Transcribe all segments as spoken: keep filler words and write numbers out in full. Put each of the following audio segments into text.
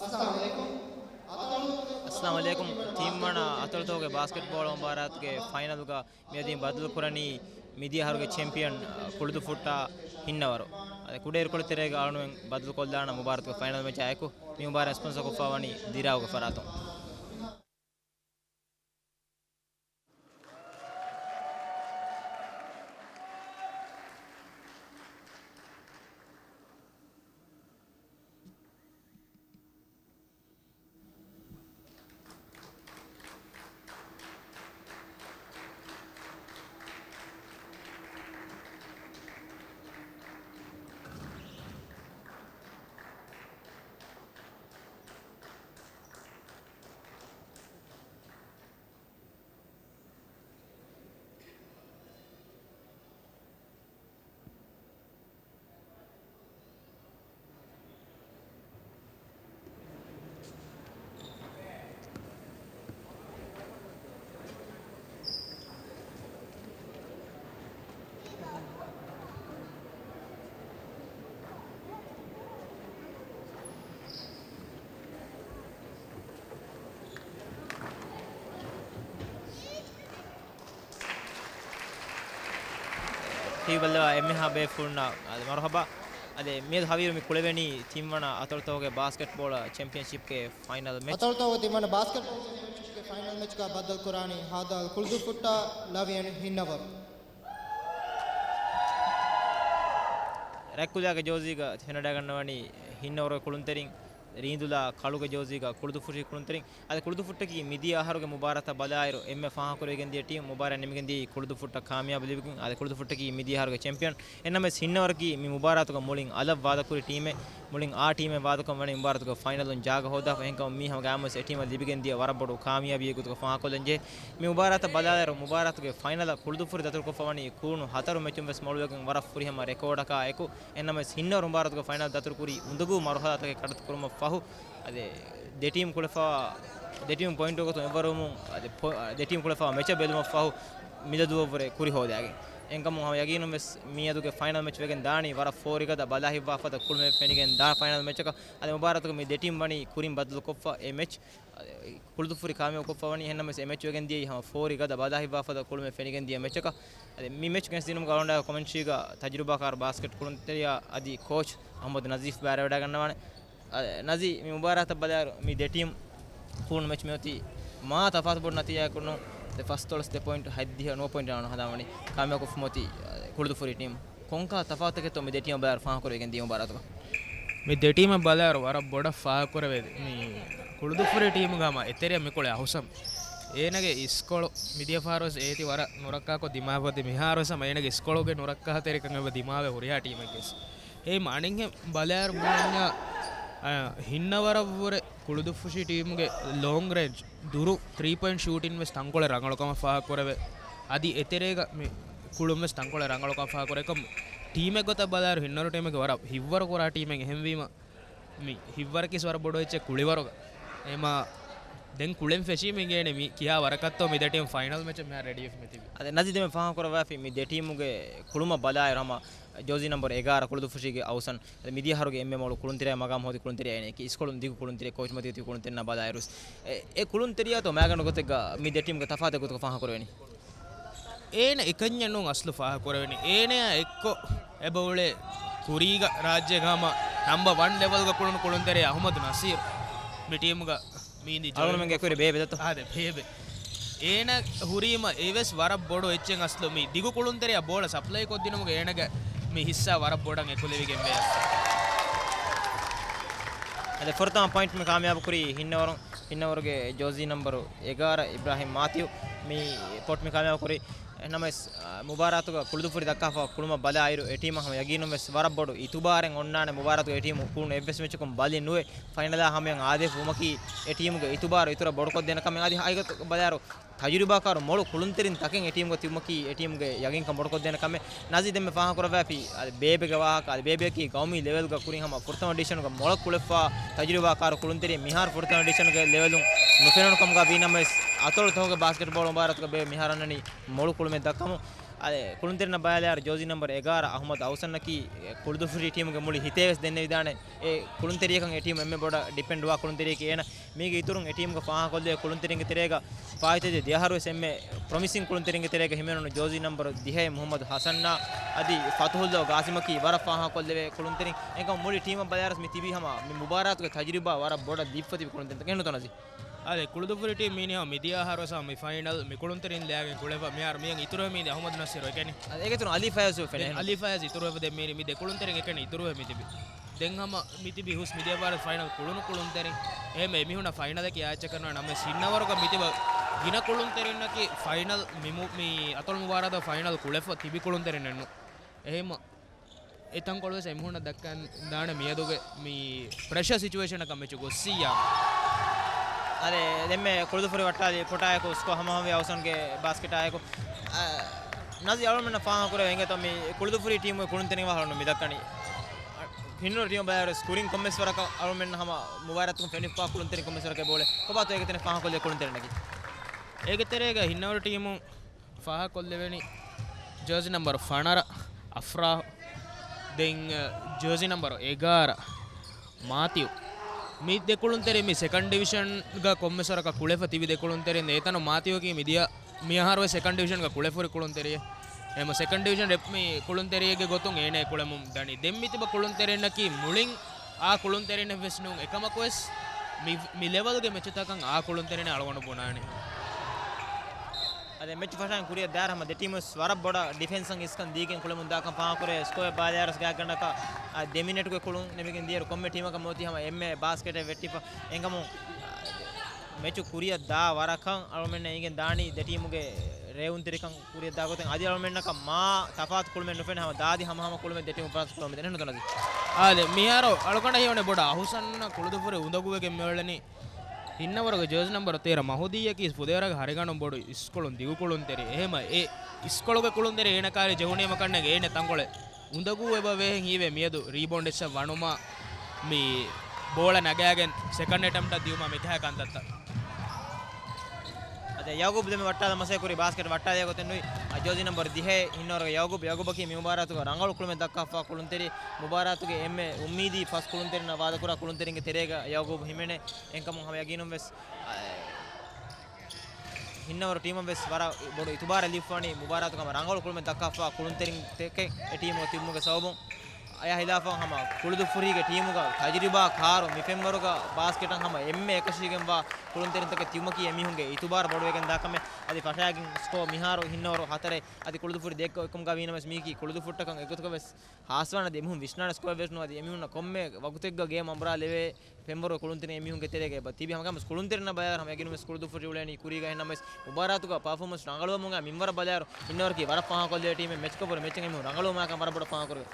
އައްސަލާމު ޢަލައިކުމް. ތިންވަނަ އަތޮޅުތަކުގެ ބާސްކެޓްބޯޅަ މުބާރާތުގެ ފައިނަލުގަ މިއަދު ބަދަލުކުރަނީ މިދިޔަ އަހަރުގެ ޗެމްޕިއަން، އަ، ކުޅުދުއްފުއްޓާ ހިންނަވަރު. އަދި ކުޑައިރުކޮޅު ތެރޭގަ އަޅުގަނޑުމެން ބަދަލުކޮށްލާނަން މުބާރާތުގެ ފައިނަލް މެޗާ އެކު. މި މުބާރާތް ސްޕޮންސަރ ކޮށްފަވަނީ ދިރާގުގެ ފަރާތުން. ހީވައްލަވާ އެންމެހާ ބޭފުޅުންނަށް އަދި މަރުޙަބާ. އަދި މިއަދު ހަވީރު މި ކުޅެވެނީ ތިންވަނަ އަތޮޅުތަކުގެ ބާސްކެޓްބޯޅަ ޗެމްޕިއަންޝިޕްގެ ފައިނަލް މެޗް. އަތޮޅުތަކުގެ ތިންވަނަ ބާސްކެޓްބޯޅަ ޗެމްޕިއަންޝިޕްގެ ފައިނަލް މެޗްގަ ބައްދަލުކުރާނީ ހާދަ އަލް ކުޅުދުއްފުއްޓާ ލަވިޔަން ހިންނަވަރު. ރަތްކުލާގެ ޖޯޒީގަ ފެނަޑާގަންނަވަނީ ހިންނަވަރުގެ ކުޅުންތެރިން، ރީނދުލާ ކަޅުގެ ޖޯޒީގަ ކުޅުދުއްފުށި ކުޅުންތެރިން. އަދި ކުޅުދުއްފުއްޓަކީ މިދިޔަ އަހަރުގެ މުބާރާތަށް ބަލާއިރު އެންމެ ފާހަގަކުރެވިގެންދިޔަ ޓީމް މުބާރާތް ނިމިގެންދިޔައީ ކުޅުދުއްފުއްޓަށް ކާމިޔާބު ލިބިގެން. އަދި ކުޅުދުއްފުއްޓަކީ މިދިޔަ އަހަރުގެ ޗެމްޕިއަން. އެންނަމެސް ހިންނަވަރަކީ މި މުބާރާތުގަ މުޅިން އަލަށް ވާދަކުރި ޓީމެއް، މުޅިން އާ ޓީމެއް ވާދަކަން ވަނީ މުބާރާތުގެ ފައިނަލުން ޖާގަ ހޯދާފަ. އެހެންކަމުން މީ ހަމަ ގާމުވެސް އެ ޓީމަށް ލިބިގެންދިޔަ ވަރަށް ބޮޑު ކާމިޔާބީއެއް ގޮތުގަ ފާހަގަކޮށްލަންޖެހޭ. މި މުބާރާތަށް ބަލާލާއިރު މުބާރާތުގެ ފައިނަލަށް ކުޅުދުއްފުށި ދަތުރުކޮށްފަވަނީ ކުޅުނު ހަތަރު މެޗުން ވެސް މޮޅުވެގެން ވަރަށް ފުރިހަމަ ރެކޯޑަކާ އެކު. އެންނަމެސް ހިންނަވަރު މުބާރާތުގެ ފައިނަލް ދަތުރުކުރީ އުނދަގޫ މަރުހަލާތަކެއް ކަނޑައެޅި ކުރުމަށް ފަހު، އަދި ދެ ޓީމް ކުޅެފަވާ، ދެ ޓީމް ޕޮއިންޓު ގޮތުން އެއްވަރުވުމުން، އަދި ޕޮ-، ދެ ޓީމް ކުޅެފަވާ މެޗަށް ބެލުމަށް ފަހު މިލަދުއަށްވުރެ ކުރި ހޯދައިގެން. އެންކަމުން ހަމަ ޔަގީނުން ވެސް މިއަދުގެ ފައިނަލް މެޗް ވެގެން ދާނީ ވަރަށް ފޯރިގަދަ ބަލާ ހިއްވާ ފަދަ ކުޅުމެއް ފެނިގެން ދާ ފައިނަލް މެޗަކަށް. އަދި މުބާރާތުގަ މި ދެ ޓީމް ވަނީ ކުރިން ބައްދަލުކޮށްފަ އެ މެޗް އަދި ކުޅުދުއްފުށި ކާމިޔާބުކޮށްފަވަނީ. އެހެންނަމަވެސް އެ މެޗް ވެގެން ދިޔައީ ހަމަ ފޯރި ގަދަ ބަލާ ހިއްވާ ފަދަ ކުޅުމެއް ފެނިގެން ދިޔަ މެޗަކަށް. އަދި މި މެޗް ގެނެސްދިނުމުގަ އަޅުގަނޑާ ކޮމެންޓްރީގަ ތަޖުރިބާކާރު ބާސްކެޓް ކުޅުންތެރިޔާ އަދި ކޯޗް އަޙްމަދު ނަޒީފް ބައިވެވަޑައިގަންނަވާނެ. އަ، ނަޒީ، މި މުބާރާތަށް ބަލާއިރު މި ދެ ޓީމް ކުޅުނު މެޗް މިއޮތީ މާ ތަފާތު ބޮޑު ނަތީޖާއެއް ކުރުނު. ދެ ފަސްދޮޅަސް ދެ ޕޮއިންޓް ހަތްދިހަ ނުވަ ޕޮއިންޓް އަޅުގަނޑު ހަދާވަނީ ކާމިޔާބުކޮށްފަ އޮތީ، އަ، ކުޅުދުއްފުށި ޓީމް. ކޮންކަހަލަ ތަފާތަކެއްތޯ މި ދެ ޓީމަށް ބަލާއިރު ފާހަގަކުރެވިގެން ދިޔަ މުބާރާތުގަ؟ މި ދެ ޓީމަށް ބަލާއިރު ވަރަށް ބޮޑަށް ފާހަގަކުރެވޭ. މި ކުޅުދުއްފުށި ޓީމުގަ ހަމަ އެތެރެއަށް މިކޮޅެ އަހުސަން. އޭނަގެ އިސްކޮޅު މިދިޔަ ފަހަރުވެސް އޭތި ވަރަށް ނުރައްކާކޮށް ދިމާވެފަ އޮތީ. މިހާރުވެސް ހަމަ އޭނަގެ އިސްކޮޅުގެ ނުރައްކާތެރިކަން އެބަ ދިމާވޭ ހުރިހާ ޓީމެއްގެ ވެސް. އެހެން އަނެއްހެން ބަލާއިރު މި އަންޏާ، އަ، ހިންނަވަރަށްވުރެ ކުޅުދުއްފުށި ޓީމުގެ ލޯންގް ރޭންޖް ދުރު ތްރީ ޕޮއިންޓް ޝޫޓިން ވެސް ތަންކޮޅެއް ރަނގަޅުކަމަށް ފާހަގަކުރެވޭ. އަދި އެތެރޭގަ މި ކުޅުން ވެސް ތަންކޮޅެއް ރަނގަޅުކަމަށް ފާހަގަކުރޭ. އެކަމް ޓީމެއް ގޮތަށް ބަލާއިރު ހިންނަވަރު ޓީމެއްގެ ވަރަށް ހިތްވަރު ކުރާ ޓީމެއް. އެހެންވީމަ މި ހިތްވަރަކީ ވަރަށް ބޮޑު އެއްޗެއް ކުޅިވަރުގަ. އެމާ ދެން ކުޅެން ފެށީމަ އިނގޭނެ މި ކިހާ ވަރަކަށްތޯ މި ދެ ޓީމް ފައިނަލް މެޗަށް މިހާރު ރެޑީވެފަ މިތިބީ. އަދި ނަޒީ ދެމެ ފާހަގަކުރައްވާފި މި ދެ ޓީމުގެ ކުޅުމަށް ބަލާއިރު ހަމަ ޖާޒީ ނަމްބަރު އެގާރަ ކުޅުދުއްފުށީގެ އައުސަން. އަދި މިދިޔަ އަހަރުގެ އެންމެ މޮޅު ކުޅުންތެރިޔާ މަގާމް ހޯދި ކުޅުންތެރިޔާ އޭނައަކީ އިސްކޮޅުން ދިގު ކުޅުންތެރި ކޯޗް މަތި ތިބި ކުޅުންތެރިންނާ ބަލާއިރު. އެ، އެ ކުޅުންތެރިޔާތޯ މާގަނޑު ގޮތެއްގަ މި ދެ ޓީމްގެ ތަފާތެއް ގޮތަކަށް ފާހަގަކުރެވެނީ؟ އޭނަ އެކަންޏެއް ނޫން އަސްލު ފާހަގަކުރެވެނީ. އޭނަޔާ އެއްކޮށް އެބައުޅޭ ކުރީގަ ރާއްޖޭގަ ހަމަ ނަމްބަ ވަން ލެވެލްގަ ކުޅުނު ކުޅުންތެރިޔާ އަޙްމަދު ނަސީރު މި ޓީމުގަ މީނދި އަޅުގަނޑުމެންގެ ކުރި ބޭބެ ދަތު. އާދެ، ބޭބެ. އޭނަ ހުރީމަ އެވެސް ވަރަށް ބޮޑު އެއްޗެއް އަސްލު މި ދިގު ކުޅުންތެރިޔާ ބޯޅަ ސަޕްލައި ކޮށްދިނުމުގެ އޭނަގެ މި ހިއްސާ ވަރަށް ބޮޑަށް އެކުލެވިގެންވޭ. އަދި ފުރަތަމަ ޕޮއިންޓް މި ކާމިޔާބު ކުރީ ހިންނަވަރު، ހިންނަވަރުގެ ޖާޒީ ނަމްބަރު އެގާރަ އިބްރާހިމް މާތިއު. މި ޕޮއިންޓް މި ކާމިޔާބު ކުރީ. އެހެންނަމަވެސް، އާ، މުބާރާތުގަ ކުޅުދުއްފުށި ދައްކާފަ ކުޅުމަށް ބަލާއިރު އެ ޓީމަށް ހަމަ ޔަގީނުން ވެސް ވަރަށް ބޮޑު އިތުބާރެއް އޮންނާނެ. މުބާރާތުގަ އެ ޓީމު ކުޅުނު އެއްވެސް މެޗަކުން ބަލި ނުވެ، ފައިނަލާ ހަމަޔަށް އާދޭފަ ވުމަކީ އެ ޓީމުގެ އިތުބާރު އިތުރަށް ބޮޑުކޮށްދޭނެ ކަމެއް. އަދި ހަގީގަތުގަ ބަލާއިރު ތަޖުރިބާކާރު މޮޅު ކުޅުންތެރިން ތަކެއް އެ ޓީމުގަ ތިބުމަކީ އެ ޓީމުގެ ޔަގީންކަން ބޮޑުކޮށްދޭނެ ކަމެއް. ނަޒީ ދެންމެ ފާހަގަކުރައްވާފި، އަދި ބޭބެގެ ވާހަކަ، އަދި ބޭބެއަކީ ގައުމީ ލެވެލްގަ ކުރިން ހަމަ ފުރަތަމަ ޑިވިޝަނުގަ މޮޅަށް ކުޅެފަ ތަޖުރިބާކާރު ކުޅުންތެރި. މިހާރު ފުރަތަމަ ޑިވިޝަނުގެ ލެވެލުން ނުފެނުނު ކަމުގަ ވީނަމަވެސް، އަތޮޅު ތަކުގެ ބާސްކެޓްބޯޅަ މުބާރާތުގަ ބޭބެ މިހާރު އަންނަނީ މޮޅު ކުޅުމެއް ދައްކަމުން. އަދި ކުޅުންތެރިންނަށް ބަލާލާއިރު ޖޯޒީ ނަމްބަރު އެގާރަ އަޙްމަދު އައުސަންއަކީ ކުޅުދުފުށި ޓީމުގެ މުޅި ހިތޭވެސް ދެންނެވިދާނެ. އެ ކުޅުންތެރިޔަކަށް އެ ޓީމު އެންމެ ބޮޑަށް ޑިޕެންޑްވާ ކުޅުންތެރިޔަކީ އޭނަ. މީގެ އިތުރުން އެ ޓީމުގަ ފާހަގަކޮށްލެވޭ ކުޅުންތެރިންގެ ތެރޭގަ ފާއިތުވެދިޔަ ދެ އަހަރުވެސް އެންމެ ޕްރޮމިސިން ކުޅުންތެރިންގެ ތެރޭގަ ހިމެނުނު ޖޯޒީ ނަމްބަރު ދިހައެއް މުޙައްމަދު ޙަސަންއާ އަދި ފަތުޙުﷲ ގާސިމަކީ ވަރަށް ފާހަގަކޮށްލެވޭ ކުޅުންތެރިން. އެކަމަކު މުޅި ޓީމަށް ބަލާއިރުވެސް މި ތިބީ ހަމަ މި މުބާރާތުގެ ތަޖުރިބާ ވަރަށް ބޮޑަށް ލިބިފަ ތިބި ކުޅުންތެރިންތަކެއް ނުތަނަސީ. އާދެ، ކުޅުދުފުށި ޓީމް މީ މިދިޔަ އަހަރުވެސް ހަމަ މި ފައިނަލް މި ކުޅުންތެރިން ލައިގެން ކުޅެފަ. މިހާރު މިއަށް އިތުރުވެ މީނީ އަޙްމަދު ނަސީރު އެކަނި. އާދެ، އޭގެ އިތުރުން އަލީ ފަޔާޒު ފެނޭ. އަލީ ފަޔާޒު އިތުރުވެފަ ދެން މީނީ މި ދެ ކުޅުންތެރިން އެކަނި އިތުރުވެ މި ތިބި. ދެން ހަމަ މި ތިބި ހުސް މިދިޔަ ބާރަ ފައިނަލް ކުޅުނު ކުޅުންތެރިން. އެހެން އެމީހުންނަށް ފައިނަލަކީ އާއްޗަކަށް ނުވާ ނަމަ ހިންނަވަރުގަ މި ތިބަ ގިނަ ކުޅުންތެރިންނަކީ ފައިނަލް މި މު-، މި އަތޮޅު މުބާރާތަށް ފައިނަލް ކުޅެފަ ތިބި ކުޅުންތެރިންނެއްނު. އެހެން އެތަންކޮޅުވެސް އެމީހުންނަށް ދައްކަންދާނެ މިއަދުގެ މި ޕްރެޝަ ސިޗުއޭޝަނަކަށް މެޗު ގޮއްސިއްޔާ. އަދެ ދެންމެ ކުޅުދުފުށި ވައްޓާލި ފޮޓާއެކު ސްކޯ ހަމަހަމަވި އައުސަންގެ ބާސްކެޓާއެކު. އަ، ނަޒީ އަޅުމެންނަށް ފާހަގަކުރެވޭ އެނގޭތޯ މި ކުޅުދުފުށި ޓީމުގެ ކުޅުންތެރިން ވާހަކަ މި ދައްކަނީ. ހިންނަވަރު ޓީމަށް ބަލާއިރު ސްކޯރިން ކޮންމެސް ވަރަކަށް އަޅުމެންނަށް ހަމަ މުބާރާތުގަ ފެނިފާ ކުޅުންތެރިން ކޮންމެސް ވަރަކަށް ބޯޅަ ކޮބާތޯ އޭގެ ތެރޭ ފާހަގަކޮށްލޭ ކުޅުންތެރިންނަކީ. އޭގެ ތެރޭގަ ހިންނަވަރު ޓީމު ފާހަގަކޮށްލެވެނީ ޖާޒީ ނަމްބަރު ފަނަރަ އަފްރާހް، ދެން ޖާޒީ ނަމްބަރު އެގާރަ މާތިއު. މި ދެ ކުޅުންތެރި މި ސެކަންޑް ޑިވިޝަންގަ ކޮންމެސް ވަރަކަށް ކުޅެފަ ތިބި ދެ ކުޅުންތެރިން. އެތަނު މާތިއުއަކީ މިދިޔަ މި އަހަރުވެސް ސެކަންޑް ޑިވިޝަންގަ ކުޅެފަ ހުރި ކުޅުންތެރިއެއް. އެހެން ސެކަންޑް ޑިވިޝަން ރެޕް މި ކުޅުންތެރިއެއްގެ ގޮތުން އޭނަ ކުޅެމުން ދަނީ. ދެން މި ތިބަ ކުޅުންތެރިންނަކީ މުޅިން އާ ކުޅުންތެރިންނެއްވެސް ނޫން. އެކަމަކުވެސް މި، މި ލެވަލްގެ މެޗުތަކަށް އާ ކުޅުންތެރިން އަޅުގަނޑު ބުނާނެ. އަދި މެޗު ފަށާން ކުރިއަށް ދާއިރު ހަމަ ދެ ޓީމު ވެސް ވަރަށް ބޮޑަށް ޑިފެންސަށް އިސްކަން ދީގެން ކުޅެމުން ދާކަން ފާހަގަކުރޭ. ސްކޯއެއް ބަލާއިރު ގާތްގަނޑަކަށް އަ، ދެ މިނެޓުގެ ކުޅުން ނިމިގެން ދިޔައިރު ކޮންމެ ޓީމަކަށް މިއޮތީ ހަމަ އެންމެ ބާސްކެޓެއް ވެއްޓިފަ. އެނގަމުން މެޗު ކުރިއަށް ދާ ވަރަކަށް އަޅުމެންނަށް އެނގެން ދާނީ ދެ ޓީމުގެ ރޭވުންތެރިކަން ކުރިއަށް ދާ ގޮތެއް. އަދި އަޅުމެންނަކަށް މާ ތަފާތު ކުޅުމެއް ނުފެނޭ ހަމަ ދާދި ހަމަހަމަ ކުޅުމެއް ދެ ޓީމު ފަރާސް ކުޅުމެއް ދެނެ ނުތަނަސީ. އާދެ، މިހާރު އަޅުގަނޑަށް ހީވަނީ ބޮޑަށް އަހުސަން ކުޅުދުފުށި އުނދަގޫވެގެން މިއުޅެނީ ހިންނަވަރުގެ ޖާޒީ ނަމްބަރު ތޭރަ މަހުދީއަކީ ފުދޭވަރަކަށް ހަރިގަނޑު ބޮޑު އިސްކޮޅުން ދިގު ކުޅުންތެރި. އެހެމަ އެ އިސްކޮޅުގެ ކުޅުންތެރި އޭނަ ކާރި ޖެހުނީމަ ކަންނޭނގެ އޭނަ ތަންކޮޅެއް އުނދަގޫ އެބަ ވޭހެން ހީވޭ މިއަދު ރީބައުންޑް އެއްޗެއް ވަނުމާ މި ބޯޅަ ނަގާގެން ސެކަންޑް އެޓަމްޕްޓަށް ދިއުމާ މިކަހަލަ ކަންތައްތައް. އަދި ޔައުގޫބް ދެމެ ވައްޓާލަން މަސައްކަތް ކުރި ބާސްކެޓް ވައްޓާލިޔާ ގޮތެއް ނުވި. އަ، ޖާޒީ ނަމްބަރު ދިހައެއް ހިންނަވަރުގެ ޔައުގޫބް. ޔައުގޫބަކީ މި މުބާރާތުގަ ރަނގަޅު ކުޅުމެއް ދައްކާފަ ކުޅުންތެރި. މުބާރާތުގެ އެންމެ އުއްމީދީ ފަސް ކުޅުންތެރިންނަށް ވާދަކުރާ ކުޅުންތެރިންގެ ތެރޭގަ ޔައުގޫބް ހިމެނޭ. އެންކަމުން ހަމަ ޔަގީނުން ވެސް، އަ، ހިންނަވަރު ޓީމަށް ވެސް ވަރަށް ބޮޑު އިތުބާރެއް ލިބިފަވަނީ މުބާރާތުގަ ހަމަ ރަނގަޅު ކުޅުމެއް ދައްކާފަ ކުޅުންތެރިން ތަކެއް އެ ޓީމުގަ ތިބުމުގެ ސަބަބުން. އެއާ ހިލާފަށް ހަމަ ކުޅުދުފުށީގެ ޓީމުގަ ތަޖުރިބާ ކާރު މި ފެންވަރުގަ ބާސްކެޓަށް ހަމަ އެންމެ އެކަށީގެންވާ ކުޅުންތެރިންތަކެއް ތިބުމަކީ އެމީހުންގެ އިތުބާރު ބޮޑުވެގެން ދާ ކަމެއް. އަދި ފަށާގެން ސްކޯ މިހާރު ހިންނަވަރު ހަތަރެއް. އަދި ކުޅުދުފުށި ދެއްކޮ އެކަމުގަ ވީނަމަވެސް މީކީ ކުޅުދުފުށްޓަކަށް އެގޮތަކަށް ވެސް ހާސްވާނެ. އަދި އެމީހުން ވިސްނާނެ ސްކޯއެއް ވެސް ނުވާ. އަދި އެމީހުންނަށް ކޮންމެ ވަގުތެއްގަ ގޭމް އަނބުރާލެވޭ ފެންވަރު ކުޅުންތެރިން އެމީހުންގެ ތެރޭގަ އެބަ ތިބި. ހަމަގަމަސް ކުޅުންތެރިންނަށް ބަލާއިރު ހަމަ ޔަގީނުންވެސް ކުޅުދުފުށި އުޅޭނީ ކުރީގަ. އެހެންނަމަވެސް މުބާރާތުގަ ޕަރފޯމަންސް ރަނގަޅުވަމުން މިންވަރަށް ބަލާއިރު ހިންނަވަރަކީ ވަރަށް ފާހަގަކޮށްލެވޭ ޓީމެއް. މެޗްކަން ފުރި މެޗެއް އެމީހުން ރަނގަޅުވުމާކަން ވަރަށް ބޮޑަށް ފާހަގަކުރެވޭ.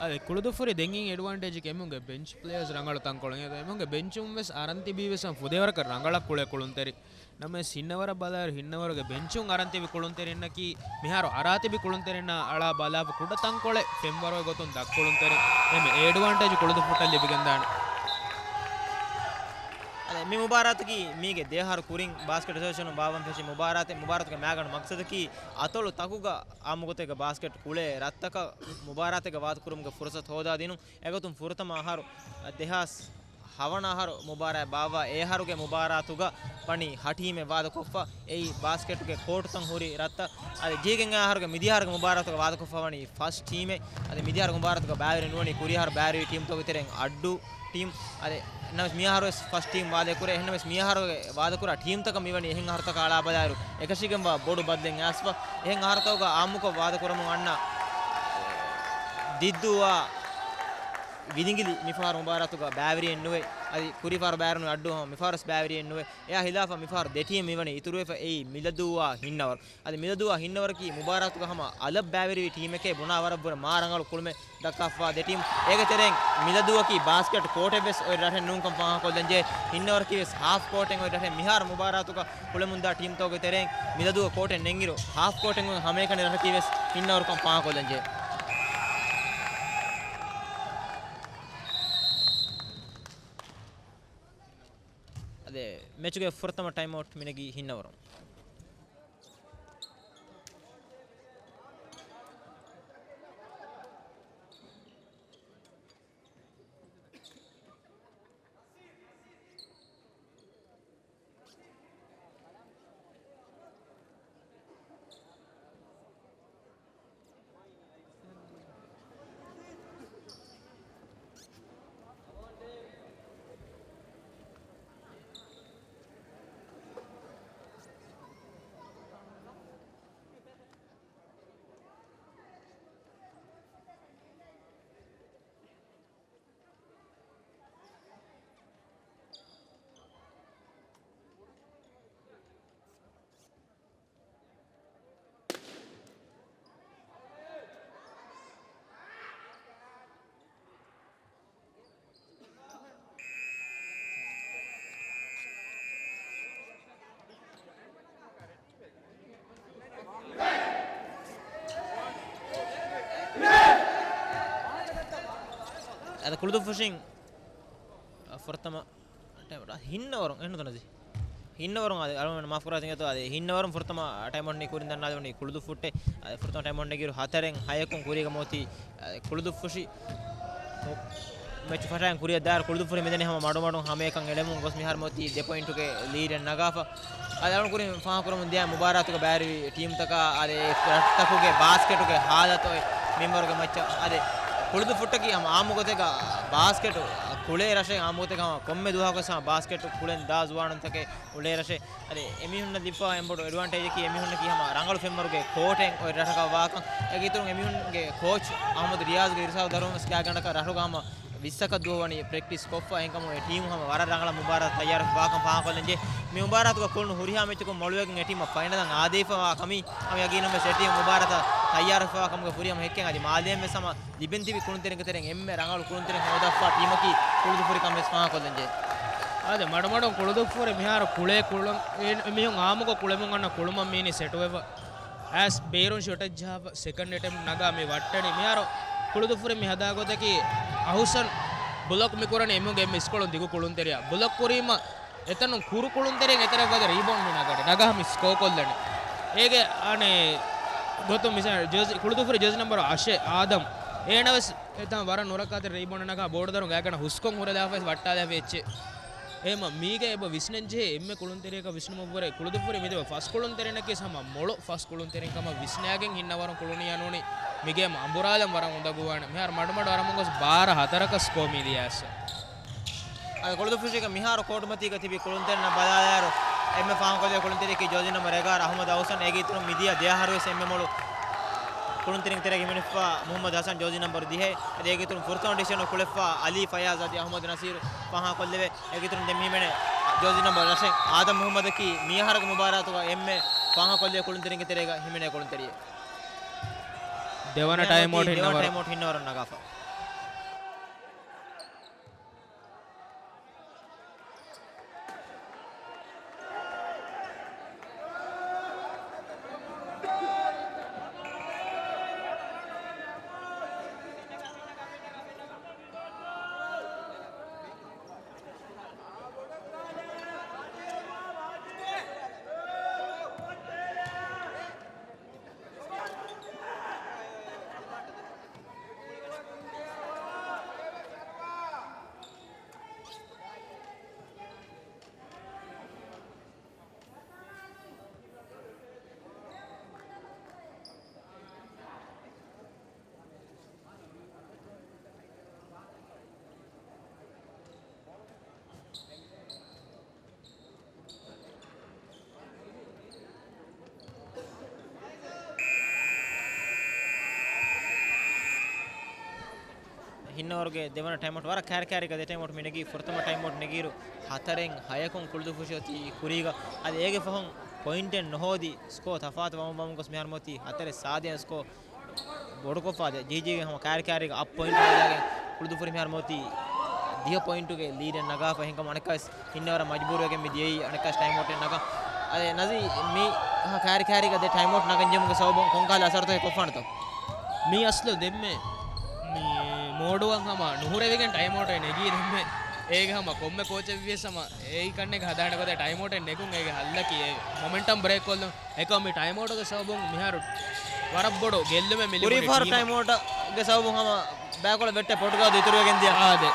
އަދި ކުޅުދުފުށި ދެން އިން އެޑްވާންޓޭޖަކީ އެމީހުންގެ ބެންޗް ޕްލޭޔާސް ރަނގަޅު ތަންކޮޅު. އެމީހުންގެ ބެންޗުން ވެސް އަރަން ތިބީ ވެސް ފުދޭވަރަކަށް ރަނގަޅަށް ކުޅޭ ކުޅުންތެރި. ނަމަވެސް ހިންނަވަރަށް ބަލާއިރު ހިންނަވަރުގެ ބެންޗުން އަރަން ތިބި ކުޅުންތެރިންނަކީ މިހާރު އަރާ ތިބި ކުޅުންތެރިންނާ އަޅާ ބަލާފަ ކުޑަ ތަންކޮޅެއް ފެންވަރުގެ ގޮތުން ދަށްކުޅުންތެރިން. އެމެ އެ އެޑްވާންޓޭޖް ކުޅުދުފުށްޓަށް ލިބިގެންދާނެ. އަދި މި މުބާރާތަކީ މީގެ ދެއަހަރު ކުރިން ބާސްކެޓް އެސޯސިއޭޝަނުން ބާއްވަން ފެށި މުބާރާތެއް. މުބާރާތުގެ މައިގަނޑު މަގްސަދަކީ އަތޮޅު ތަކުގަ އާއްމުގޮތެއްގަ ބާސްކެޓް ކުޅޭ ރަށްތަކަށް މުބާރާތެއްގަ ވާދަކުރުމުގެ ފުރުސަތު ހޯދާދިނުން. އެގޮތުން ފުރަތަމަ އަހަރު ދެހާސް ހަވަނަ އަހަރު މުބާރާތް ބާއްވާ އެ އަހަރުގެ މުބާރާތުގަ ވަނީ ހަ ޓީމެއް ވާދަކޮށްފަ. އެއީ ބާސްކެޓުގެ ކޯޓުތައް ހުރި ރަށްތައް. އަދި ޖީގެން އެ އަހަރުގެ މިދިޔަ އަހަރުގެ މުބާރާތުގަ ވާދަކޮށްފަ ވަނީ ފަސް ޓީމެއް. އަދި މިދިޔަ އަހަރުގެ މުބާރާތުގަ ބައިވެރި ނުވަނީ ކުރި އަހަރު ބައިވެރިވި ޓީމްތަކުގެ ތެރެއިން އައްޑޫ ޓީމް. އަދި ނަމަވެސް މިއަހަރުވެސް ފަސް ޓީމް ވާދަ ކުރޭ. އެހެންނަމަވެސް މިއަހަރުގެ ވާދަކުރާ ޓީމްތަކަށް މިވަނީ އެހެން އަހަރުތަކާ އަޅާ ބަލާއިރު އެކަށީގެންވާ ބޮޑު ބަދަލެއް އައިސްފަ. އެހެން އަހަރުތަކުގަ އާއްމުކޮށް ވާދަކުރަމުން އަންނަ ދިއްދޫއާ ވިލިނގިލި މިފަހަރު މުބާރާތުގަ ބައިވެރިއެއް ނުވޭ. އަދި ކުރީ ފަހަރު ބައިވެރި ނުވި އައްޑޫ ހަމަ މިފަހަރުވެސް ބައިވެރިއެއް ނުވޭ. އެއާ ހިލާފަށް މިފަހަރު ދެ ޓީމް މިވަނީ އިތުރުވެފަ. އެއީ މިލަދޫއާ ހިންނަވަރު. އަދި މިލަދޫއާ ހިންނަވަރަކީ މުބާރާތުގަ ހަމަ އަލަށް ބައިވެރިވި ޓީމެކޭ ބުނާ ވަރަށް ބުރަ މާ ރަނގަޅު ކުޅުމެއް ދައްކާފަ ދެ ޓީމް. އޭގެ ތެރެއިން މިލަދޫއަކީ ބާސްކެޓް ކޯޓެއް ވެސް އޮތް ރަށެއް ނޫންކަން ފާހަގަކޮށްލަންޖެހޭ. ހިންނަވަރަކީ ވެސް ހާފް ކޯޓެއް އޮތް ރަށެއް. މިހާރު މުބާރާތުގަ ކުޅެމުންދާ ޓީމްތަކުގެ ތެރެއިން މިލަދޫއަށް ކޯޓެއް ނެތްއިރު ހާފް ކޯޓެއް އޮތް ހަމައެކަނި ރަށަކީ ވެސް ހިންނަވަރުކަން ފާހަގަކޮށްލަންޖެހޭ. އަދި މެޗުގެ ފުރަތަމަ ޓައިމް އައުޓް މިނެގީ ހިންނަވަރުން. ކުޅުދުއްފުށިން ފުރަތަމަ ޓައިމް އައުޓް ހިންނަވަރުން އެހެން ނުތަނަސީ. ހިންނަވަރުން އާދެ، އަޅުގަނޑު މާފުކުރާ ތިނގޭތޯ އާދެ، ހިންނަވަރުން ފުރަތަމަ ޓައިމް އައުޓް ނިކުރިން ދަންނާލެވުނީ ކުޅުދުއްފުށްޓޭ. އާދެ، ފުރަތަމަ ޓައިމް އައުޓް ނެގިއިރު ހަތަރެން ހަޔަކުން ކުރީގަ މިއޮތީ، އާދެ، ކުޅުދުއްފުށި. މެޗު ފަށައިން ކުރިއަށް ދާއިރު ކުޅުދުއްފުށި މިދަނީ ހަމަ މަޑުމަޑުން ހަމައެކަން އެޅެމުން ގޮސް މިހާރު މިއޮތީ ދެ ޕޮއިންޓުގެ ލީޑެއް ނަގާފަ. އާދެ، އަޅުން ކުރިން ފާހަގަކުރަމުން ދިޔަ މުބާރާތުގަ ބައިވެރި ޓީމްތަކާ އާދެ، އެ ރަށްތަކުގެ ބާސްކެޓުގެ ހާލަތު އޮތް މިންވަރުގެ މައްޗަށް އާދެ، ކުޅުދުއްފުށްޓަކީ ހަމަ އާއްމު ގޮތެއްގަ ބާސްކެޓު ކުޅޭ ރަށެއް، އާއްމު ގޮތެއްގަ ހަމަ ކޮންމެ ދުވަހަކުވެސް ހަމަ ބާސްކެޓު ކުޅެން ދާ ޒުވާނުންތަކެއް އުޅޭ ރަށެއް. އަދި އެމީހުންނަށް ލިބިފައިވާ އެންމެ ބޮޑު އެޑްވާންޓޭޖަކީ އެމީހުންނަކީ ހަމަ ރަނގަޅު ފެންވަރުގެ ކޯޓެއް އޮތް ރަށަކަށް ވާކަން. އޭގެ އިތުރުން އެމީހުންގެ ކޯޗް އަހްމަދު ރިޔާޒްގެ އިރުޝާދު ދަރުމަ ވެސް ގާތްގަނޑަކަށް ރަށުގަ ހަމަ ވިއްސަކަށް ދުވަހު ވަނީ ޕްރެކްޓިސް ކޮށްފަ. އެހެންކަމުން އެ ޓީމު ހަމަ ވަރަށް ރަނގަޅަށް މުބާރާތަށް ތައްޔާރުވެފަ ވާކަން ފާހަގަކޮށްލަންޖެހޭ. މި މުބާރާތުގަ ކުޅުނު ހުރިހާ މެޗަކުން މޮޅުވެގެން އެ ޓީމަށް ފައިނަލަށް އާދެވިފަ ވާ ކަމީ ހަމަ ޔަގީނުން ވެސް އެ ޓީމު މުބާރާތަށް ތައްޔާރުވެފަ ވާ ކަމުގެ ފުރިހަމަ ހެއްކެއް. އަދި މާލޭން ވެސް ހަމަ ލިބެން ތިބި ކުޅުންތެރިންގެ ތެރެއިން އެންމެ ރަނގަޅު ކުޅުންތެރިން ހޯދާފަ ޓީމަކީ ކުޅުދުއްފުށި ކަން ވެސް ފާހަގަކޮށްލަންޖެހޭ. އާދެ، މަޑުމަޑުން ކުޅުދުއްފުށި މިހާރު ކުޅޭ ކުޅުން އެ މީހުން އާއްމުކޮށް ކުޅެމުން އަންނަ ކުޅުމަށް މީނީ ސެޓުވެފަ. އައިސް ބޭރުން ޝޮޓެއް ޖަހާފަ ސެކަންޑް އެޓެމްޕްޓް ނަގާ މި ވައްޓަނީ. މިހާރު ކުޅުދުއްފުށި މި ހަދާ ގޮތަކީ އަހުސަން ބްލޮކް މި ކުރަނީ އެމީހުންގެ އެންމެ އިސްކޮޅުން ދިގު ކުޅުންތެރިޔާ. ބްލޮކް ކުރީމަ އެތަނުން ކުރު ކުޅުންތެރިން އެތެރެއަށް ވަދެ ރީބައުންޑް ނަގާ ނަގާ މި ސްކޯ ކޮށްލަނީ. އޭގެ އަނެއް ގޮތުން މިސާލް ޖާޒީ، ކުޅުދުއްފުށި ޖާޒީ ނަމްބަރު އަށެއް އާދަމް. އޭނަ ވެސް އެތަން ވަރަށް ނުރައްކާތެރި ރީބައުންޑް ނަގާ ބޯޑު ދަރުން ގާތްގަނޑަށް ހުސްކޮށް ހުރެލާފަ ވައްޓާލާފަ އެއްޗެއް. އެހެންމަ މީގެ އެބަ ވިސްނަން ޖެހޭ އެންމެ ކުޅުންތެރިޔަކަށް ވިސްނުމަށްވުރެ ކުޅުދުއްފުށި މިދެވޭ ފަސް ކުޅުންތެރިންނަކީ ހަމަ މޮޅު ފަސް ކުޅުންތެރިން ކަމަށް ވިސްނާގެން ހިންނަވަރުން ކުޅުނިއްޔާ ނޫނީ މިގޭމް އަނބުރާލަން ވަރަށް އުނދަގޫވާނެ. މިހާރު މަޑުމަޑު އަރަމުން ގޮސް ބާރަ ހަތަރަކަށް ސްކޯ މިލިޔާސް. އަދި ކުޅުދުއްފުށީގެ މިހާރު ކޯޓުމަތީގަ ތިބި ކުޅުންތެރިންނަށް ބަލާލާއިރު، އެންމެ ފާހަގަކޮށްލި ކުޅުންތެރިޔަކީ ޖާޒީ ނަމްބަރު އެގާރަ އަހުމަދު އަހުސަން. އޭގެ އިތުރުން މިދިޔަ ދެ އަހަރު ވެސް އެންމެ މޮޅު ކުޅުންތެރިންގެ ތެރޭގަ ހިމެނިފަ މުހައްމަދު ހަސަން ޖާޒީ ނަމްބަރު ދިހައެއް. އަދި އޭގެ އިތުރުން ފުރަތަމަ ޑިވިޝަނު ކުޅެފަ އަލީ ފަޔާޒް އަދި އަހުމަދު ނަސީރު ފާހަގަކޮށްލެވޭ. އޭގެ އިތުރުން ދެން ހިމެނޭ ޖާޒީ ނަމްބަރު ރަށެއް އާދަމް މުހައްމަދަކީ މިއަހަރުގެ މުބާރާތުގަ އެންމެ ފާހަގަކޮށްލި ކުޅުންތެރިންގެ ތެރޭގަ ހިމެނޭ ކުޅުންތެރިއެއް. ދެވަނަ ޓައިމް އައުޓް ހިންނަވަރު. ޓައިމް އައުޓް ހިންނަވަރު ނަގާފަ. ހިންނަވަރުގެ ދެވަނަ ޓައިމް އައުޓް ވަރަށް ކައިރިކައިރީގަ ދެ ޓައިމް އައުޓް މި ނެގީ. ފުރަތަމަ ޓައިމް އައުޓް ނެގިއިރު ހަތަރެން ހަޔަކުން ކުޅުދުއްފުށި އޮތީ ކުރީގަ. އަދި އޭގެ ފަހުން ޕޮއިންޓެއް ނުހޯދި ސްކޯ ތަފާތު ވަމުން ވަމުން ގޮސް މިހާރު މިއޮތީ ހަތަރެއް ސާދައިން ސްކޯ ބޮޑުކޮށްފަ އާދެ، ޖީޖީގެ ހަމަ ކައިރިކައިރީގަ އަށް ޕޮއިންޓް ހޯދާގެން ކުޅުދުއްފުށި މިހާރު މިއޮތީ ދިހަ ޕޮއިންޓުގެ ލީޑެއް ނަގާފަ. އެހެންކަމުން އަނެއްކާވެސް ހިންނަވަރަށް މަޖްބޫރުވެގެން މި ދިޔައީ އަނެއްކާވެސް ޓައިމް އައުޓެއް ނަގަން. އަދި ނަޒީ މި ކައިރިކައިރީގަ ދެ ޓައިމް އައުޓް ނަގަން ޖެހުމުގެ ސަބަބުން ކޮންކަހަލަ އަސަރުތަކެއް ކޮށްފާނެތޯ؟ މީ އަސްލު ދެންމެ މި މޯޑުވަން ހަމަ ނުހުރެވިގެން ޓައިމް އައުޓެއް ނެގީ ދެންމެ. އޭގެ ހަމަ ކޮންމެ ކޯޗެއް ވިޔަސް ހަމަ އެއީ ކަންނޭނގެ ހަދާނެ ގޮތަށް ޓައިމް އައުޓެއް ނެގުން އޭގެ ހައްލަކީ އެ މޮމެންޓަމް ބްރޭކް ކޮށްލުން. އެކަމް މި ޓައިމް އައުޓުގެ ސަބަބުން މިހާރު ވަރަށް ބޮޑު ގެއްލުމެއް މި ލިބުނީ ކުރީފާރު ޓީމަށް. ޓައިމް އައުޓުގެ ސަބަބުން ހަމަ ބައިކޮޅަށް ވެއްޓެ ޕޮޓުގަދު އިތުރުވެގެން ދިޔަ. އާދެ.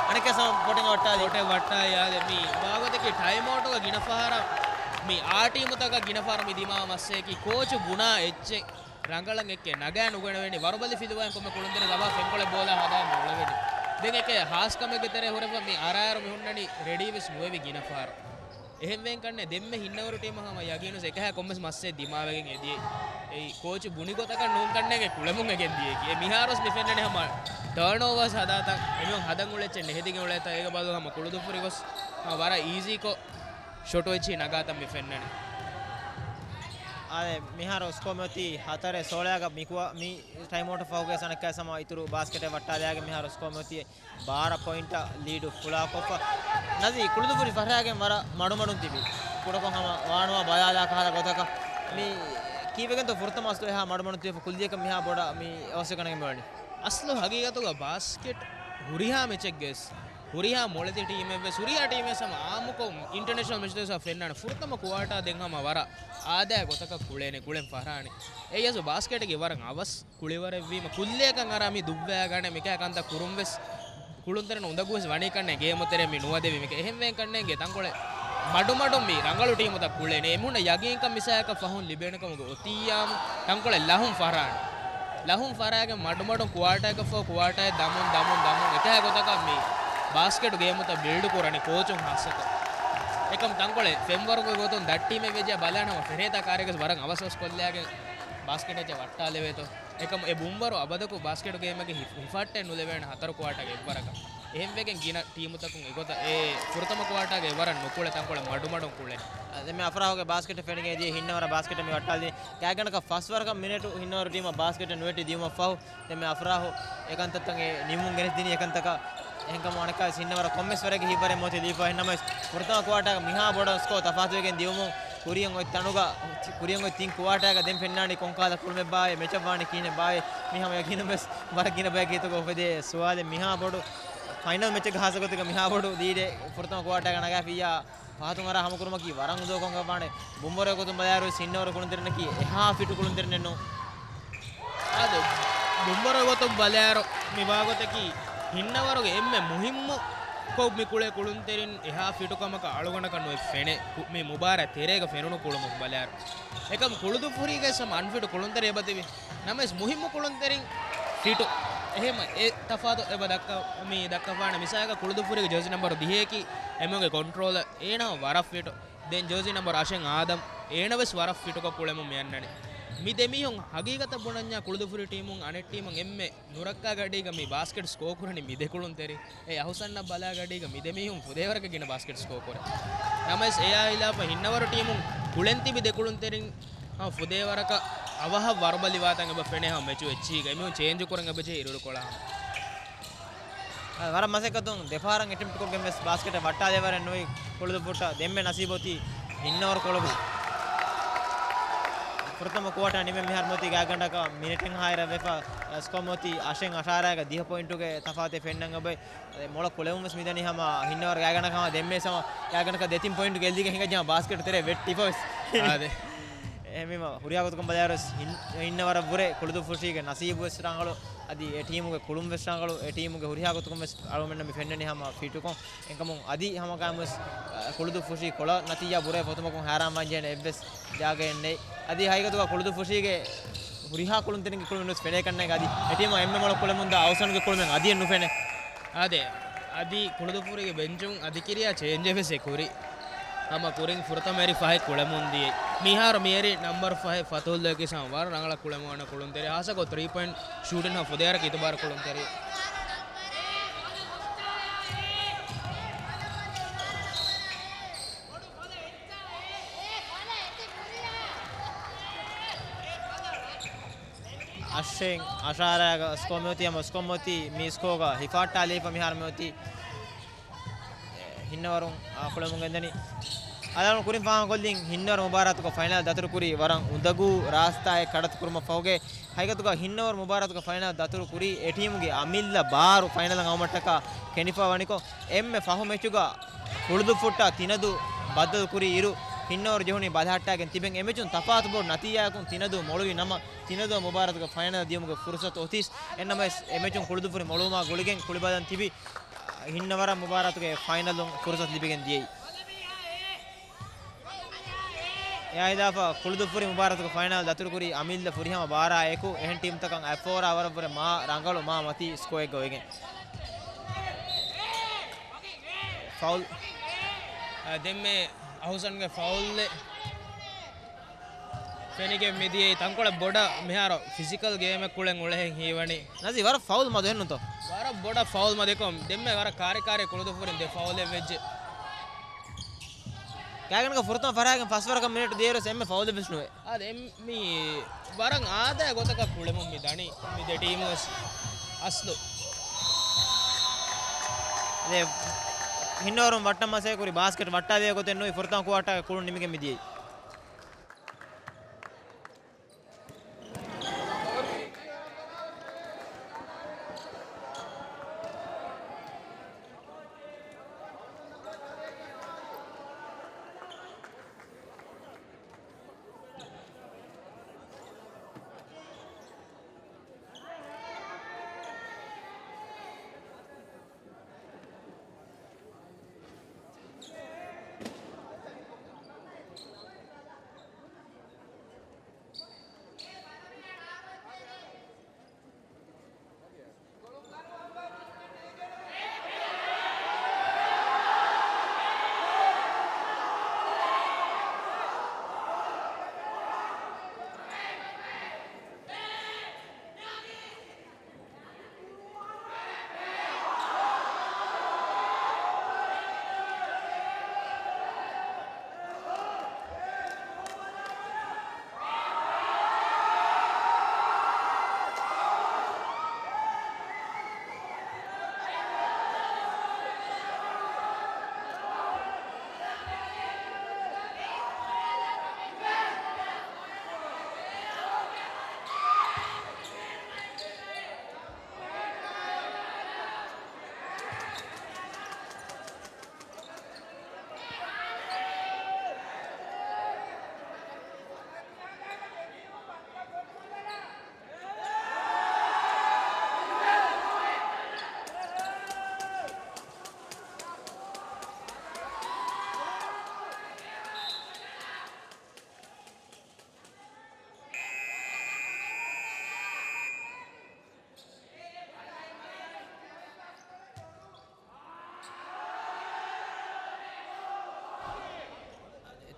އަނެއްކާ ސަމަ ޕޮޓެއް ވައްޓާލި. ޕޮޓެއް ވައްޓާލި އާދެ. މި ވާގޮތަކީ ޓައިމް އައުޓުގަ ގިނަ ފަހަރަށް މި އާ ޓީމުތަކަށް ގިނަ ފަހަރަށް މި ދިމާވާ މައްސަލައަކީ ކޯޗު ބުނާ އެއްޗެއް ރަނގަޅަށް އެކެއް ނަގާ ނުގަނެވޭނެ. ވަރުބަލި ފިލުވާ ކޮންމެ ކުޅުންތެރި ދަބާ ފެންކޮޅެއް ބޯލާ ހަދާ ނުޅެވޭނެ. ދެން އެކެއް ހާސް ކަމެއްގެ ތެރޭ ހުރެފަ މި އަރާއިރު މި ހުންނަނީ ރެޑީވެސް ނުވެވި ގިނަ ފަހަރަށް. އެހެންވެގެން ކަންނޭ ދެންމެ ހިންނަވަރު ޓީމަށް ހަމަ ޔަގީނުވެސް އެކަހަ ކޮންމެސް މައްސަލައެއް ދިމާވެގެން އެދިޔައީ. އެއީ ކޯޗު ބުނި ގޮތަކަށް ނޫން ކަންނޭނގެ ކުޅެމުން އެގެން ދިޔައީ. އެ މިހާރުވެސް މި ފެންނަނީ ހަމަ ޓާންއޯވާސް ހަދާތަން އެމީހުން ހަދަން އުޅޭ އެއްޗެއް ނެހިދިގެން އުޅޭތަން. އޭގެ ބަދަލު ހަމަ ކުޅުދުއްފުށި ގޮސް ހަމަ ވަރަށް އީޒީކޮށް ޝޮޓު އެއްޗިހި ނަގާތަން މި ފެންނަނީ. އާދެ، މިހާރު ސްކޯ މިއޮތީ ހަތަރެއް ސޯޅައިގަ މިކު-، މި ޓައިމް އައުޓު ފަހުގެ ސަނަކަ ސަމާ އިތުރު ބާސްކެޓެއް ވައްޓާލާގެ މިހާރު ސްކޯ މިއޮތީ ބާރަ ޕޮއިންޓަށް ލީޑު ފުޅާކޮށްފަ. ނަޒީ ކުޅުދުއްފުށި ފަށާގެން ވަރަށް މަޑުމަޑުން ތިބި. ކުޑަކޮށް ހަމަ ވާނުވާ ބަލާލާ ކަހަލަ ގޮތަކަށް. މި ކީއްވެގެންތޯ ފުރަތަމަ އަސްލު އެހާ މަޑުމަޑުން ތިބި ކުއްލިއަކަށް މިހާ ބޮޑަށް މި އޮއްސެ ގަނެގެން މިވަނީ؟ އަސްލު ހަގީގަތުގަ ބާސްކެޓް ހުރިހާ މެޗެއްގެސް ހުރިހާ މޮޅެތި ޓީމެއްވެސް ހުރިހާ ޓީމެއް ހަމަ އާއްމުކޮށް އިންޓަރނޭޝަނަލް މެޗްތައް ފެންނާނެ. ފުރަތަމަ ކުއާޓާ ދެން ހަމަ ވަރަށް އާދައިގެ ގޮތަކަށް ކުޅޭނެ، ކުޅެން ފަހަރާނެ. އެއީ އަސްލު ބާސްކެޓްގެ ވަރަށް އަވަސް ކުޅިވަރެއްވީމަ، ކުއްލިއަކަށް އަރާ މި ދުއްވައިގަނެ މިކަހަލަ ކަންތައް ކުރުން ވެސް ކުޅުންތެރިން އުނދަގޫ ވެސް ވަނީ ކަންނޭނގެ ގޭމު ތެރޭ މި ނުވަދެވި މިކަ. އެހެންވެ ކަންނޭނގެ ތަންކޮޅެއް މަޑުމަޑުން މި ރަނގަޅު ޓީމުތައް ކުޅޭނެ. އެމީހުންނަށް ޔަގީންކަން މިސާލަކަށް ފަހުން ލިބޭނެ ކަމުގެ އޮތިއްޔާމު ތަންކޮޅެއް ލަހުން ފަހަރާނެ. ލަހުން ފަހަރާގެން މަޑުމަޑުން ކުއާޓާއަކަށްފަހު ކުއާޓާއެއް ދަމުން، ދަމުން، ދަމުން އެކަހަލަ ގޮތަކަށް މި ބާސްކެޓު ގޭމުތައް ބިލްޑް ކުރަނީ ކޯޗުން ހާއްސަކޮށް. އެކަމް ތަންކޮޅެއް ފެންވަރުގެ ގޮތުން ދައްޓީމެއް ވެއްޖެ ބަލާނަމަ ފެނޭތާ ކާރިއަކަސް ވަރަށް އަވަސް އަވަސް ކޮށްލާގެން ބާސްކެޓް އެއްޗެއް ވައްޓާލެވޭތޯ. އެކަމް އެ ބުންވަރު އަބަދަކު ބާސްކެޓު ގޭމެއްގެ ހި-، ހިފަހައްޓައެއް ނުލެވޭނެ ހަތަރު ކުއާޓާގެ އެއްވަރަކަށް. އެހެންވެގެން ގިނަ ޓީމުތަކުން އެގޮތަށް އެ ފުރަތަމަ ކުއާޓާގެ އެއްވަރަށް ނުކުޅެ ތަންކޮޅެއް މަޑުމަޑުން ކުޅެ. ދެންމެ އަފްރާހުގެ ބާސްކެޓް ފެނިގެން ދިޔަ ހިންނަވަރަށް ބާސްކެޓް މި ވައްޓާލި. ގާތްގަނޑަކަށް ފަސްވަރަކަށް މިނެޓު ހިންނަވަރު ޓީމަށް ބާސްކެޓް ނުވެއްޓި ދިޔުމަށްފަހު ދެންމެ އަފްރާހު އެކަންތައްތައް އެ ނިމުން ގެނެސްދިނީ އެކަންތަކަށް. އެހެންކަމުން އަނެއްކާވެސް ހިންނަވަރަށް ކޮންމެސް ވަރެއްގެ ހިތްވަރެއް މޮތި ލީފަ. އެހެންނަމަވެސް ފުރަތަމަ ކުއާޓާގަ މިހާ ބޮޑަށް ސްކޯ ތަފާތުވެގެން ދިޔުމުން ކުރިއަށް އޮތް ތަނުގަ، ކުރިއަށް އޮތް ތިން ކުއާޓާގަ ދެން ފެންނާނީ ކޮންކަހަލަ ކުޅުމެއްބާއޭ، މެޗަށް ވާނީ ކިހިނެއްބާއޭ. މި ހަމަ ޔަގީނުންވެސް ވަރަށް ގިނަ ބަޔަކަށް ހިތުގަ އުފެދޭ ސުވާލެއް. މިހާ ބޮޑު ފައިނަލް މެޗެއްގަ ހާއްސަ ގޮތެއްގަ މިހާ ބޮޑު ލީޑެއް ފުރަތަމަ ކުއާޓާގަ ނަގާފިއްޔާ ފަހަތުން އަރާ ހަމަކުރުމަކީ ވަރަށް އުނދަގޫކަން ވާނެ. ބުންވަރުގެ ގޮތުން ބަލާއިރު ހިންނަވަރު ކުޅުންތެރިންނަކީ އެހާ ފިޓު ކުޅުންތެރިންނެއް ނޫން. އާދެ، ބުންވަރުގެ ގޮތުން ބަލާއިރު މި ވާގޮތަކީ ހިންނަވަރުގެ އެންމެ މުހިއްމު ކޮށް މި ކުޅޭ ކުޅުންތެރިން އެހާ ފިޓުކަމަކަށް އަޅުގަނޑަކަށް ނުއެއް ފެނޭ. ކު-، މި މުބާރާތް ތެރޭގަ ފެނުނު ކުޅުމުން ބަލާއިރު. އެކަމް ކުޅުދުއްފުށީގައި ހަމަ އަންފިޓު ކުޅުންތެރި އެބަ ތިބި. ނަމަވެސް މުހިއްމު ކުޅުންތެރިން ފިޓު. އެހެން އެ ތަފާތު އެބަ ދައްކަ-، މި ދައްކަފާނެ. މިސާލަކަށް ކުޅުދުއްފުށީގެ ޖާޒީ ނަމްބަރު ދިހައަކީ އެމީހުންގެ ކޮންޓްރޯލަރ އޭނާ ވަރަށް ފިޓު. ދެން ޖާޒީ ނަމްބަރު އަށެއް އާދަމް އޭނަވެސް ވަރަށް ފިޓުކޮށް ކުޅެމުން މި އަންނަނީ. މި ދެމީހުން ހަގީގަތަށް ބުނަންޏާ ކުޅުދުއްފުށި ޓީމުން އަނެއް ޓީމުން އެންމެ ނުރައްކާ ގަޑީގަ މި ބާސްކެޓް ސްކޯ ކުރަނީ މި ދެ ކުޅުންތެރިން. އެ އަހުސަންނަށް ބަލާ ގަޑީގަ މި ދެމީހުން ފުދޭވަރަކަށް ގިނަ ބާސްކެޓް ސްކޯ ކުރޭ. ނަމަވެސް އެއާ ހިލާފަށް ހިންނަވަރު ޓީމުން ކުޅެން ތިބި ދެ ކުޅުންތެރިން ހަމަ ފުދޭވަރަކަށް އަވަހަށް ވަރުބަލި ވާތަން އެބަ ފެނޭ ހަމަ މެޗު އެއްޗިހިގަ. އެމީހުން ޗޭންޖު ކުރަން އެބަޖެހޭ އިރުއިރުކޮޅާ ހަމަ. އަ، ވަރަށް މަސައްކަތުން ދެފަހަރަށް އެޓެމްޕްޓް ކޮށްގެން ވެސް ބާސްކެޓަށް ވައްޓާލެވަރެއް ނުވި ކުޅުދުއްފުށަށް ދެންމެ ނަސީބު އޮތީ ހިންނަވަރު ކޮޅުގަ. ފުރަތަމަ ކުއާޓާ ނިމެން މިހާރު މިއޮތީ ގާތްގަނޑަކަށް މިނެޓެއްހާއިރަށް ވެފަ، ސްކޯ މިއޮތީ އަށެއް އަށާރައިގަ ދިހަ ޕޮއިންޓުގެ ތަފާތެއް ފެންނަން އެބައި. އަދި މޮޅަށް ކުޅެމުން ވެސް މިދަނީ ހަމަ ހިންނަވަރު ގާތްގަނޑަކަށް ހަމަ ދެންމެ ސަމަ ގާތްގަނޑަކަށް ދެތިން ޕޮއިންޓު ގެއްލިގެން ހިނގައްޖެ ހަމަ ބާސްކެޓް ތެރޭ ވެއްޓިފަ ވެސް. އާދެ. އެހެންވީމަ ހުރިހާ ގޮތަކުން ބަލާއިރުވެސް ހިން-، ހިންނަވަރަށްވުރެ ކުޅުދުއްފުށީގެ ނަސީބުވެސް ރަނގަޅު، އަދި އެ ޓީމުގެ ކުޅުންވެސް ރަނގަޅު، އެ ޓީމުގެ ހުރިހާ ގޮތަކުންވެސް އަޅުގަނޑުމެންނަށް މި ފެންނަނީ ހަމަ ފިޓުކޮށް. އެކަމުން އަދި ހަމަ ގާތްގަނޑުވެސް، އަ، ކުޅުދުއްފުށީ ކޮޅަށް ނަތީޖާ ބުރޭ ފުރަތަމަކުން ހައިރާންވާންޖެހޭނެ އެއްވެސް ޖާގައެއް ނެތް. އަދި ހަގީގަތުގަ ކުޅުދުއްފުށީގެ ހުރިހާ ކުޅުންތެރިންގެ ކުޅުމެއް ނުވެސް ފެނޭ ކަންނޭނގެ އަދި އެ ޓީމަށް އެންމެ މޮޅަށް ކުޅެމުންދާ އަހުސަންގެ ކުޅުމެއް އަދިއެއް ނުފެނޭ. އާދެ، އަދި ކުޅުދުއްފުށީގެ ބެންޗުން އަދި ކިރިޔާ ޗޭންޖެއް ވެސް އެ ކުރި. ހަމަ ކުރިން ފުރަތަމަ އެރި ފަހެއް ކުޅެމުން ދިޔައީ. މިހާރު މި އެރި ނަމްބަރު ފަހެއް ފަތުހުއްލާ ކިސާން ވަރަށް ރަނގަޅަށް ކުޅެމުން އަންނަ ކުޅުންތެރި. ހާއްސަކޮށް ތްރީ ޕޮއިންޓް ޝޫޓިން ހަމަ ފުދޭވަރަކަށް އިތުބާރު ކުޅުންތެރި. އަށެއް އަށާރައިގަ ސްކޯ މިއޮތީ ހަމަ ސްކޯ މިއޮތީ މި ސްކޯގަ ހިފަހައްޓާލައިފަ މިހާރު މިއޮތީ. ހިންނަވަރުން އާ ކުޅެމުން ގެންދަނީ. އަލަން ކުރިން ފާހަގަކޮށްލިން ހިންނަވަރު މުބާރާތުގަ ފައިނަލް ދަތުރުކުރީ ވަރަށް އުނދަގޫ ރާސްތާއެއް ކަޑައްތު ކުރުމަށް ފަހުގެ. ހަގީގަތުގަ ހިންނަވަރު މުބާރާތުގަ ފައިނަލް ދަތުރު ކުރީ އެ ޓީމުގެ އަމިއްލަ ބާރު ފައިނަލަށް އައުމަށްޓަކާ ކެނޑިފަ ވަނިކޮށް، އެންމެ ފަހު މެޗުގަ ކުޅުދުއްފުށްޓާ ތިނަދޫ ބައްދަލު ކުރި އިރު، ހިންނަވަރު ޖެހުނީ ބަލަހައްޓާގެން ތިބެން. އެ މެޗުން ތަފާތު ބޮޑު ނަތީޖާއަކުން ތިނަދޫ މޮޅުވި ނަމަ، ތިނަދޫ މުބާރާތުގަ ފައިނަލް ދިޔުމުގެ ފުރުސަތު އޮތީސް. އެންނަމަވެސް، އެ މެޗުން ކުޅުދުއްފުށި މޮޅުވުމާ ގުޅިގެން ކުޅިބަލަން ތިބި، ހިންނަވަރަށް މުބާރާތުގެ ފައިނަލުން ފުރުސަތު ލިބިގެން ދިޔައީ. އެއާ ހިލާފަށް ކުޅުދުއްފުށި މުބާރާތުގެ ފައިނަލް ދަތުރުކުރީ އަމިއްލަ ފުރިހަމަ ބާރާއެކު، އެހެން ޓީމްތަކަށް އަތްފޯރާވަރަށްވުރެ މާ ރަނގަޅު، މާ މަތީ ސްކޯއެއްގަ އޮވެގެން. ފައުލް. އަ، ދެންމެ އަހުސަންގެ ފައުލްއެއް ފެނިގެން މިދިޔައީ. ތަންކޮޅެއް ބޮޑަށް މިހާރު ފިޒިކަލް ގޭމެއް ކުޅެން އުޅެހެން ހީވަނީ. ނަޒީ، ވަރަށް ފައުލް މަދު ހެންނުތޯ؟ ވަރަށް ބޮޑަށް ފައުލް މަދު އެކަމް ދެންމެ ވަރަށް ކާރި ކާރި ކުޅުދުއްފުށިން ދެ ފައުލެއް ވެއްޖެ. ގާތްގަނޑަކަށް ފުރަތަމަ ފަހަރާގެން ފަސްވަރަކަށް މިނެޓު ދިޔައިރުވެސް އެންމެ ފައުލެއްވެސް ނުވޭ. އާދެ، އެން-، މީ ވަރަށް އާދައިގެ ގޮތަކަށް ކުޅެމުން މި ދަނީ މި ދެ ޓީމުވެސް އަސްލު. އާދެ، ހިންނަވަރުން ވައްޓަން މަސައްކަތް ކުރި ބާސްކެޓް ވައްޓާލެވޭ ގޮތެއް ނުވި ފުރަތަމަ ކުއާޓާގެ ކުޅުން ނިމިގެން މި ދިޔައީ.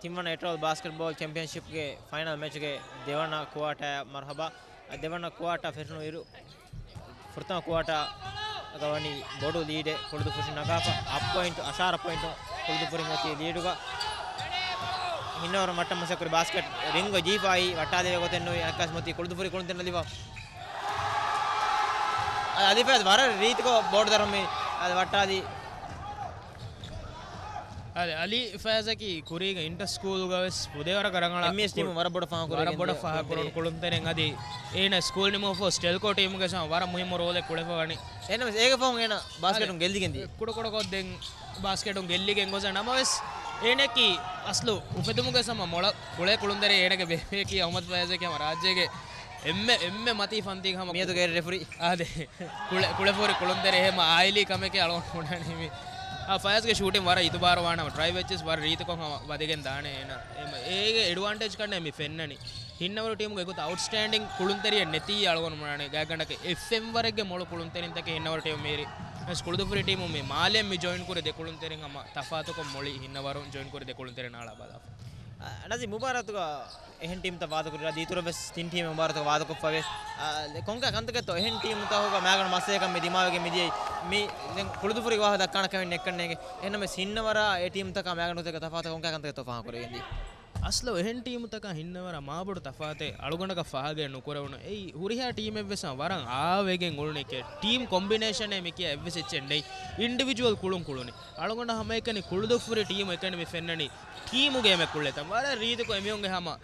ތިންވަނަ އެޓޯލް ބާސްކެޓްބޯލް ޗެމްޕިއަންޝިޕްގެ ފައިނަލް މެޗުގެ ދެވަނަ ކުއާޓާ މަރުހަބާ. ދެވަނަ ކުއާޓާ ފެށުނު އިރު، ފުރަތަމަ ކުއާޓާގަ ވަނީ ބޮޑު ލީޑެއް. ކުޅުދުފުށި ނަގާފަ އަށް ޕޮއިންޓު، އަށާރަ ޕޮއިންޓު ކުޅުދުފުށި މޮތީ ލީޑުގަ. ހިންނަވަރު މައްޓަމަސަކުރި ބާސްކެޓް ރިންގް ޖީފައި ވައްޓާލެވޭ ގޮތެއް ނުވި. އަނެއްކާސް މޮތީ ކުޅުދުފުށި ކުޅުންތެރިން ލިބުން. އަދި އަލިފާޒް ވަރަށް ރީތިކޮށް ބޯޑު ދަރުމި އަދި ވައްޓާލި. އަދި އަލިފާޒަކީ ކުރީގަ އިންޓަ ސްކޫލްގަ ވެސް ފުދޭވަރަކަށް ރަނގަޅަށް އެމްއީއެސް ޓީމު ވަރަށް ބޮޑަށް ފާހަގަކުރި ވަރަށް ބޮޑަށް ފާހަގަކުރުން ކުޅުންތެރިން. އަދި އޭނަ ސްކޫލް ނިމުމަށްފަހު ސްޓެލްކޯ ޓީމުގެ ވަރަށް މުހިއްމު ރޯލެއް ކުޅެފަވަނީ. އެހެންނަމަވެސް އޭގެ ފަހުން އޭނަ ބާސްކެޓުން ގެއްލިގެންދިޔަ. ކުޑަކުޑަކޮށް ދެން ބާސްކެޓުން ގެއްލިގެން ގޮސް ނަމަވެސް، އޭނައަކީ އަސްލު އުފެދުމުގެ ހަމަ މޮޅަށް ކުޅޭ ކުޅުންތެރި. އޭނަގެ ބޭބެއަކީ އަހުމަދު ފަޔާޒަކީ ހަމަ ރާއްޖޭގެ އެންމެ، އެންމެ މަތީ ފަންތީގަ ހަމަ މިއަދުގެ ރެފްރީ. އާދެ. ކުޅެ، ކުޅެފޯރި ކުޅުންތެރި އެހެމަ އާއިލީ ކަމެކޭ އަޅުގަނޑު ބުނާނީ މި. އާ، ފަޔާޒްގެ ޝޫޓިން ވަރަށް އިތުބާރު ވާނަމަ ޓްރައި ވެއްޗެސް ވަރަށް ރީތިކޮށް ހަމަ ވަދެގެން ދާނެ އޭނަ. އެމަ، އޭގެ އެޑްވާންޓޭޖް ކަންނޭ މި ފެންނަނީ. ހިންނަވަރު ޓީމުގެ އެގޮތަށް އައުޓްސްޓޭންޑިން ކުޅުންތެރިއެއް ނެތީ އަޅުގަނޑު ބުނާނެ. ގާތްގަނޑަކަށް އެއް ފެންވަރެއްގެ މޮޅު ކުޅުންތެރިންތަކެއް ހިންނަވަރު ޓީމު މީރި. ވެސް ކުޅުދުފުރި ޓީމު މި މާލެ މި ޖޮއިން ކުރި ދެ ކުޅުންތެރިން ހަމަ ތަފާތުކޮށް މޮޅި ހިންނަވަރު ޖޮއިން ކުރި ދެ ކުޅުންތެރިން އަޅާ ބަލާފަ. އަ، ނަޒީ މުބާރާތުގަ އެހެން ޓީމްތައް ވާދަކުރި އަދި އިތުރަށް ވެސް ތިން ޓީމެއް މުބާރާތުގަ ވާދަކޮށްފަވޭ. އަ، ކޮންކަހަލަ ކަންތަކެއްތޯ އެހެން ޓީމްތަކުގަ މާގަނޑު މަސައްކަތް މި ދިމާވެގެން މިދިޔައީ؟ މި ދެން ކުޅުދުފުރިގެ ވާހަކަ ދައްކާނެ ކަމެއް ނެއްކަންނޭނގެ. އެހެންނަމަވެސް ހިންނަވަރާ އެ ޓީމްތަކާ މާގަނޑުތަކަށް ތަފާތު ކޮންކަހަލަ ކަންތަކެއްތޯ ފާހަގަކުރެވިގެންދިޔަ؟ އަސްލު އެހެން ޓީމުތަކާ ހިންނަވަރާ މާބޮޑު ތަފާތެއް އަޅުގަނޑަކަށް ފާހަގައެއް ނުކުރެވުނު. އެއީ ހުރިހާ ޓީމެއްވެސް ވަރަށް އާވެގެން އުޅުނެކޭ. ޓީމް ކޮމްބިނޭޝަނެއް މިކިޔާ އެއްވެސް އެއްޗެއް ނެތް. އިންޑިވިޖުއަލް ކުޅުން ކުޅުނީ. އަޅުގަނޑަށް ހަމައެކަނި ކުޅުދުފުރި ޓީމު އެކަނި މި ފެންނަނީ ޓީމު ގޭމެއް ކުޅޭތަން. ވަރަށް ރީތިކޮށް އެމީހުންގެ ހަމަ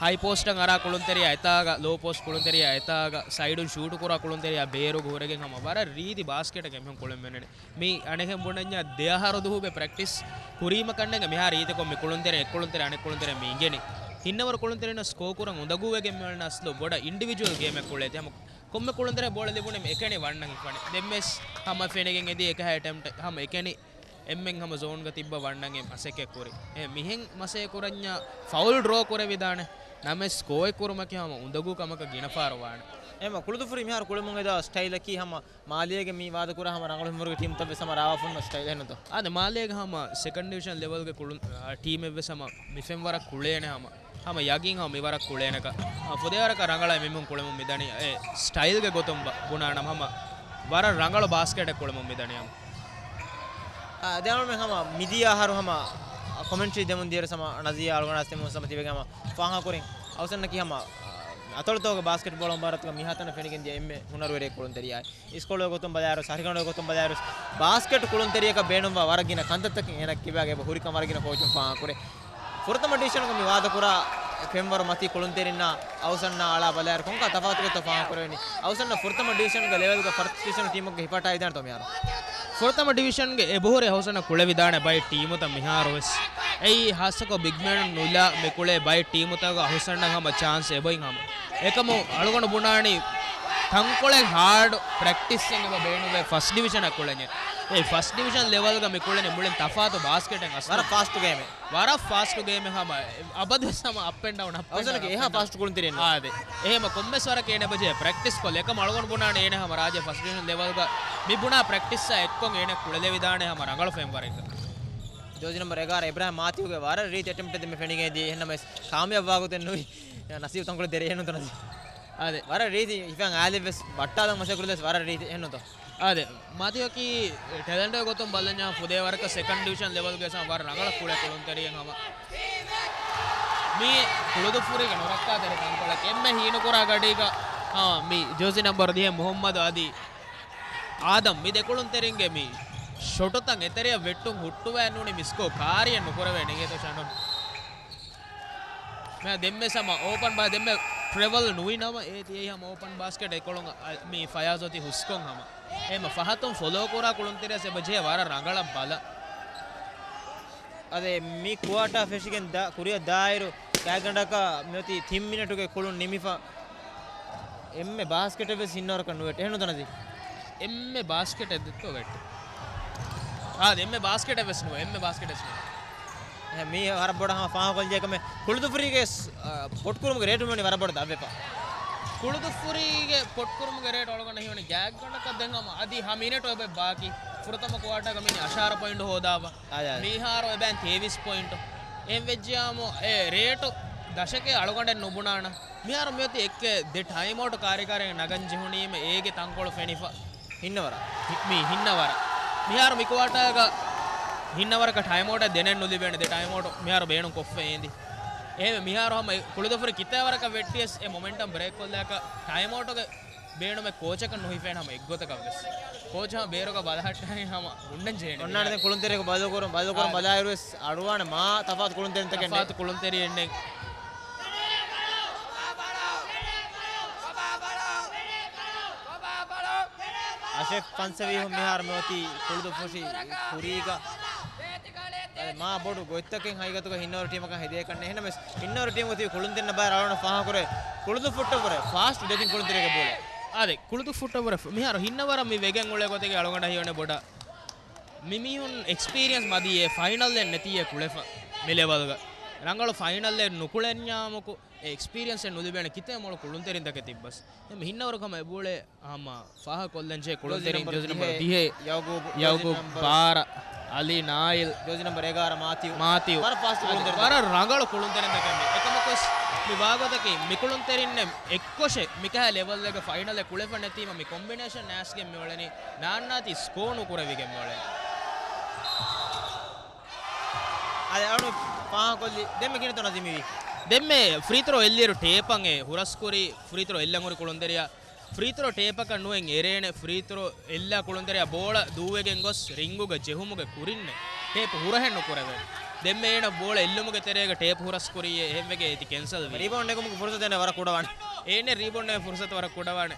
ހައި ޕޯސްޓަށް އަރާ ކުޅުންތެރިޔާ އެތާގަ، ލޯ ޕޯސްޓް ކުޅުންތެރިޔާ އެތާގަ، ސައިޑުން ޝޫޓު ކުރާ ކުޅުންތެރިޔާ ބޭރުގަ ހުރެގެން ހަމަ ވަރަށް ރީތި ބާސްކެޓެއް އެމީހުން ކުޅެން މެނެނެ. މި އަނެކެން ބުނަންޏާ ދެ އަހަރު ދުވަހުގެ ޕްރެކްޓިސް ކުރީމަ ކަންނޭނގެ މިހާ ރީތިކޮށް މި ކުޅުންތެރި އެއް ކުޅުންތެރި މި އިނގެނީ. ހިންނަވަރު ކުޅުންތެރިންނަށް ސްކޯ ކުރަން އުނދަގޫވެގެން މިއުޅެނީ އަސްލު ބޮޑަށް އިންޑިވިޖުއަލް ގޭމެއް ކުޅޭތީ. ހަމަ ކޮންމެ ކުޅުންތެރި ބޯޅަ ލިބުނީ އެކަނި ވަންނަން ހިފަނީ. ދެންވެސް ހަމަ ފެނިގެން އެދި އެކަހަ އެޓެމްޕްޓެއް ހަމަ އެކަނި އެންމެން ހަމަ ޒޯންގަ ތިއްބަ ވަންނަން އެ މަސައްކަތް ކުރި. އެ މިހެން މަސައްކަތް ކުރަންޏާ ފައުލް ޑްރޯ ކުރެވިދާނެ. ނަމަވެސް ސްކޯއެއް ކުރުމަކީ ހަމަ އުނދަގޫ ކަމަކަށް ގިނަ ފަހަރު ވާނެ. އެހެމަ ކުޅުދުފުރި މިހާރު ކުޅެމުން އެދާ ސްޓައިލަކީ ހަމަ މާލޭގެ މި ވާދަކުރާ ހަމަ ރަނގަޅު ހިންނަވަރުގެ ޓީމްތައްވެސް ހަމަ ރާވާފަ ހުންނަ ސްޓައިލެއް ނުތޯ؟ އާދެ، މާލޭގެ ހަމަ ސެކަންޑް ޑިވިޝަން ލެވެލްގެ ކުޅުން، އާ، ޓީމެއްވެސް ހަމަ މި ފެންވަރަށް ކުޅޭނެ ހަމަ. ހަމަ ޔަގީން ހަމަ މިވަރަށް ކުޅޭނެކަ. އާ، ފުދޭވަރަކަށް ރަނގަޅަށް މިމުން ކުޅެމުން މިދަނީ. އެ ސްޓައިލްގެ ގޮތުން ބަ-، ބުނާނަމަ ހަމަ ވަރަށް ރަނގަޅު ބާސްކެޓެއް ކުޅެމުން މިދަނީ ހަމަ. އާ، ދެން ހަމަ މިދިޔަ އަހަރު ހަމަ ކޮމެންޓްރީ ދެމުން ދިޔައިރު ހަމަ ނަޒީ އަޅުގަނޑާ ދެމުން ހަމަ ތިބެގެ ހަމަ ފާހަގަކުރިން އައުސަންނަކީ ހަމަ އަތޮޅުތަކުގެ ބާސްކެޓް ބޯޅަ މުބާރާތުގަ މިހާތަނަށް ފެނިގެން ދިޔަ އެންމެ ހުނަރުވެރި ކުޅުންތެރިޔާ. އިސްކޮޅުގެ ގޮތުން ބަލާއިރު، ހަރިގަނޑުގެ ގޮތުން ބަލާއިރު، ބާސްކެޓް ކުޅުންތެރިޔަކަށް ބޭނުންވާ ވަރަށް ގިނަ ކަންތައްތަކެއް އޭނަ ކިބާގައި ހުރިކަން ވަރަށް ގިނަ ކޯޗުން ފާހަގަކުރޭ. ފުރަތަމަ ޑިވިޝަނުގަ މި ވާދަކުރާ ފެންވަރު މަތީ ކުޅުންތެރިންނާ އައުސަންނާ އަޅާ ބަލާއިރު ކޮންކަހަލަ ތަފާތުކޮށްތޯ ފާހަގަކުރެވެނީ؟ އައުސަންނަށް ފުރަތަމަ ޑިވިޝަންގެ ލެވެލްގަ ފަސްޓް ޑިވިޝަނު ޓީމެއްގަ ހިފަހައްޓާ ދާނެތޯ މިހާރު؟ ފުރަތަމަ ޑިވިޝަންގެ އެބަހުރި އަހުސަނަށް ކުޅެވިދާނެ ބައެއް ޓީމުތައް މިހާރުވެސް. އެއީ ހާއްސަކޮށް ބިގްމެނުން ނުލާ މި ކުޅޭ ބައެއް ޓީމުތަކަށް އަހުސަނަށް ހަމަ ޗާންސް އެބައިން ހަމަ. އެކަމު އަޅުގަނޑު ބުނާނީ ތަންކޮޅެއް ހާޑް ޕްރެކްޓިސްއެއް އެބަ ބޭނުންވޭ ފަސްޓް ޑިވިޝަނަށް ކުޅެންޏެ. އެ ފަސްޓް ޑިވިޝަން ލެވަލްގަ މި ކުޅެނީ މުޅިން ތަފާތު ބާސްކެޓެއް އަސްލު. ވަރަށް ފާސްޓު ގޭމެއް. ވަރަށް ފާސްޓު ގޭމެއް ހަމަ އަބަދުވެސް ހަމަ އަޕް އެންޑް ޑައުން، އަޕް އެންޑް އައުސަންގެ ޑައުން، އެހާ އަޕް އެންޑް ޑައުން. ފާސްޓު ކުޅުންތެރިން. އާދެ. އެހެމަ ކޮންމެސް ވަރަކަށް އޭނަ ބަޖެ ޕްރެކްޓިސް ކޮށްލަ. އެކަމް އަޅުގަނޑު ބުނާނެ އޭނަ ހަމަ ރާއްޖެ ފަސްޓް ޑިވިޝަން ލެވަލްގަ މި ބުނާ ޕްރެކްޓިސްއާ އެއްކޮށް އޭނަ ކުޅެލެވިދާނެ ހަމަ ރަނގަޅު ފެންވަރެއްގަ. ޖޯޒި ނަމްބަރު އެގާރަ އިބްރާހިމް މާތިއުގެ ވަރަށް ރީތި އެޓެމްޕްޓެއް ދެމެ ފެނިގެން ދިޔަ. އެހެންނަމަވެސް ކާމިޔާބު ވާގޮތެއް ނުވި. ނަސީބު ތަންކޮޅެއް ދެރަ އެހެން ނުތަނަސީ. އާދެ. ވަރަށް ރީތި ހިފަން އާލެއްވެސް ވައްޓާލަން މަސައްކަތް ކުރިލަސް ވަރަށް ރީތި އެހެން ނުތޯ؟ އާދެ، މާތިއަކީ ޓެލެންޓްގެ ގޮތުން ބަލަންޏާ ފުދޭ ވަރަކަށް ސެކަންޑް ޑިވިޝަން ލެވަލްގެ ވަރަށް ރަނގަޅަށް ކުޅޭ ކުޅުންތެރިއެއް ހަމަ. މީ ކުޅުދުފުރީގެ ނުރައްކާތެރި ތަންކޮޅެއް އެންމެ ހީނުކުރާ ގަޑީގަ، އާ، މި ޖޯޒި ނަމްބަރު ދިހަ މުހައްމަދު އަދި އާދަމް މި ދެކުޅުންތެރިންގެ މި ޝޮޓުތައް އެތެރެއަށް ވެއްޓުން ހުއްޓުވައެއް ނޫނީ މިސްކޯ ކާރިއެއް ނުކުރެވޭ ނެގޭތޯ ޝަނޑުން. މި ދެންމެ ސަމަ އޯޕަން ބާ ދެންމެ ޓްރެވަލް ނުވި ނަމަ އޭތި އެއީ ހަމަ އޯޕަން ބާސްކެޓް އެކޮޅުން މި ފަޔާޒް އޮތީ ހުސްކޮން ހަމަ. އެހެމަ ފަހަތުން ފޮލޯ ކުރާ ކުޅުންތެރިޔަސް އެބަޖެހޭ ވަރަށް ރަނގަޅަށް ބަލަ. އަދެ މި ކުއާޓާ ފެށިގެން ދާ، ކުރިއަށް ދާއިރު ގާތްގަނޑަކަށް މިއޮތީ ތިން މިނެޓުގެ ކުޅުން ނިމިފަ. އެންމެ ބާސްކެޓެއް ވެސް ހިންނަވަރަކަށް ނުވެއްޓެ. އެހެން ނުތަނަސީ؟ އެންމެ ބާސްކެޓެއް ދެއްތޯ ވެއްޓެ. އާ، އެންމެ ބާސްކެޓެއް ވެސް ނުވެ، އެންމެ ބާސްކެޓެއް ވެސް ނުވެ. އެހެން މީ ވަރަށް ބޮޑަށް ހަމަ ފާހަގަކޮށްލި ކަމެއް. ކުޅުދުފުރީގެ ސް-، އާ، ޕޮޓްކުރުމުގެ ރޭޓު މިވަނީ ވަރަށް ބޮޑަށް ދަށްވެފަ. ކުޅުދުފުރީގެ ޕޮޓްކުރުމުގެ ރޭޓު އަޅުގަނޑަށް ހީވަނީ ގާތްގަނޑަކަށް ދެން ހަމަ އަދި ހަ މިނެޓު އެބަ ބާކީ. ފުރަތަމަ ކުއާޓާގަ މި އަށާރަ ޕޮއިންޓު ހޯދާފަ. އާދެ، އާދެ. މިހާރު އެބައިން ތޭވީސް ޕޮއިންޓު. އެހެން ވެއްޖިޔާމު އެ ރޭޓު ދަށެކޭ އަޅުގަނޑެއް ނުބުނާނަ. މިހާރު މިއޮތީ އެއްކޭ ދެ ޓައިމްއައުޓް ކާރިކާރެއް ނަގަން ޖެހުނީމަ އޭގެ ތަންކޮޅު ފެނިފަ. ހިންނަވަރަ. ހި-، މީ ހިންނަވަރަ. މިހާރު މި ކުއާޓާގަ ހިންނަވަރަކަށް ޓައިމްއައުޓެއް ދެނެއް ނުލިބޭނެ. ދެ ޓައިމްއައުޓް މިހާރު ބޭނުން ކޮށްފަ އޭނދި. އެހެންވެ މިހާރު ހަމަ ކުޅުދުފުރި ކިތައިވަރަކަށް ވެއްޓިޔަސް އެ މޮމެންޓަމް ބްރޭކް ކޮށްލާކަށް ޓައިމްއައުޓުގެ ބޭނުމެއް ކޯޗަކަށް ނުހިފޭނެ ހަމަ އެއްގޮތަކަށް ވެސް. ކޯޗް ހަމަ ބޭރުގަ ބަލަހައްޓާހި ހަމަ ހުންނަން ޖެހޭނެ. އޮންނާނެ ދެން ކުޅުންތެރިޔަކު ބަދަލުކުރުން، ބަދަލުކުރުން އާ. ބަލާއިރުވެސް އަޑުވާނެ މާ ތަފާތު ކުޅުންތެރިންތަކެއް ނެތް. ތަފާތު ކުޅުންތެރިއެއް ނެތް. އަށެއް ފަންސަވީހުން މިހާރު މިއޮތީ ކުޅުދުފުށި ކުރީގަ. އަދި މާ ބޮޑު ގޮތްތަކެއް ހަގީގަތުގަ ހިންނަވަރު ޓީމަކަށް ހެދޭކަށް ނެތް. އެހެންނަމަވެސް ހިންނަވަރު ޓީމުގަ ތިބި ކުޅުންތެރިންނަށް ބާރަށް އަޅުގަނޑު ފާހަގަކުރޭ ކުޅުދުފުށަށްވުރެ ފާސްޓް ބޭޓިން ކުޅުންތެރިންގެ ބޯލަށް. އާދެ، ކުޅުދުފުށަށްވުރެ ފ-، މިހާރު ހިންނަވަރަށް މި ވެގެން އުޅޭ ގޮތެއްގެ އަޅުގަނޑަށް ހީވަނީ ބޮޑަށް. މި މީހުން އެކްސްޕީރިއަންސް މަދީ އެ ފައިނަލްއެއް ނެތީ އެ ކުޅެފަ މި ލެވަލްގަ. ރަނގަޅު ފައިނަލްއެއް ނުކުޅެންޏާމުކު އެ އެކްސްޕީރިއަންސްއެއް ނުލިބޭނެ ކިތައް މޮޅު ކުޅުންތެރިންތަކެއް ތިއްބަސް. އެ މި ހިންނަވަރު ހަމަ އެބޯޅެ ހަމަ ފާހަގަކޮށްލަންޖެހޭ ކުޅުންތެރިން ޖާޒީ ނަމްބަރު ދިހައެއް، ޔައުގޫބު، ޔައުގޫބު ޖާޒީ ނަމްބަރު ބާރަ، އަލީ ނާއިލް، ޖާޒީ ނަމްބަރު އެގާރަ މާތިއު. މާތިއު. ވަރަށް ފާސްޓް އަދި ކުޅުންތެރިން. ވަރަށް ރަނގަޅު ކުޅުންތެރިންތަކެއް މި. އެކަމަކުވެސް މި ވާގޮތަކީ މި ކުޅުންތެރިންނެއް އެއްކޮށެއް މިކަހަލަ ލެވަލްއެއްގަ ފައިނަލެއް ކުޅެފަ ނެތީމަ މި ކޮމްބިނޭޝަން ނާސްގެން މިއުޅެނީ ނާންނާތީ ސްކޯ ނުކުރެވިގެން މިއުޅެނީ. އަދި އަޅު ފާހަގަކޮށްލި ދެންމެ ކިހިނެއްތޯ ނަޒީމް މިވީ؟ ދެންމެ ފްރީތްރޯ އެއްލިއިރު ޓޭޕަށް އެ ހުރަސްކުރި ފްރީތްރޯ އެއްލަން ހުރި ކުޅުންތެރިޔާ ފްރީތްރޯ ޓޭޕަކަށް ނުއެއް އެރޭނެ. ފްރީތްރޯ އެއްލާ ކުޅުންތެރިޔާ ބޯޅަ ދޫވެގެން ގޮސް ރިންގުގަ ޖެހުމުގެ ކުރިންނެއް ޓޭޕް ހުރަހެއް ނުކުރެވޭނެ. ދެންމެ އޭނަ ބޯޅަ އެއްލުމުގެ ތެރޭގަ ޓޭޕް ހުރަސްކުރީއޭ އެހެންވެގެން އޭތި ކެންސަލް ވީ. ރީބައުންޑް ނެގުމުގެ ފުރުސަތު އޭނަ ވަރަށް ކުޑަވާނެ. އޭނަ ރީބައުންޑް ނެގުމުގެ ފުރުސަތު ވަރަށް ކުޑަވާނެ.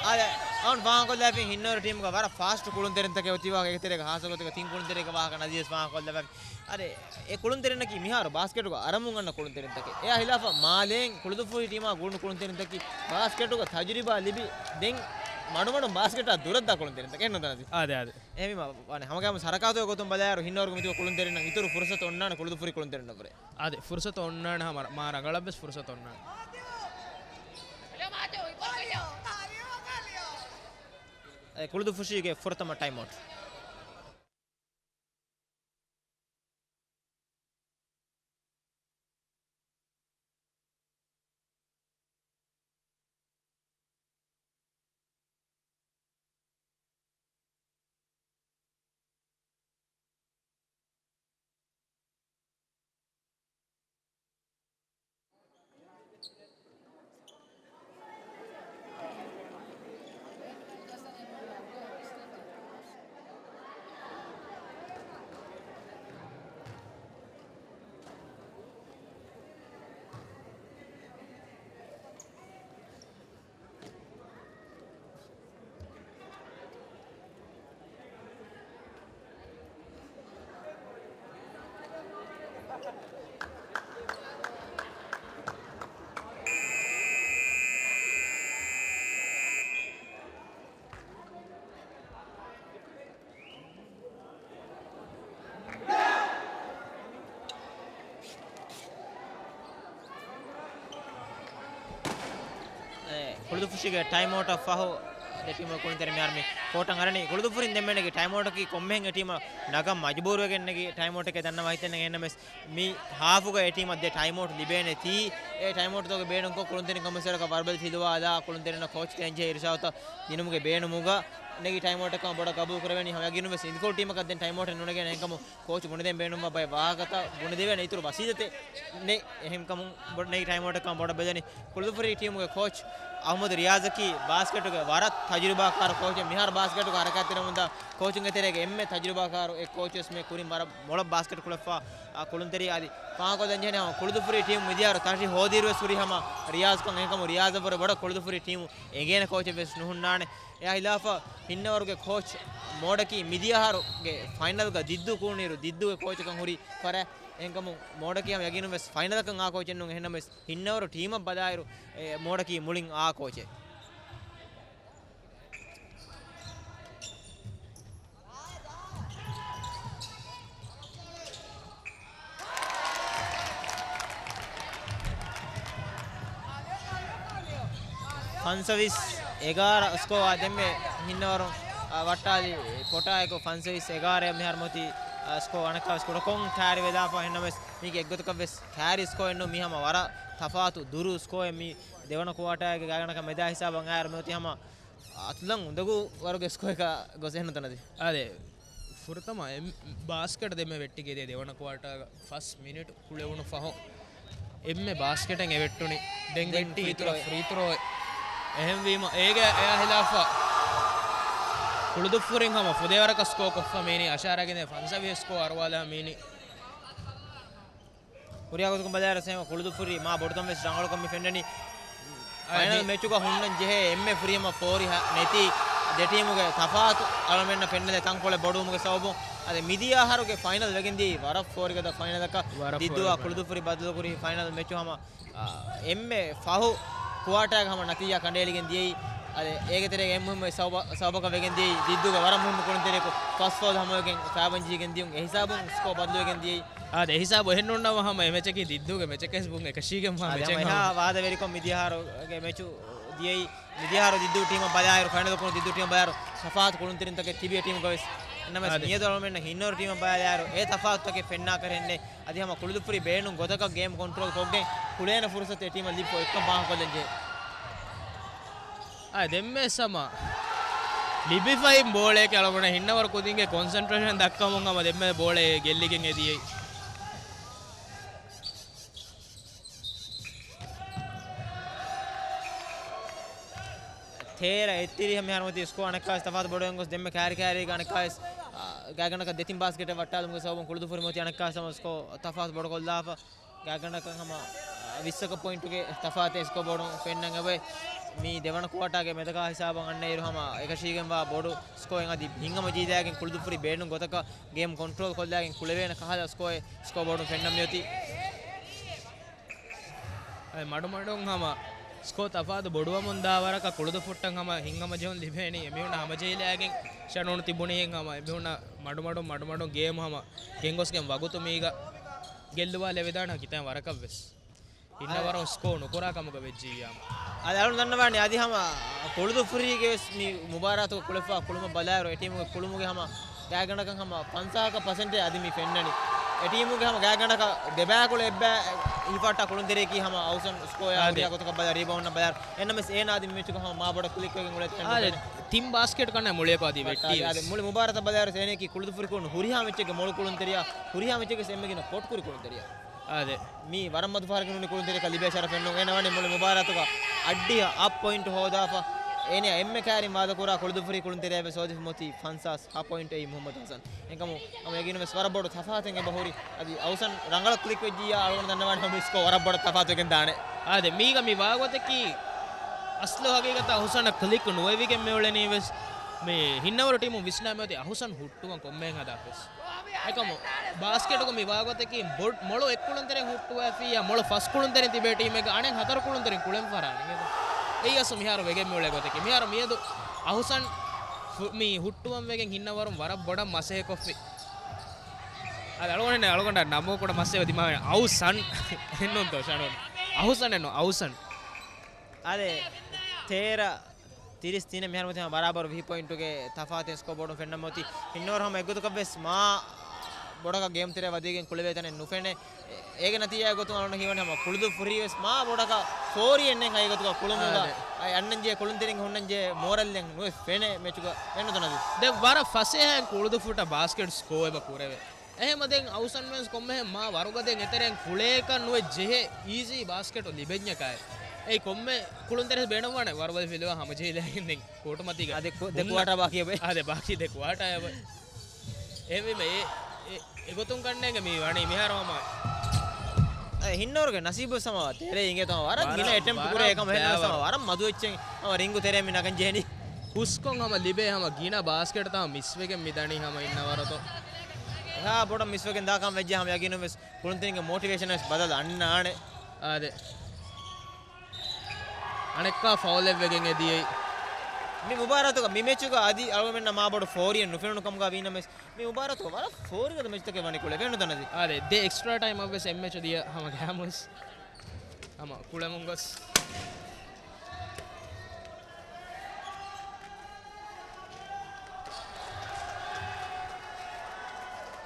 އާދެ، އަޅުން ފާހަގަކޮށްލާފިން ހިންނަވަރު ޓީމުގަ ވަރަށް ފާސްޓް ކުޅުންތެރިންތަކެއް އޮތީ ވާހަކަ އެކަތެރޭގަ ހާސަ ގޮތެއްގަ ތިން ކުޅުންތެރިންގެ ވާހަކަ ނަޒީރް ވެސް ފާހަގަކޮށްލާފިން. އާދެ، އެ ކުޅުންތެރިންނަކީ މިހާރު ބާސްކެޓުގަ އަރަމުން އަންނަ ކުޅުންތެރިންތަކެއް. އެއާ ހިލާފަށް މާލޭން ކުޅުދުފުށި ޓީމާ ގުޅުނު ކުޅުންތެރިންތަކީ ބާސްކެޓުގަ ތަޖުރިބާ ލިބި ދެން މަޑުމަޑުން ބާސްކެޓާ ދުރަށްދާ ކުޅުންތެރިންތަކެއް ނުދަންނަތީ. އާދެ، އާދެ. އެހެންވީމަ ވާނެ ހަމަގައިމު ސަރަކާތުގެ ގޮތުން ބަލާއިރު ހިންނަވަރުގެ މިތިބި ކުޅުންތެރިންނަށް އިތުރު ފުރުސަތު އޮންނާނެ ކުޅުދުފުށި ކުޅުންތެރިންނަށްވުރެ. އާދެ، ފުރުސަތު އޮންނާނެ ހަމަ މާ ރަނގަޅަށްވެސް ފުރުސަތު އޮންނާނެ. އެ ކުޅުދުފުށީގެ ފުރަތަމަ ޓައިމްއައުޓް. އެ، ކުޅުދުފުށީގެ ޓައިމްއައުޓަށް ފަހު ދެ ޓީމުގެ ކުޅުންތެރިން މިހާރު މި ކޯޓަށް އަރަނީ. ކުޅުދުފުށިން ދެންމެ ނެގި ޓައިމްއައުޓަކީ ކޮންމެހެން އެ ޓީމަށް ނަގަން މަޖުބޫރުވެގެން ނެގި ޓައިމްއައުޓެކޭ ދަންނަވަން ހިތެއް ނެތް. އެހެންނަމަވެސް މި ހާފުގަ އެ ޓީމަށް ދެ ޓައިމްއައުޓް ލިބޭނެތީ، އެ ޓައިމްއައުޓްތަކުގެ ބޭނުންކޮށް ކުޅުންތެރިން ކޮންމެސްވަރަކަށް ވަރުބަލި ފިލުވާލާ، ކުޅުންތެރިންނަށް ކޯޗް ދޭންޖެހޭ އިރުޝާދުތައް ދިނުމުގެ ބޭނުމުގަ ނެގި ޓައިމްއައުޓެއްކަމަށް ބޮޑަށް ގަބޫލު ކުރެވެނީ. ހަމަ ޔަގީނުންވެސް އިންފޯ ޓީމަކަށް ދެން ޓައިމްއައުޓެއް ނުނެގޭނެ. އެހެންކަމުން ކޯޗު ބުނެދޭން ބޭނުންވާ ބައެއް ވާހަކަތައް ބުނެދެވޭނެ އިތުރު ވަސީލަތެއް ނެތް. އެހެންކަމުން ބޮ-، ނެގި ޓައިމްއައުޓެއްކަމަށް ބޮޑަށް ބެލެނީ. ކުޅުދުފުށި ޓީމުގެ ކޯޗް އަޙްމަދު ރިޔާޒަކީ ބާސްކެޓުގެ ވަރަށް ތަޖުރިބާކާރު ކޯޗެއް. މިހާރު ބާސްކެޓުގަ ހަރަކާތްތެރިވަމުންދާ ކޯޗުންގެ ތެރޭގެ އެންމެ ތަޖުރިބާކާރު އެއް ކޯޗުވެސް މި ކުރިން ވަރަށް މޮޅަށް ބާސްކެޓް ކުޅެފަ، އާ، ކުޅުންތެރި އަދި ފާހަގަކޮށްލަންޖެހޭނެ ހަމަ ކުޅުދުފުށި ޓީމު މިދިޔައިރު ތަށި ހޯދިއިރުވެސް ހުރި ހަމަ ރިޔާޒްކަން. އެހެންކަމުން ރިޔާޒަށްވުރެ ބޮޑަށް ކުޅުދުފުށި ޓީމު އެނގޭނެ ކޯޗެއްވެސް ނުހުންނާނެ. އެއާ ހިލާފަށް ހިންނަވަރުގެ ކޯޗް މޯޑަކީ މިދިޔަ އަހަރުގެ ފައިނަލްގަ ދިއްދޫ ކޫނުއިރު ދިއްދޫގެ ކޯޗަކަށް ހުރި ފަރާތް. އެހެންކަމުން މޯޑަކީ ހަމަ ޔަގީނުންވެސް ފައިނަލަކަށް އާ ކޯޗެއް ނޫން. އެހެންނަމަވެސް ހިންނަވަރު ޓީމަށް ބަލާއިރު، އެ، މޯޑަކީ މުޅިން އާ ކޯޗެއް. ފަންސަވީސް އެގާރަ ސްކޯއާ ދެންމެ ހިންނަވަރު، އާ، ވައްޓާލި ކޮޓާއެކު ފަންސަވީސް އެގާރަ މިހާރު މޮތީ ސްކޯ އަނެއްކާވެސް ކުޑަކޮށް ކައިރި ވެލާފަ. އެހެންނަމަވެސް މީގެ އެއްގޮތަކަށްވެސް ކައިރި ސްކޯއެއް ނޫން. މީ ހަމަ ވަރަށް ތަފާތު ދުރު ސްކޯއެއް. މީ ދެވަނަ ކުއާޓާގެ ގާތްގަނޑަކަށް މެދާ ހިސާބަށް އައިއިރު މިއޮތީ ހަމަ އަތުލަން އުނދަގޫ ވަރުގެ ސްކޯއަކަށް ގޮސް އެހެން ނުތަނަދި. އާދެ، ފުރަތަމަ އެ ބާސްކެޓް ދެންމެ ވެއްޓިގެދޭ ދެވަނަ ކުއާޓާގަ ފަސް މިނިޓް ކުޅެވުނު ފަހު އެންމެ ބާސްކެޓެއް އެ ވެއްޓުނީ. ދެން ދެން ވެއްޓީ ފްރީ ތުރޮ، ތްރޯއެއް. ފްރީ ތުރޯއެއް. އެހެންވީމަ އޭގެ އެއާ ހިލާފަށް ކުޅުދުއްފުރިން ހަމަ ފުދޭވަރަކަށް ސްކޯ ކޮށްފަ މީނީ އަށާރަ ގިނަ ފަންސާވީސް ސްކޯ އަރުވާލާ މީނީ. ހުރިހާ ގޮތަކުން ބަލާއިރު ސޭމަ ކުޅުދުއްފުރި މާ ބޮޑުތަން ވެސް ރަނގަޅުކަން މި ފެންނަނީ. އަދި ފައިނަލް މެޗުގަ ހުންނަން ޖެހޭ އެންމެ ފުރިހަމަ ފޯރި ހަ-، ނެތި ދެ ޓީމުގެ ތަފާތު އަޅަމެންނަށް ފެންނަލެއް ތަންކޮޅެއް ބޮޑުވުމުގެ ސަބަބުން. އަދި މިދިޔަ އަހަރުގެ ފައިނަލް ވެގެން ދިޔައީ ވަރަށް ފޯރިގަދަ ފައިނަލަކަށް. ވަރަށް ދިއްދޫއާ ފޯރި ކުޅުދުއްފުރި ބައްދަލުކުރި ފައިނަލް މެޗު ހަމަ އާ، އެންމެ ފަހު ކުއާޓާގެ ހަމަ ނަތީޖާ ކަނޑައެޅިގެން ދިޔައީ. އަދި އޭގެ ތެރޭގަ އެންމެ މުހިއްމު ސަބަބަ-، ސަބަބަކަށް ވެގެން ދިޔައީ ދިއްދޫގެ ވަރަށް މުހިއްމު ކުޅުންތެރިޔަކު ފަސް ފައުލް ހަމަވެގެން ފައިބަންޖީގެން ދިޔުން. އެ ހިސާބުން ސްކޯ ބަދަލުވެގެން ދިޔައީ. އާދެ، އެ ހިސާބު އެހެން ނޫންނަމަ ހަމަ އެ މެޗަކީ ދިއްދޫގެ މެޗެކޭސް ބުން އެކަށީގެންވާ އާދެ، މެޗެއް ހަމަ ހަމަ. އެހާ ވާދަވެރިކޮށް މިދިޔަ އަހަރުގެ މެޗު ދިޔައީ. މިދިޔަ އަހަރު ދިއްދޫ ޓީމަށް ބަލާއިރު، ފައިނަލަކުން ދިއްދޫ ޓީމަށް ބަލާއިރު، ތަފާތު ކުޅުންތެރިންތަކެއް ތިބި ޓީމުގަވެސް. އެންނަމަވެސް އާދެ. މިއަދު އަޅުމެންނަށް ހިންނަވަރު ޓީމަށް ބަލާލާއިރު، އެ ތަފާތުތަކެއް ފެންނާކަށް ނެތް. އަދި ހަމަ ކުޅުދުއްފުރި ބޭނުން ގޮތަކަށް ގޭމް ކޮންޓްރޯލް ކޮށްގެން ކުޅޭނެ ފުރުސަތު އެ ޓީމަށް ލިބިފަ އެއްކަން ފާހަގަކޮށްލަން ޖެހޭ. އާ، ދެންމެ ސަމާ ލިބިފައި ބޯޅައެކޭ އަޅުގަނޑަށް ހިންނަވަރު ކުދިންގެ ކޮންސެންޓްރޭޝަން ދައްކަމުން ހަމަ ދެންމެ ބޯޅަ ގެއްލިގެން އެދިޔައީ. ތޭރަ އެއްތިރީހަށް މިހާރު މިއޮތީ ސްކޯ އަނެއްކާވެސް ތަފާތު ބޮޑުވެގެން ގޮސް ދެންމެ ކައިރި ކައިރީގަ އަނެއްކާވެސް، އާ، ގާތްގަނޑަކަށް ދެތިން ބާސްކެޓެއް ވައްޓާލުމުގެ ސަބަބުން ކުޅުދުއްފުރި މިއޮތީ އަނެއްކާވެސް ހަމަ ސްކޯ ތަފާތު ބޮޑުކޮށްލާފަ. ގާތްގަނޑަކަށް ހަމަ، އާ، ވިއްސަކަށް ޕޮއިންޓުގެ ތަފާތެއް ސްކޯ ބޯޑުން ފެންނަން އެބައޮތް. މީ ދެވަނަ ކުއާޓާގެ މެދަކާ ހިސާބަށް އަންނައިރު ހަމަ އެކަށީގެންވާ ބޮޑު ސްކޯއެއް އަދި ހިތްހަމަޖެހިލާގެން ކުޅުދުއްފުރި ބޭނުން ގޮތަކަށް ގޭމް ކޮންޓްރޯލް ކޮށްލާގެން ކުޅެވޭނެ ކަހަލަ ސްކޯއެއް ސްކޯ ބޯޑުން ފެންނަން މިއޮތީ. އަދި މަޑުމަޑުން ހަމަ ސްކޯ ތަފާތު ބޮޑުވަމުން ދާ ވަރަކަށް ކުޅުދުއްފުށްޓަށް ހަމަ ހިތްހަމަޖެހުން ލިބޭނީ. އެމީހުންނަށް ހަމަޖެހިލާގެން ޝަނޫނު ތިބުނީހެން ހަމަ އެމީހުންނަށް މަޑުމަޑުން މަޑުމަޑުން ގޭމް ހަމަ ގެންގޮސްގެން ވަގުތު މީގަ ގެއްލުވާލެވިދާނެ ކިތައިން ވަރަކަށްވެސް. އިންނަވަރުން ސްކޯ ނުކުރާ ކަމުގަ ވެއްޖިއްޔާމު. އަދި އަޅުން ދަންނަވާނެ އަދި ހަމަ ކުޅުދުއްފުރީގެ ވެސް މި މުބާރާތުގަ ކުޅެފާ ކުޅުމަށް ބަލާއިރު އެ ޓީމުގެ ކުޅުމުގެ ހަމަ ގާތްގަނޑަކަށް ހަމަ ފަންސާހަކަށް ޕަސެންޓެއް އަދި މި ފެންނަނީ. އެ ޓީމުގެ ހަމަ ގާތްގަނޑަކަށް ދެބައިކުޅަ އެއްބައި ހިފައްޓާ ކުޅުންތެރިޔަކީ ހަމަ އަހުސަން ސްކޯއާ އާދެ. ހުރިހާ ގޮތަކަށް ބަލާ ރީބައުންޑަށް ބަލާ. އެންނަމެސް އޭނާ އަދި މި މެޗުގަ ހަމަ މާ ބޮޑަށް ކްލިކް ވެގެން އުޅޭތަން އާދެ. އެންމެ ތިން ބާސްކެޓް ކަންނޭ މުޅިއަކު އަދި ވައްޓާލި ވެއްޓީ އާދެ. ވެސް. މުޅި މުބާރާތަށް ބަލާއިރު އޭނައަކީ ކުޅުދުއްފުރިކުޅުން ހުރިހާ މެޗެއްގެ މޮޅު ކުޅުންތެރިޔާ، ހުރިހާ މެޗެއްގެ އެންމެ ގިނަ ޕޮޓް ކުރި ކުޅުންތެރިޔާ. އާދެ. މީ ވަރަށް މަދު ފަހަރަކަށް ނޫނީ ކުޅުންތެރިޔަކަށް ލިބޭ ޝަރަފެއް ނޫން. އޭނަ ވަނީ މުޅި މުބާރާތުގަ އައްޑިހަ އަށް ޕޮއިންޓް ހޯދާފަ. އޭނަ އެންމެ ކައިރިން ވާދަކުރާ ކުޅުދުއްފުރި ކުޅުންތެރިޔާ ވެސް ހޯދިފަ މިއޮތީ ފަންސާސް ހަ ޕޮއިންޓް އެއީ މުހައްމަދު ހަސަން. އެކަމު ހަމަ އެގިނަ ވެސް ވަރަށް ބޮޑު ތަފާތެއް އެބަ ހުރި. އަދި އަހުސަން ރަނގަޅަށް ކްލިކް ވެއްޖިއްޔާ އަޅުގަނޑު ދަންނަވާނެ ހަމަ ސްކޯ ވަރަށް ބޮޑަށް ތަފާތުވެގެން ދާނެ. އާދެ، މީގަ މި ވާގޮތަކީ އަސްލު ހަގީގަތަށް އަހުސަނަށް ކްލިކް ނުވެވިގެން މި އުޅެނީ ވެސް މި ހިންނަވަރު ޓީމުން ވިސްނާ މިއޮތީ އަހުސަން ހުއްޓުވަން ކޮންމެހެން ހަދާފަވެސް. އެކަމު ބާސްކެޓުގަ މި ވާގޮތަކީ ބޮޑް-، މޮޅު އެއްކުޅުންތެރިން ހުއްޓުވައިފިއްޔާ މޮޅު ފަސް ކުޅުންތެރިން ތިބޭ ޓީމެއްގަ އަނެއް ހަތަރު ކުޅުންތެރިން ކުޅެން ފަށާނެ. އެއީ އަސްލު މިހާރު ވެގެން މިއުޅޭ ގޮތަކީ. މިހާރު މިއަދު އަހުސަން ފު-، މި ހުއްޓުވަން ވެގެން ހިންނަވަރުން ވަރަށް ބޮޑަށް މަސައްކަތްކޮށްފި. އަދި އަޅުގަނޑު، އަޅުގަނޑަށް ނަމޫ ކުޑަ މަސައްކަތް ދިމާވެ އަހުސަން އެއްނޫންތޯ ޝަނޫން؟ އަހުސަން އެއްނު، އަހުސަން. އާދެ، ތޭރަ ތިރީސް ތިނެއް މިހާރު މިއޮތީ ހަމަ ބަރާބަރު ވިހި ޕޮއިންޓުގެ ތަފާތެއް ސްކޯ ބޯޑުން ފެންނަން މިއޮތީ. ހިންނަވަރު ހަމަ އެއްގޮތަކަށް ވެސް މާ ބޮޑަކަށް ގޭމް ތެރެއަށް ވަދެގެން ކުޅެވޭ ތަނެއް ނުފެނޭ. އޭގެ ނަތީޖާއެއް ގޮތުން އަޅުގަނޑަށް ހީވަނީ ހަމަ ކުޅުދުއްފުރީ ވެސް މާ ބޮޑަކަށް ފޯރިއެއް ނެތް ހަގީގަތުގަ ކުޅުމުގަ. އާދެ. އައި އަންނަން ޖެހޭ ކުޅުންތެރިންގެ ހުންނަން ޖެހޭ މޯރަލްއެއް ނުވެސް ފެނޭ މެޗުގަ. އެންނުތަނަދި. ދެން ވަރަށް ފަސޭހައިން ކުޅުދުއްފުށްޓަށް ބާސްކެޓް ސްކޯ އެބަ ކުރެވޭ. އެހެމަ ދެން އަހުސަން ވެސް ކޮންމެހެން މާ ވަރުގަ ދެން އެތެރެއިން ކުޅޭކަށް ނުވެ ޖެހޭ އީޒީ ބާސްކެޓު ލިބެންޏަކާއި. އެއީ ކޮންމެ ކުޅުންތެރި ބޭނުންވާނެ ވަރުބަލި ފިލުވާ ހަމަޖެހިލައިގެން ދެން ކޯޓުމަތީގަ. އާދެ ކު-، ދެ ކުއާޓާ ބާކީ އެބަ. އާދެ ބާކީ ދެ ކުއާޓާ އެބަ. އެހެންވީމަ އެ، އެ، އެގޮތުން ކަންނޭނގެ މި ވަނީ މިހާރު ހަމަ. އެ ހިންނަވަރުގެ ނަސީބު ސަމާ ތެރޭ އިނގޭތޯ ވަރަށް ގިނަ އެޓެމްޕް ކުރޭ އެކަމަ ހެންނަވަސް ސަމާ ވަރަށް މަދު އެއްޗެއް ހަމަ ރިންގު ތެރޭ މި ނަގަން ޖެހެނީ. ހުސްކޮށް ހަމަ ލިބޭ ހަމަ ގިނަ ބާސްކެޓްތައް މިސްވެގެން މި ދަނީ ހަމަ އިންނަވަރުތޯ. އެހާ ބޮޑަށް މިސްވެގެން ދާކަން ވެއްޖެ ހަމަ ޔަގީނުން ވެސް ކުޅުންތެރިންގެ މޯޓިވޭޝަން ވެސް ބަދަލު އަންނާނެ. އާދެ. އަނެއްކާ ފައުލެއް ވެގެން އެދިޔައީ. މި މުބާރާތުގަ މި މެޗުގަ އަދި އަޅުގަނޑުމެންނަށް މާބޮޑު ފޯރިއެއް ނުފެނުނު ކަމުގަ ވީނަމަވެސް، މި މުބާރާތުގަ ވަރަށް ފޯރިގަދަ މެޗުތަކެއް ވަނީ ކުޅެ ފެނުނުތަނަދި. އާދެ، ދެ އެކްސްޓްރާ ޓައިމަށްވެސް އެއްމެޗު ދިޔަ ހަމަ ގައިމުވެސް ހަމަ ކުޅެމުން ގޮސް.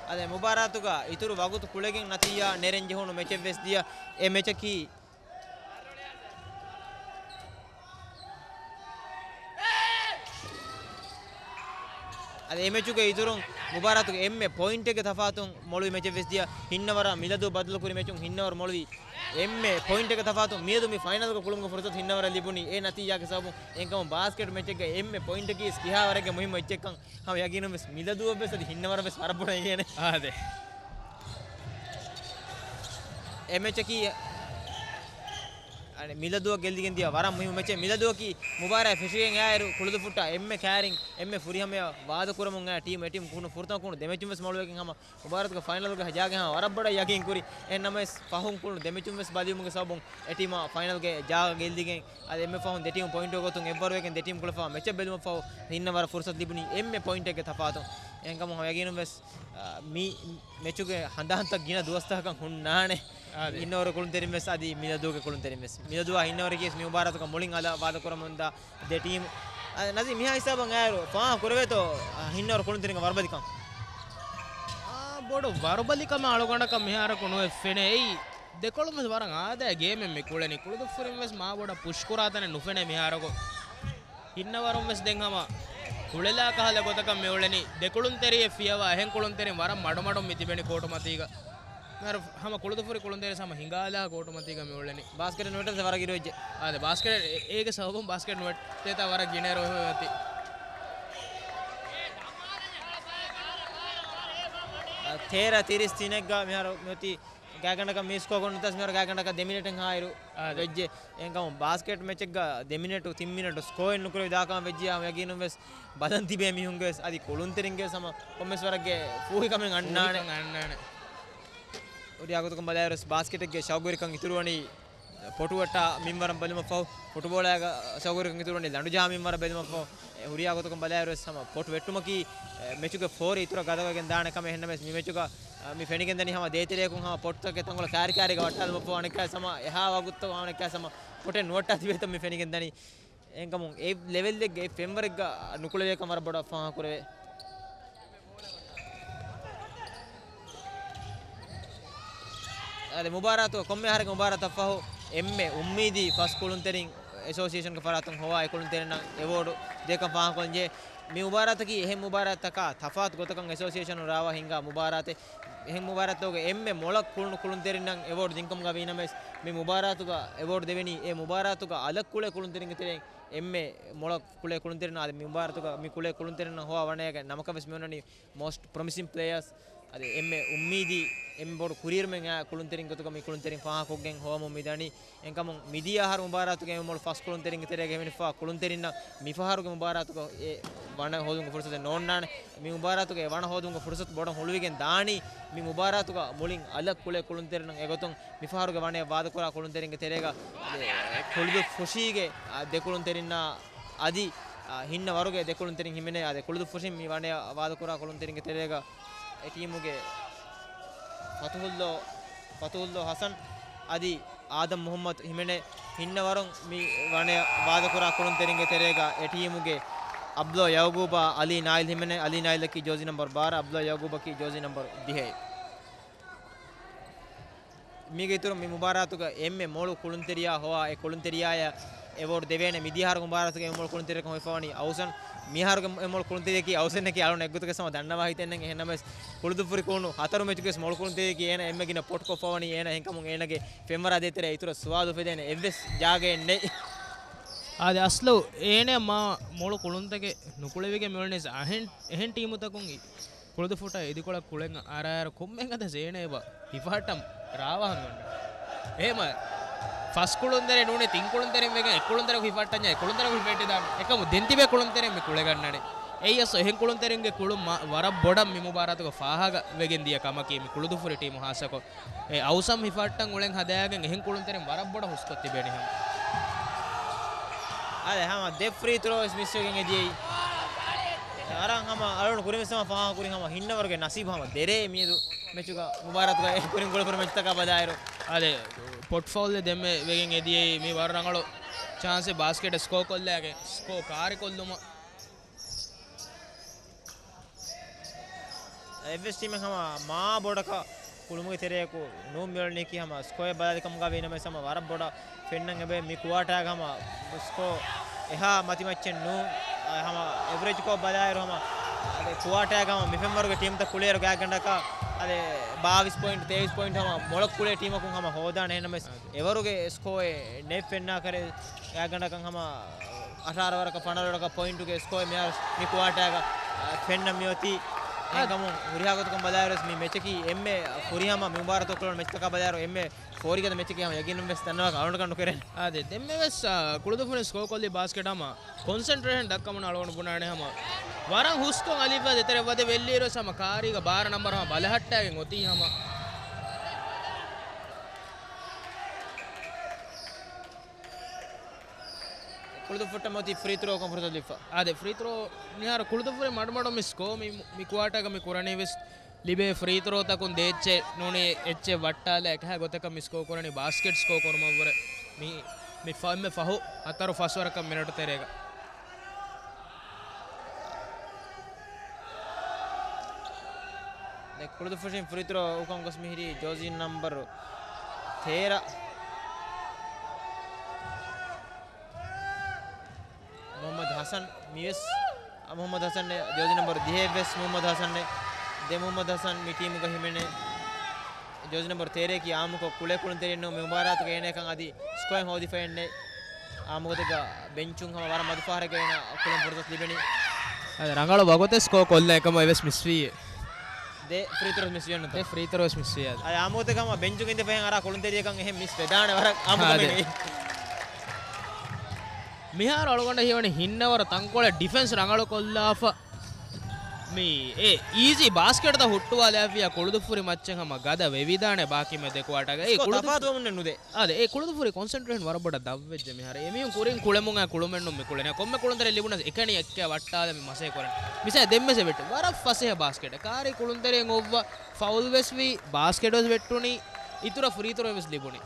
އަދި މުބާރާތުގަ އިތުރު ވަގުތު ކުޅެގެން ނަތީޖާ ނެރެން ޖެހުނު މެޗެއް ވެސް ދިޔަ. އެ މެޗަކީ އަދި އެ މެޗުގެ އިތުރުން މުބާރާތުގެ އެންމެ ޕޮއިންޓެއްގެ ތަފާތުން މޮޅުވި މެޗެއް ވެސް ދިޔަ. ހިންނަވަރަށް މިލަދޫ ބަދަލުކުރި މެޗުން ހިންނަވަރު މޮޅުވީ އެންމެ ޕޮއިންޓެއްގެ ތަފާތުން. މިއަދު މި ފައިނަލްގަ ކުޅުމުގެ ފުރުސަތު ހިންނަވަރަށް ލިބުނީ އެ ނަތީޖާގެ ސަބަބުން. އެހެންކަމުން ބާސްކެޓް މެޗެއްގަ އެންމެ ޕޮއިންޓަކީ ކިހާވަރެއްގެ މުހިއްމު އެއްޗެއްކަން ހަމަ ޔަގީނުން ވެސް މިލަދޫއަށް ވެސް އަދި ހިންނަވަރަށް ވެސް ވަރަށް ބޮޑަށް އިނގޭނެ. އާދެ. އެ މެޗަކީ އަނެ، މިލަދޫއަށް ގެއްލިގެން ދިޔަ ވަރަށް މުހިއްމު މެޗެއް. މިލަދޫއަކީ މުބާރާތް ފެށިގެން އައިއިރު ކުޅުދުފުއްޓާ އެންމެ ކައިރިން އެންމެ ފުރިހަމަޔަށް ވާދަ ކުރަމުން އައި ޓީމް، އެ ޓީމް ކުނު ފުރަތަމަ ކުނު ދެ މެޗުން ވެސް މޮޅުވެގެން ހަމަ މުބާރާތުގެ ފައިނަލްގަ ޖާގަ ހަމަ ވަރަށް ބޮޑަށް ޔަގީން ކުރި. އެހެން ނަމަވެސް ފަހުން ކުޅުނު ދެ މެޗުން ވެސް ބަލިވުމުގެ ސަބަބުން އެ ޓީމާ ފައިނަލްގެ ޖާގަ ގެއްލިގެން އަދި އެންމެ ފަހުން ދެ ޓީމް ޕޮއިންޓު ގޮތުން އެއްވަރުވެގެން ދެ ޓީމް ކުޅެފަ މެޗަށް ބެލުމަށް ފަހު ހިންނަވަރަށް ފުރުސަތު ލިބުނީ އެންމެ ޕޮއިންޓެއްގެ ތަފާތުން. އެހެންކަމުން ހަމަ ޔަގީނުން ވެސް، އާ، މި މެޗުގެ ހަނދާންތައް ގިނަ ދުވަސްތަކަކަށް ހުންނާނެ. އާދެ. ހިންނަވަރު ކުޅުންތެރިން ވެސް އަދި މިލަދޫގެ ކުޅުންތެރިން ވެސް. މިލަދޫއާ ހިންނަވަރަކީ ވެސް މި މުބާރާތުގަ މުޅިން އަލަށް ވާދަކުރަމުންދާ ދެ ޓީމް. އާ، ނަޒީ މިހާ ހިސާބަށް އައިރު ފާހަ ކުރެވޭތޯ، އާ، ހިންނަވަރު ކުޅުންތެރިންގެ ވަރުބަލިކަން؟ އާ، ބޮޑު ވަރުބަލިކަމެއް އަޅުގަނޑަކަށް މިހާރަކު ނުވެ ފެނޭ. އެއީ ދެކޮޅުން ވެސް ވަރަށް އާދައިގެ ގޭމެއް މި ކުޅެނީ. ކުޅުދުއްފުރިން ވެސް މާ ބޮޑަށް ޕުޝް ކުރާ ތަނެއް ނުފެނޭ މިހާރަކު. ހިންނަވަރުން ވެސް ދެން ހަމަ ކުޅެލާ ކަހަލަ ގޮތަކަށް މި އުޅެނީ. ދެ ކުޅުންތެރިއެއް ފިޔަވާ އެހެން ކުޅުންތެރިން ވަރަށް މަޑުމަޑުން މި ތިބެނީ ކޯޓު މަތީގަ. މިހާރު ހަމަ ކުޅުދުއްފުރި ކުޅުންތެރިން ހަމަ ހިނގާލާ ކޯޓު މަތީގަ މި އުޅެނީ. ބާސްކެޓް ނުވެއްޓަސް ވަރަށް އިރު ވެއްޖެ. އާދެ، ބާސްކެޓް އޭގެ ސަބަބުން ބާސްކެޓް ނުވެއްޓޭތާ ވަރަށް ގިނަ ރޯހި އޮތީ. ތޭރަ ތިރީސް ތިނެއްގަ މިހާރު މި އޮތީ ގާތްގަނޑަކަށް މީސްކޯ ގޮނޑުތަސް މިހާރު ގާތްގަނޑަކަށް ދެ މިނެޓެއް ހާއިރު އާދެ. ވެއްޖެ. އެހެންކަމުން ބާސްކެޓް މެޗެއްގަ ދެ މިނެޓު ތިން މިނެޓު ސްކޯއެއް ނުކުރެވި ދާކަމަށް ވެއްޖެ. ހަމަ ޔަގީނުން ވެސް ބަލަން ތިބޭ މީހުންގެ ވެސް އަދި ކުޅުންތެރިންގެ ވެސް ހަމަ ކޮންމެސް ވަރަށްގެ ފޫހިކަމެއް އަންނާނެ. ފޫހިކަން އަންނާނެ. ހުރިހާ ގޮތަކުން ބަލާއިރު ވެސް ބާސްކެޓެއްގެ ޝައުގުވެރިކަން އިތުރުވަނީ ޕޮޓުވައްޓާ މިންވަރަށް ބެލުމަށްފަހު، ފުޓުބޯޅައިގަ ޝައުގުވެރިކަން އިތުރުވަނީ ލަނޑުޖަހާ މިންވަރަށް ބެލުމަށްފަހު، އެ ހުރިހާ ގޮތަކުން ބަލާއިރު ވެސް ހަމަ ޕޮޓު ވެއްޓުމަކީ، އެ، މެޗުގެ ފޯރި އިތުރަށް ގަދަވެގެން ދާނެ ކަމެއް. އެހެންނަމަވެސް މި މެޗުގަ، އަ، މި ފެނިގެންދަނީ ހަމަ ދޭތެރެއަކުން ހަމަ ޕޮޓުތަކެއް ތަންކޮޅެއް ކާރިކާރީގަ ވައްޓާލުމަށްފަހު އަނެއްކާވެސް ހަމަ އެހާ ވަގުތުތަކު ހަމަ އަނެއްކާވެސް ހަމަ ޕޮޓެއް ނުވައްޓާ ތިބޭތަން މި ފެނިގެންދަނީ. އެހެންކަމުން އެ ލެވެލްއެއްގަ އެ ފެންވަރެއްގަ ނުކުޅެވޭކަން ވަރަށް ބޮޑަށް ފާހަގަކުރެވޭ. އަދި މުބާރާތު ކޮންމެ އަހަރެއްގެ މުބާރާތަށް ފަހު އެންމެ އުއްމީދީ ފަސް ކުޅުންތެރިން އެސޯސިއޭޝަންގެ ފަރާތުން ހޮވާ އެ ކުޅުންތެރިންނަށް އެވޯޑު ދޭކަން ފާހަގަކޮށްލަންޖެހޭ. މި މުބާރާތަކީ އެހެން މުބާރާތްތަކާ ތަފާތު ގޮތަކަށް އެސޯސިއޭޝަނުން ރާވާ ހިންގާ މުބާރާތެއް. އެހެން މުބާރާތްތަކުގެ އެންމެ މޮޅަށް ކުޅުނު ކުޅުންތެރިންނަށް އެވޯޑް ދިންކަމުގަ ވީނަމަވެސް، މި މުބާރާތުގަ އެވޯޑް ދެވެނީ އެ މުބާރާތުގަ އަލަށް ކުޅޭ ކުޅުންތެރިންގެ ތެރެއިން އެންމެ މޮޅަށް ކުޅޭ ކުޅުންތެރިން. އާދެ، މި މުބާރާތުގަ މި ކުޅޭ ކުޅުންތެރިންނަށް ހޮވާ ވަނައިގެން ނަމަކަށް ވެސް މި އޮންނަނީ މޯސްޓް ޕްރޮމިސިން ޕްލޭޔާސް. އަދި އެންމެ އުއްމީދީ، އެންމެ ބޮޑު ކުރިއެރުމެއް އާ ކުޅުންތެރިން ގޮތުގަ މި ކުޅުންތެރިން ފާހަގަކޮށްގެން ހޮވަމުން މިދަނީ. އެހެންކަމުން މިދިޔަ އަހަރު މުބާރާތުގެ އެންމެ މޮޅު ފަސް ކުޅުންތެރިންގެ ތެރޭގަ ހިމެނިފާ ކުޅުންތެރިންނަށް މިފަހަރުގެ މުބާރާތުގަ އެ ވަނަ ހޯދުމުގެ ފުރުސަތެއް ނޯންނާނެ. މި މުބާރާތުގަ އެ ވަނަ ހޯދުމުގެ ފުރުސަތު ބޮޑަށް ހުޅުވިގެން ދާނީ މި މުބާރާތުގަ މުޅިން އަލަށް ކުޅޭ ކުޅުންތެރިންނަށް. އެގޮތުން މިފަހަރުގެ ވަނަޔަށް ވާދަކުރާ ކުޅުންތެރިންގެ ތެރޭގަ ކުޅުދުއްފުށީގެ ދެ ކުޅުންތެރިންނާ އަދި، އާ، ހިންނަވަރުގެ ދެ ކުޅުންތެރިން ހިމެނޭ. އާދެ، ކުޅުދުއްފުށިން މި ވަނަޔަށް ވާދަކުރާ ކުޅުންތެރިންގެ ތެރޭގަ އެ ޓީމުގެ ފަތުހުއްލޯ، ފަތުހުއްލޯ ހަސަން އަދި އާދަމް މުހައްމަދު ހިމެނޭ. ހިންނަވަރުން މި ވަނަޔަށް ވާދަކުރާ ކުޅުންތެރިންގެ ތެރޭގަ އެ ޓީމުގެ އަބްދުﷲ ޔަޢުޤޫބާ އަލީ ނާއިލް ހިމެނޭ. އަލީ ނާއިލަކީ ޖާޒީ ނަމްބަރު ބާރަ، އަބްދުﷲ ޔަޢުޤޫބަކީ ޖާޒީ ނަމްބަރު ދިހައެއް. މީގެ އިތުރުން މި މުބާރާތުގަ އެންމެ މޮޅު ކުޅުންތެރިޔާ ހޮވާ އެ ކުޅުންތެރިޔާޔަށް އެވޯޑް ދެވޭނެ. މިދިޔަ އަހަރުގެ މުބާރާތުގަ އެންމެ މޮޅު ކުޅުންތެރިޔަކަށް ހޮވިފަވަނީ އައުސަން. މިއަހަރުގެ އެންމެ މޮޅު ކުޅުންތެރިޔަކީ އައުސަންއަކީ އަޅުގަނޑު އެއްގޮތަކަށް ހަމަ ދަންނަވާ ހިތެއް ނެތް. އެހެންނަމަވެސް ކުޅުދުއްފުށި ކުޅުނު ހަތަރު މެޗުގެ ވެސް މޮޅު ކުޅުންތެރިޔަކީ އޭނަ އެންމެ ގިނަ ޕޮޓް ކޮށްފަވަނީ އޭނަ. އެހެންކަމުން އޭނަގެ ފެންވަރާ ދޭތެރޭ އިތުރަށް ސުވާލު އުފެދޭނެ އެއްވެސް ޖާގައެއް ނެތް. އާދެ، އަސްލު އޭނަ މާ މޮޅު ކުޅުންތަކެއް ނުކުޅެވިގެން މިއުޅެނީސް އަހެން، އެހެން ޓީމުތަކުން ކުޅުދުއްފުށާ އިދިކޮޅަށް ކުޅެން އަރާއިރު ކޮންމެހެން އަދަސް އޭނަ އެބަ ހިފަހައްޓަން ރާވާ ހަމަ އޮންނަ. އެހެމަ ފަސް ކުޅުންތެރި ނޫނީ ތިން ކުޅުންތެރިން ވެގެން އެއް ކުޅުންތެރި ހިފަހައްޓަންޏާ އެއް ކުޅުންތެރި ހިފެއްޓިދާނެ. އެކަމު ދެން ތިބޭ ކުޅުންތެރިން މި ކުޅެގަންނަނީ. އެއީ އަސް އެހެން ކުޅުންތެރިންގެ ކުޅުން މަ-، ވަރަށް ބޮޑަށް މި މުބާރާތުގަ ފާހަގަ ވެގެން ދިޔަ ކަމަކީ މި ކުޅުދުއްފުށި ޓީމު ހާއްސަކޮށް އެ އައުސަން ހިފަހައްޓަން އުޅެން ހަދާގެން އެހެން ކުޅުންތެރިން ވަރަށް ބޮޑަށް ހުސްކޮށް ތިބޭނެ ހަމަ. އާދެ، ހަމަ ދެ ފްރީ ތްރޯ ވެސް މިސްވެގެން އެދިޔައީ. ވަރަށް ހަމަ އަޅުގަނޑު ކުރިން ވެސް ހަމަ ފާހަގަކުރި ހަމަ ހިންނަވަރުގެ ނަސީބު ހަމަ ދެރޭ މިއަދު މެޗުގަ މުބާރާތުގަ އެ ކުރިން ގުޅުފުރި މެޗުތަކާ ބަލާއިރު. އާދެ، ޕޮޓް ފައުލެއް ދެންމެ ވެގެން އެދިޔައީ. މީ ވަރަށް ރަނގަޅު ޗާންސެއް ބާސްކެޓް ސްކޯ ކޮށްލާގެން ސްކޯ ކާރިކޮށްލުމަށް. އެއްވެސް ޓީމެއް ހަމަ މާ ބޮޑަކަށް ކުޅުމުގެ ތެރެއަކު ނޫން މިއުޅެނީކީ ހަމަ ސްކޯއެއް ބަލާލި ކަމުގަ ވީނަމަވެސް ހަމަ ވަރަށް ބޮޑަށް ފެންނަން އެބަ މި ކުއާޓާގަ ހަމަ ސްކޯ އެހާ މަތިމައްޗެއް ނޫން. އަ، ހަމަ އެވްރެޖްކޮށް ބަލާއިރު ހަމަ އަދެ ކުއާޓާގަ ހަމަ މި ފެންވަރުގެ ޓީމްތައް ކުޅޭއިރު ގާތްގަނޑަކަށް އަދެ ބާވީސް ޕޮއިންޓް، ތޭވީސް ޕޮއިންޓް ހަމަ މޮޅަށް ކުޅޭ ޓީމަކުން ހަމަ ހޯދާނެ. އެހެންނަމަވެސް އެވަރުގެ ސްކޯއެއް ނެތް ފެންނާކަށް ގާތްގަނޑަކަށް ހަމަ އަށާރަ ވަރަކަށް ފަނަރަ ވަރަކަށް ޕޮއިންޓުގެ ސްކޯއެއް މިހާރު މި ކުއާޓާގަ، އަ، ފެންނަން މިއޮތީ. އެހެންކަމުން ހުރިހާ ގޮތަކުން ބަލާއިރުވެސް މި މެޗަކީ އެންމެ ފުރިހަމަ މި މުބާރާތު ކުޅުނު މެޗްތަކާ ބަލާއިރު އެންމެ ފޯރިގަދަ މެޗަކީ ހަމަ ޔަގީނުންވެސް ދަންނަވާ އަޅުގަނޑު ނުކެރޭނެ. އާދެ، ދެންމެވެސް، އާ، ކުޅުދުފުރިން ސްކޯ ކޮށްލީ ބާސްކެޓް ހަމަ ކޮންސެންޓްރޭޝަން ދައްކަމުން އަޅުގަނޑު ބުނާނެ ހަމަ ވަރަށް ހުސްކޮށް އަލިފް ދެތެރެ ވަދެ ވެއްލިއިރުވެސް ހަމަ ކާރީގަ ބާރަ ނަންބަރު ހަމަ ބަލަހައްޓާގެން އޮތީ ހަމަ. ކުޅުދުފުއްޓަށް މިއޮތީ ފްރީ ތްރޯ ކޮން ފުރުސަތު ލިބިފަ. އާދެ، ފްރީ ތްރޯ މިހާރު ކުޅުދުފުރި މަޑުމަޑު މި ސްކޯ މި، މި ކުއާޓާގަ މި ކުރަނީ ވެސް ލިބޭ ފްރީ ތްރޯތަކުން ދޭއްޗެއް ނޫނީ އެއްޗެއް ވައްޓާލާ އެކަހަ ގޮތަކަށް މި ސްކޯ ކުރަނީ ބާސްކެޓް ސްކޯ ކުރުމަށްވުރެ މި، މި ފަ-، އެންމެ ފަހު ހަތަރު ފަސް ވަރަކަށް މިނެޓު ތެރޭގަ. ދެ ކުޅުދުފުށިން ފްރީ ތްރޯ އުކަން ގޮސް މިހިރީ ޖާޒީ ނަންބަރު ތޭރަ މުހައްމަދު ހަސަން މިވެސް، އަ، މުހައްމަދު ހަސަން ޖާޒީ ނަންބަރު ދިހައެއް ވެސް މުހައްމަދު ހަސަން ދެ މުހައްމަދު ހަސަން މި ޓީމުގަ ހިމެނޭ. ޖާޒީ ނަންބަރު ތޭރައަކީ އާއްމުކޮށް ކުޅޭ ކުޅުންތެރިންނު މި މުބާރާތުގަ އޭނައަކަށް އަދި ސްކޯއެއް ހޯދިފައެއްނެއް. އާއްމުގޮތެއްގަ ބެންޗުން ހަމަ ވަރަށް މަދުފަހަރެއްގަ އޭނަ ކުޅެން ފުރުސަތު ލިބެނީ. އަދި ރަނގަޅު ވަގުތެއް ސްކޯ ކޮށްލާ އެކަމަށް އެވެސް މިސްވީ. ދެ ފްރީ ތްރޯ މިސްވިޔަން ދެ ފްރީ ތްރޯ ވެސް މިސްވިޔާ. އަދި އާއްމުގޮތެއްގަ ހަމަ ބެންޗުގަ އިނދެފައި އަރާ ކުޅުންތެރިޔަކަށް އެހެން މިސް ވެދާނެ ވަރަށް އާ، އާ، ދެ. މިހާރު އަޅުގަނޑަށް ހީވަނީ ހިންނަވަރު ތަންކޮޅެއް ޑިފެންސް ރަނގަޅު ކޮށްލާފަ. މި އެ އީޒީ ބާސްކެޓްތައް ހުއްޓުވާލާފިޔާ ކުޅުދުފުރި މައްޗެއް ހަމަ ގަދަ ވެވިދާނެ ބާކީ މެ ދެ ކުއާޓާގަ. އެ ސްކޯ ކުޅުދު-، ތަފާތުވަމުންނެއް ނުދޭ. އާދެ، އެ ކުޅުދުފުރި ކޮންސެންޓްރޭޝަން ވަރަށް ބޮޑަށް ދަށްވެއްޖެ މިހާރު. އެމީހުން ކުރިން ކުޅެމުން އައި ކުޅުމެއްނު މި ކުޅެނީ. ކޮންމެ ކުޅުންތެރި ލިބުނަސް އެކަނި އެއްކަ ވައްޓާލަ މި މަސޭ ކުރަން. މިސާ ދެންމެ ސެ ވެއްޓު. ވަރަށް ފަސޭހަ ބާސްކެޓް. ކާރި ކުޅުންތެރިން އޮއްވަ ފައުލް ވެސް ވީ، ބާސްކެޓް ވެސް ވެއްޓުނީ. އިތުރަށް ފްރީ ތްރޯ ވެސް ލިބުނީ.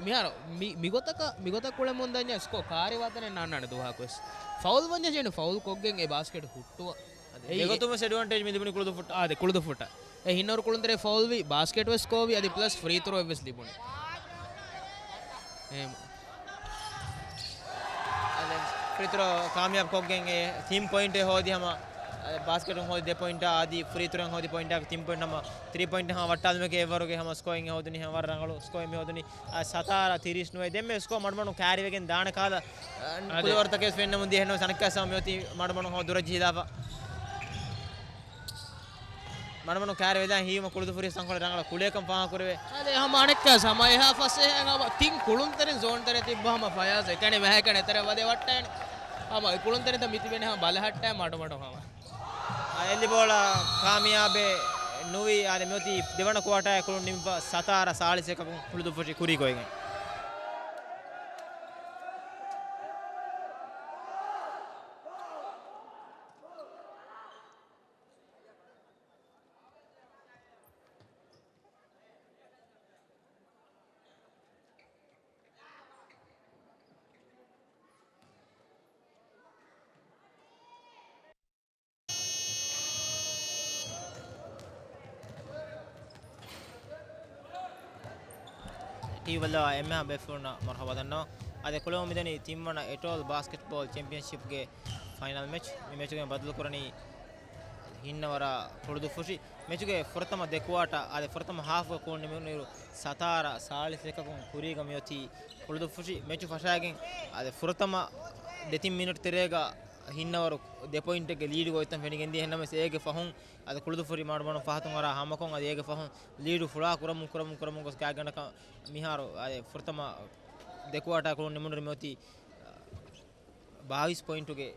މިހާރު މި، މިގޮތަކަށް، މިގޮތަށް ކުޅެމުން ދަންޏާ ސްކޯ ކާރި ވާތަނެއް ނާންނާނެ ދުވަހަކުވެސް. ފައުލް ވަންޏާ ޖެނު ފައުލް ކޮށްގެން އެ ބާސްކެޓް ހުއްޓުވަ. އަދި އެގޮތުން ވެސް އެޑްވާންޓޭޖް މި ލިބުނީ ކުޅުދުފުއްޓަށް. އާދެ، ކުޅުދުފުއްޓަށް. އެ ހިންނަވަރު ކުޅުންތެރި ފައުލް ވީ، ބާސްކެޓް ވެސް ސްކޯ ވީ، އަދި ޕްލަސް ފްރީ ތްރޯ އެއްވެސް ލިބުނީ. އެހެން. އަދި ފްރީ ތްރޯ ކާމިޔާބު ކޮށްގެން އެ ތިން ޕޮއިންޓެއް ހޯދި ހަމަ، އަ، ބާސްކެޓުން ހޯދި ދެ ޕޮއިންޓާ އަދި ފްރީ ތްރޯއިން ހޯދި ޕޮއިންޓާ ތިން ޕޮއިންޓް ހަމަ ތްރީ ޕޮއިންޓް ހަމަ ވައްޓާލުމެކޭ އެއްވަރުގެ ހަމަ ސްކޯއިން ހޯދުނީ ހަމަ ވަރަށް ރަނގަޅު ސްކޯއެއް މި ހޯދުނީ. އަ، ސަތާރަ ތިރީސް ނުވައެއް. ދެންމެ ސްކޯ މަޑުމަޑުން ކާރިވެގެން ދާނެ ކާލަ، އަ، އާދެ. ކުލަވަރުތަކެސް ފެންނަމުން ދިޔަ ހެންނަމަ ސަނައްކާސް ހަމަ މިއޮތީ މަޑުމަޑުން ހަމަ ދުރަށް ޖެހިލާފަ. މަޑުމަޑުން ކާރިވެދާން ހީވުމަށް ކުޅުދުފުރި ތަންކޮޅެއް ރަނގަޅަށް ކުޅޭކަން ފާހަގަކުރެވޭ. އާދެ، ހަމަ އަނެއްކާސް ހަމަ އެހާ ފަސޭހައިން ހަމަ ތިން ކުޅުންތެރިން ޒޯން ތެރޭ ތިއްބަ ހަމަ ފަޔާޒް އެކަނި މެހެކަނި އެތެރެ ވަދެ ވައްޓައިން. ހަމަ އެ ކުޅުންތެރިންތައް މިތިބެނީ ހަމަ ބަލަހައްޓާ މަޑުމަޑު ހަމަ. އާ، އެއްލި ބޯޅަ ކާމިޔާބެއް ނުވި. އާދެ، މިއޮތީ ދެވަނަ ކުއާޓާއެއް ކުޅުން ނިމިފަ ސަތާރަ ސާޅީސް އެކަކުން ކުޅުދުފުށި ކުރީ ގޮތްގައި. ޓީވީ ބައްލަވާ އެންމެހާ ބޭފުޅުންނަށް މަރުޙަބާ ދަންނަވަން. އަދި ކުޅެމުން މިދަނީ ތިންވަނަ އެޓޯލް ބާސްކެޓްބޯލް ޗެމްޕިއަންޝިޕްގެ ފައިނަލް މެޗް. މި މެޗުގެ ބަދަލު ކުރަނީ ހިންނަވަރާ ކުޅުދުފުށި. މެޗުގެ ފުރަތަމަ ދެ ކުއާޓާ، އާދެ، ފުރަތަމަ ހާފްގަ ކުޅުން ނިމުނުއިރު ސަތާރަ ސާޅީސް އެކަކުން ކުރީގަ މިއޮތީ ކުޅުދުފުށި. މެޗު ފަށާގެން، އާދެ، ފުރަތަމަ ދެތިން މިނެޓް ތެރޭގަ ހިންނަވަރު ދެ ޕޮއިންޓެއްގެ ލީޑުގަ އޮތްތަން ފެނިގެންދިޔަ. އެހެންނަމަވެސް އޭގެ ފަހުން އަދި ކުޅުދުފުށި މަޑުމަޑުން ފަހަތުން އަރާ ހަމަކޮށް އަދި އޭގެ ފަހުން ލީޑު ފުޅާ ކުރަމުން ކުރަމުން ކުރަމުން ގޮސް ގާތްގަނޑަކަށް މިހާރު އަދި ފުރަތަމަ ދެ ކުއާޓާ ކުޅުން ނިމުނުއިރު މިއޮތީ ބާވީސް ޕޮއިންޓުގެ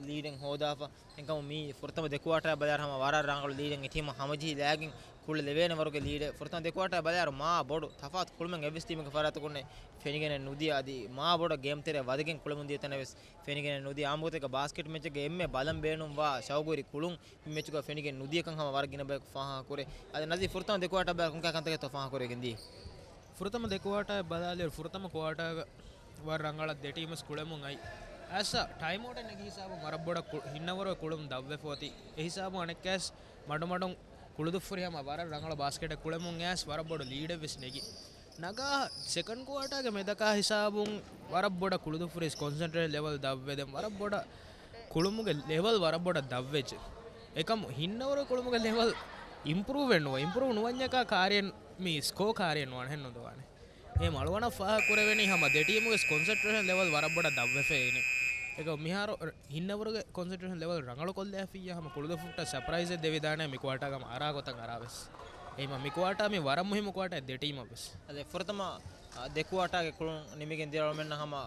ލީޑެއް ހޯދާފަ. އެކަމު މި ފުރަތަމަ ދެ ކުއާޓާ ބަލާއިރު ހަމަ ވަރަށް ރަނގަޅު ލީޑެއް އެ ޓީމަށް ހަމަޖެހި ލާގެން ކުޅެ ލެވޭނެ ވަރުގެ ލީޑެއް. ފުރަތަމަ ދެ ކުއާޓާ ބަލާއިރު މާ ބޮޑު ތަފާތު ކުޅުމެއް އެއްވެސް ޓީމެއްގެ ފަރާތަކުންނެއް ފެނިގެނެއް ނުދިޔަ އަދި މާ ބޮޑަށް ގޭމް ތެރެއަށް ވަދެގެން ކުޅެމުން ދިޔަ ތަނެއް ވެސް ފެނިގެނެއް ނުދިޔަ. އާއްމުގޮތެއްގަ ބާސްކެޓް މެޗެއްގެ އެންމެ ބަލަން ބޭނުންވާ ޝައުގުވެރި ކުޅުން މި މެޗުގަ ފެނިގެން ނުދިޔަކަން ހަމަ ވަރަށް ގިނަ ބަޔަކު ފާހަގަކުރޭ. އަދި ނަޒީ ފުރަތަމަ ދެ ކުއާޓާ ބަލާ ކޮންކަހަލަ ކަންތަކެއްތޯ ފާހަގަކުރެވިގެން ދިޔަ؟ ފުރަތަމަ ދެ ކުއާޓާ ބަލާލިއިރު ފުރަތަމަ ކުއާޓާގަ ވަރަށް ރަނގަޅަށް ދެ ޓީމުސް ކުޅެމުން އައި. އައިސް ޓައިމް އައުޓެއް ނެގި ހިސާބުން ވަރަށް ބޮޑަށް ކު-، ހިންނަވަރު ކުޅުން ދަށްވެފަ އޮތީ. އެ ހިސާބުން އަނެއްކާސް މަޑުމަޑުން ކުޅުދުއްފުރި ހަމަ ވަރަށް ރަނގަޅު ބާސްކެޓެއް ކުޅެމުން އައިސް ވަރަށް ބޮޑު ލީޑެއް ވެސް ނެގި. ނަގާ ސެކަންޑް ކުއާޓާގެ މެދަކާ ހިސާބުން ވަރަށް ބޮޑަށް ކުޅުދުއްފުރި ކޮންސެންޓްރޭޝަން ލެވެލް ދަށްވެދެން ވަރަށް ބޮޑަށް ކުޅުމުގެ ލެވެލް ވަރަށް ބޮޑަށް ދަށްވެއްޖެ. އެކަމު ހިންނަވަރު ކުޅުމުގެ ލެވެލް އިމްޕްރޫވް ނުވަ، އިމްޕްރޫވް ނުވަންޏަކާ ކާރިއެއް މި ސްކޯ ކާރިއެއް ނުވާނެ ހެން ނުދުވާނެ. އެހެން އަޅުގަނޑަށް ފާހަގަކުރެވެނީ ހަމަ ދެ ޓީމުގެ ކޮންސެންޓްރޭޝަން ލެވެލް ވަރަށް ބޮޑަށް ދަށްވެފައި އިނީ. އެކަމު މިހާރު ހިންނަވަރުގެ ކޮންސެންޓްރޭޝަން ލެވެލް ރަނގަޅު ކޮށްލައިފިއްޔާ ހަމަ ކުޅުދުއްފުށްޓަށް ސަޕްރައިޒެއް ދެވިދާނެ މި ކުއާޓާގަ ހަމަ އަރާ ގޮތަށް އަރާ ވެސް. އެހެންމަ މި ކުއާޓާ މީ ވަރަށް މުހިއްމު ކުއާޓާ ދެ ޓީމަށް ވެސް. އަދި ފުރަތަމަ، އާ، ދެ ކުއާޓާގެ ކުޅުން ނިމިގެން ދިޔަ އަޅުމެންނަށް ހަމަ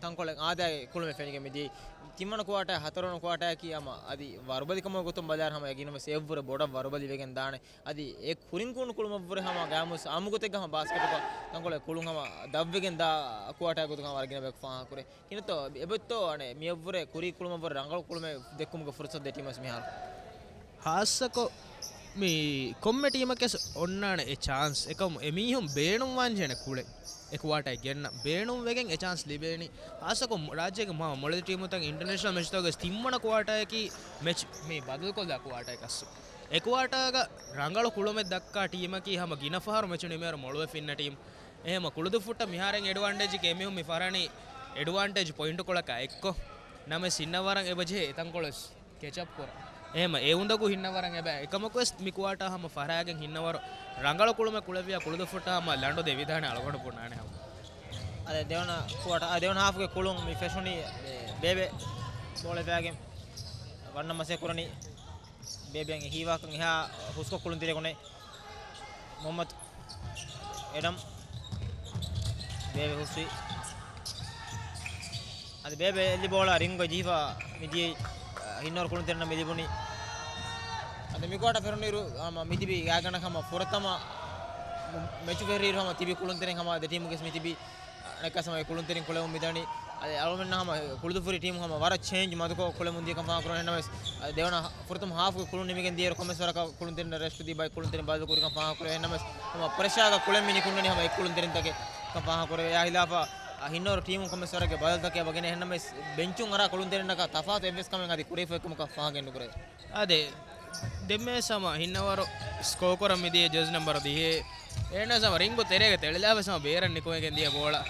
ތަންކޮޅެއް އާދައިގެ ކުޅުމެއް ފެނިގެން މިދިޔައީ. ތިންވަނަ ކުއާޓާ ހަތަރުވަނަ ކުއާޓާއަކީ ހަމަ އަދި ވަރުބަލިކަމުގެ ގޮތުން ބަލާއިރު ހަމަ އެގިނަވެސް އެއްވުރެ ބޮޑަށް ވަރުބަލި ވެގެން ދާނެ. އަދި އެ ކުރިން ކުޅުނު ކުޅުމަށްވުރެ ހަމަ ގާމުސް އާއްމުގޮތެއްގަ ހަމަ ބާސްކެޓުގަ ތަންކޮޅެއް ކުޅުން ހަމަ ދަށްވެގެން ދާ ކުއާޓާ ގޮތުގަ ވަރަށް ގިނަ ބަޔަކު ފާހަގަކުރޭ. ކިނަތޯ އެބައޮތްތޯ އަނެއް މިއަށްވުރެ ކުރީ ކުޅުމަށްވުރެ ރަނގަޅު ކުޅުމެއް ދެއްކުމުގެ ފުރުސަތު ދެ ޓީމަށް މިހާރު. ހާއްސަކޮށް މި ކޮންމެ ޓީމަކަސް އޮންނާނެ އެ ޗާންސް. އެކަމު އެ މީހުން ބޭނުންވާންޖެހޭނެ ކުޅެއް އެ ކުއާޓާއަށް ގެންނަ ބޭނުންވެގެން އެ ޗާންސް ލިބޭނީ. ހާއްސަކޮށް މު-، ރާއްޖޭގެ މާ މޮޅެތި ޓީމުތައް އިންޓަރނޭޝަނަލް މެޗްތަކުގެ ތިންވަނަ ކުއާޓާއަކީ މެޗް މި ބަދަލުކޮށްލާ ކުއާޓާއަކަސް. އެ ކުއާޓާގަ ރަނގަޅު ކުޅުމެއް ދައްކާ ޓީމަކީ ހަމަ ގިނަ ފަހަރު މެޗު ނިމޭއިރު މޮޅުވެފަ އިންނަ ޓީމް. އެހެންމަ ކުޅުދުއްފުށްޓަށް މިހާރެން އެޑްވާންޓޭޖަކީ އެމީހުން މި ފަރާނީ އެޑްވާންޓޭޖް ޕޮއިންޓުކޮޅަކާ އެއްކޮށް. ނަމަވެސް ހިންނަވަރަށް އެބަޖެހޭ އެތަންކޮޅެސް ކެޗްއަޕް ކުރަން. އެހެންމަ އެ އުނދަގޫ ހިންނަވަރަށް އެބަ. އެކަމަކުވެސް މި ކުއާޓާ ހަމަ ފަރާގެން ހިންނަވަރު ރަނގަޅު ކުޅުމެއް ކުޅެވިޔާ ކުޅުދުއްފުށްޓަށް ހަމަ ލަނޑު ދެވިދާނެ އަޅުގަނޑު ބުނާނެ ހަމަ. އަދި ދެވަނަ ކުއާޓާ، އަދި ދެވަނަ ހާފުގެ ކުޅުން މި ފެށުނީ ބޭބެ ބޯޅަ ފައިގެން ވަންނަ މަސޭ ކުރަނީ. ބޭބެއަށް ހީވާކަން އެހާ ހުސްކޮށް ކުޅުންތެރިޔަކު ނެތް. މުހައްމަދު އެޑަމް. ބޭބެ ހުސްވި. އަދި ބޭބެ އެއްލި ބޯޅަ ރިންގް ޖެހިފަ މިދިޔައީ، އަ، ހިންނަވަރު ކުޅުންތެރިންނަށް މި ލިބުނީ. އަދި މި ކުއާޓާ ފެށުނުއިރު ހަމަ މިތިބި ގާތްގަނޑަކަށް ހަމަ ފުރަތަމަ މެޗު ފެށިއިރު ހަމަ ތިބި ކުޅުންތެރިން ހަމަ ދެ ޓީމުގެ މިތިބި އަނެއްކާ ހަމަ އެ ކުޅުންތެރިން ކުޅެވުން މިދަނީ. އަދި އަޅުމެންނަށް ހަމަ ކުޅުދުއްފުރި ޓީމު ހަމަ ވަރަށް ޗޭންޖް މަދުކޮށް ކުޅެމުން ދިޔަކަން ފާހަގަކުރަން. އެހެންނަމަވެސް، އަދި ދެވަނަ ފުރަތަމަ ހާފުގެ ކުޅުން ނިމިގެން ދިޔައިރު ކޮންމެސް ވަރަކަށް ކުޅުންތެރިންނަށް ރެސްޓް ދީ ބައި ކުޅުންތެރިން ބަދަލު ކުރިކަން ފާހަގަކުރޭ. އެހެންނަމަވެސް، ހަމަ ޕްރެޝާގަ ކުޅެން މި ނިކުންނަނީ ހަމަ އެ ކުޅުންތެރިންތަކެއް ކަން ފާހަގަކުރޭ. އެއާ ހިލާފަށް، އަ، ހިންނަވަރު ޓީމުން ކޮންމެސް ވަރަކަށް ބަދަލުތަކެއް ވަގެނެ. އެހެންނަމަވެސް، ބެންޗުން އަރާ ކުޅުންތެރިންނަކަށް ތަފާތު އެއްވެސް ކަމެއް އަދި ކުރެވިފައެއްކަމަކަށް ފާހަގައެއް ނުކުރޭ. އާދެ، ދެންމެ ހަމަ ހިންނަވަރު ސްކޯ ކުރަން މިދިޔަ ޖާޒީ ނަމްބަރު ދިހައެއް. އޭނަ ހަމަ ރިންގު ތެރޭގެ ތެޅިލާ ވެސް ހަމަ ބޭރަށް ނިކުމެގެން ދިޔަ ބޯޅަ.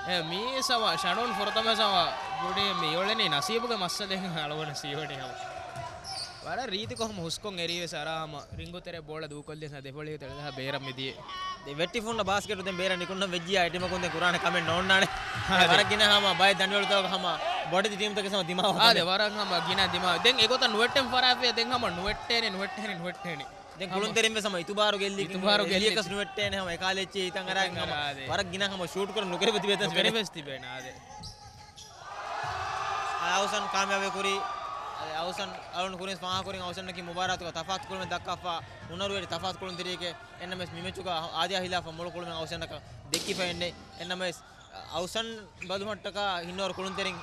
އެ މީސް ހަމަ ޝަޑުން ފުރަތަމަ ހަމަ ގުޑި މި އޮޅެނީ ނަސީބުގެ މައްސަލައެއް އަޅުގަނޑަށް ސީވަނީ ހަމަ. ވަރަށް ރީތިކޮށް ހަމަ ހުސްކޮށް އެރީ ވެސް އަރާ ހަމަ ރިންގު ތެރޭ ބޯޅަ ދޫކޮށްލި ސަ ދެފޮޅި ތެޅިލާ ބޭރަށް މިދިޔަ. ދެ ވެއްޓިފުންނަ ބާސްކެޓު ދެން ބޭރަށް ނިކުންނަން ވެއްޖިއްޔާ އެ ޓީމަކުން ދެން ކުރާނެ ކަމެއް ނޯންނާނެ. އާދެ. ވަރަށް ގިނަ ހަމަ ބައެއް ދަނޑިވަޅުތަކަކު ހަމަ ބޮޑެތި ޓީމްތަކެއް ހަމަ ދިމާވާ އާދެ، ކަމެއް. ވަރަށް ހަމަ ގިނަ ދިމާވާ. ދެން އެގޮތަށް ނުވެއްޓެން ފަރާފިޔާ ދެން ހަމަ ނުވެއްޓޭނެ، ނުވެއްޓޭނެ، ނުވެއްޓޭނެ. ދެން ހަމަ. ކުޅުންތެރިން ވެސް ހަމަ އިތުބާރު ގެއްލި، އިތުބާރު ގެއްލި. އެއްކަސް ނުވެއްޓޭނެ ހަމަ އެކާލެއްޗި ހިތަށް އަރާ ހިތަށް ހަމަ އަރާ، އާދެ. ވަރަށް ގިނަ ހަމަ ޝޫޓް ކުރަން ނުކެރިފަ ތިބޭތަން ނުކެރި ވެސް ތިބޭނެ، އާދެ. އައުސަން ކާމިޔާބެއް ކުރީ. އައުސަން އަޅުން ކުރިން ފާހަގަކުރިން އައުސަންނަކީ މުބާރާތުގަ ތަފާތު ކުޅުމެއް ދައްކާފަ ހުނަރުވެރި ތަފާތު ކުޅުންތެރިއެކޭ. އެންނަމެސް މި މެޗުގަ އާދިޔާ ހިލާފަށް މޮޅު ކުޅުމެއް އައުސަންނަކަށް ދެއްކިފައެއްނެއް. އެންނަމެސް އައުސަން ބަލުމަށްޓަކާ ހިންނަވަރު ކުޅުންތެރިން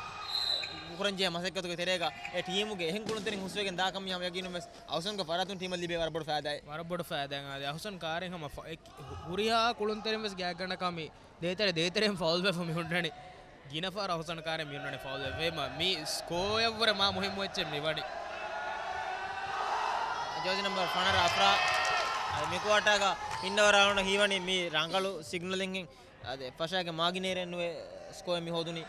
ކުރަންޖެހޭ މަސައްކަތުގެ ތެރޭގަ އެ ޓީމުގެ އެހެން ކުޅުންތެރިން ހުސްވެގެން ދާކަމީ ހަމަ ޔަގީނުން ވެސް އައުސަންގެ ފަރާތުން ޓީމަށް ލިބޭ ވަރަށް ބޮޑު ފައިދާއެއް. ވަރަށް ބޮޑު ފައިދާއެއް. އާދެ، އައުސަން ކާރިން ހަމަ ފަ-، އެ-، ހުރިހާ ކުޅުންތެރިން ވެސް ގާތްގަނޑަކަށް މި ދޭތެރެ ދޭތެރެން ފައުލް ވެފަ މި ހުންނަނީ. ގިނަ ފަހަރަށް އަހުސަން ކާރި މި ހުންނަނީ ފައުލް ވެފަ. މި ސްކޯއަށްވުރެ މާ މުހިއްމު އެއްޗެއް މިވަނީ. ޖާޒީ ނަމްބަރު ފަނަރަ އަފްރާ. އަދި މި ކުއާޓާގަ ހިންނަވަރަށް ހީވަނީ މި ރަނގަޅު ސިގްނަލިން. އަދި ފަށާގެ މާގިނޭރެއް ނުވެ ސްކޯއެއް މި ހޯދުނީ.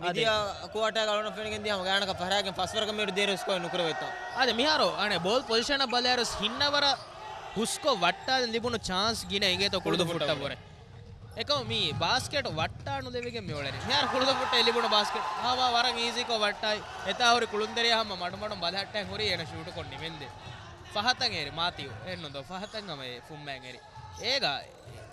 އަދި މިދިޔަ ކުއާޓާގަ އަޅުން ފެނިގެން ދިޔަ ހަމަ ގާތްގަނޑަކަށް ފަށާގެ ފަސްވަރަކަށް މިއަޑު ދޭރު ސްކޯއެއް ނުކުރެވޭތޯ. އަދި މިހާރު އަނެއް ބޯލް ޕޮޒިޝަނަށް ބަލާއިރު ހިންނަވަރަށް ހުސްކޮށް ވައްޓާލަން ލިބުނު ޗާންސް ގިނަ އިނގޭތޯ ކުޅުދުއްފުށްޓަށްވުރެ. އެކަމު މީ ބާސްކެޓް ވައްޓާ ނުލެވިގެން މިއުޅެނީ. މިހާރު ކުޅުދުއްފުށްޓަށް ލިބުނު ބާސްކެޓް ހަމަ ވަރަށް އީޒީކޮށް ވައްޓާއި. އެތާ ހުރި ކުޅުންތެރިޔާ ހަމަ މަޑުމަޑުން ބަލަހައްޓައިން ހުރީ އޭނަ ޝޫޓުކޮށް ނިމެންދެ. ފަހަތަށް އެރި މާތިއު. އެއްނުދޯ ފަހަތަށް ހަމަ އެ ފުއްމައިން އެރި. އޭގަ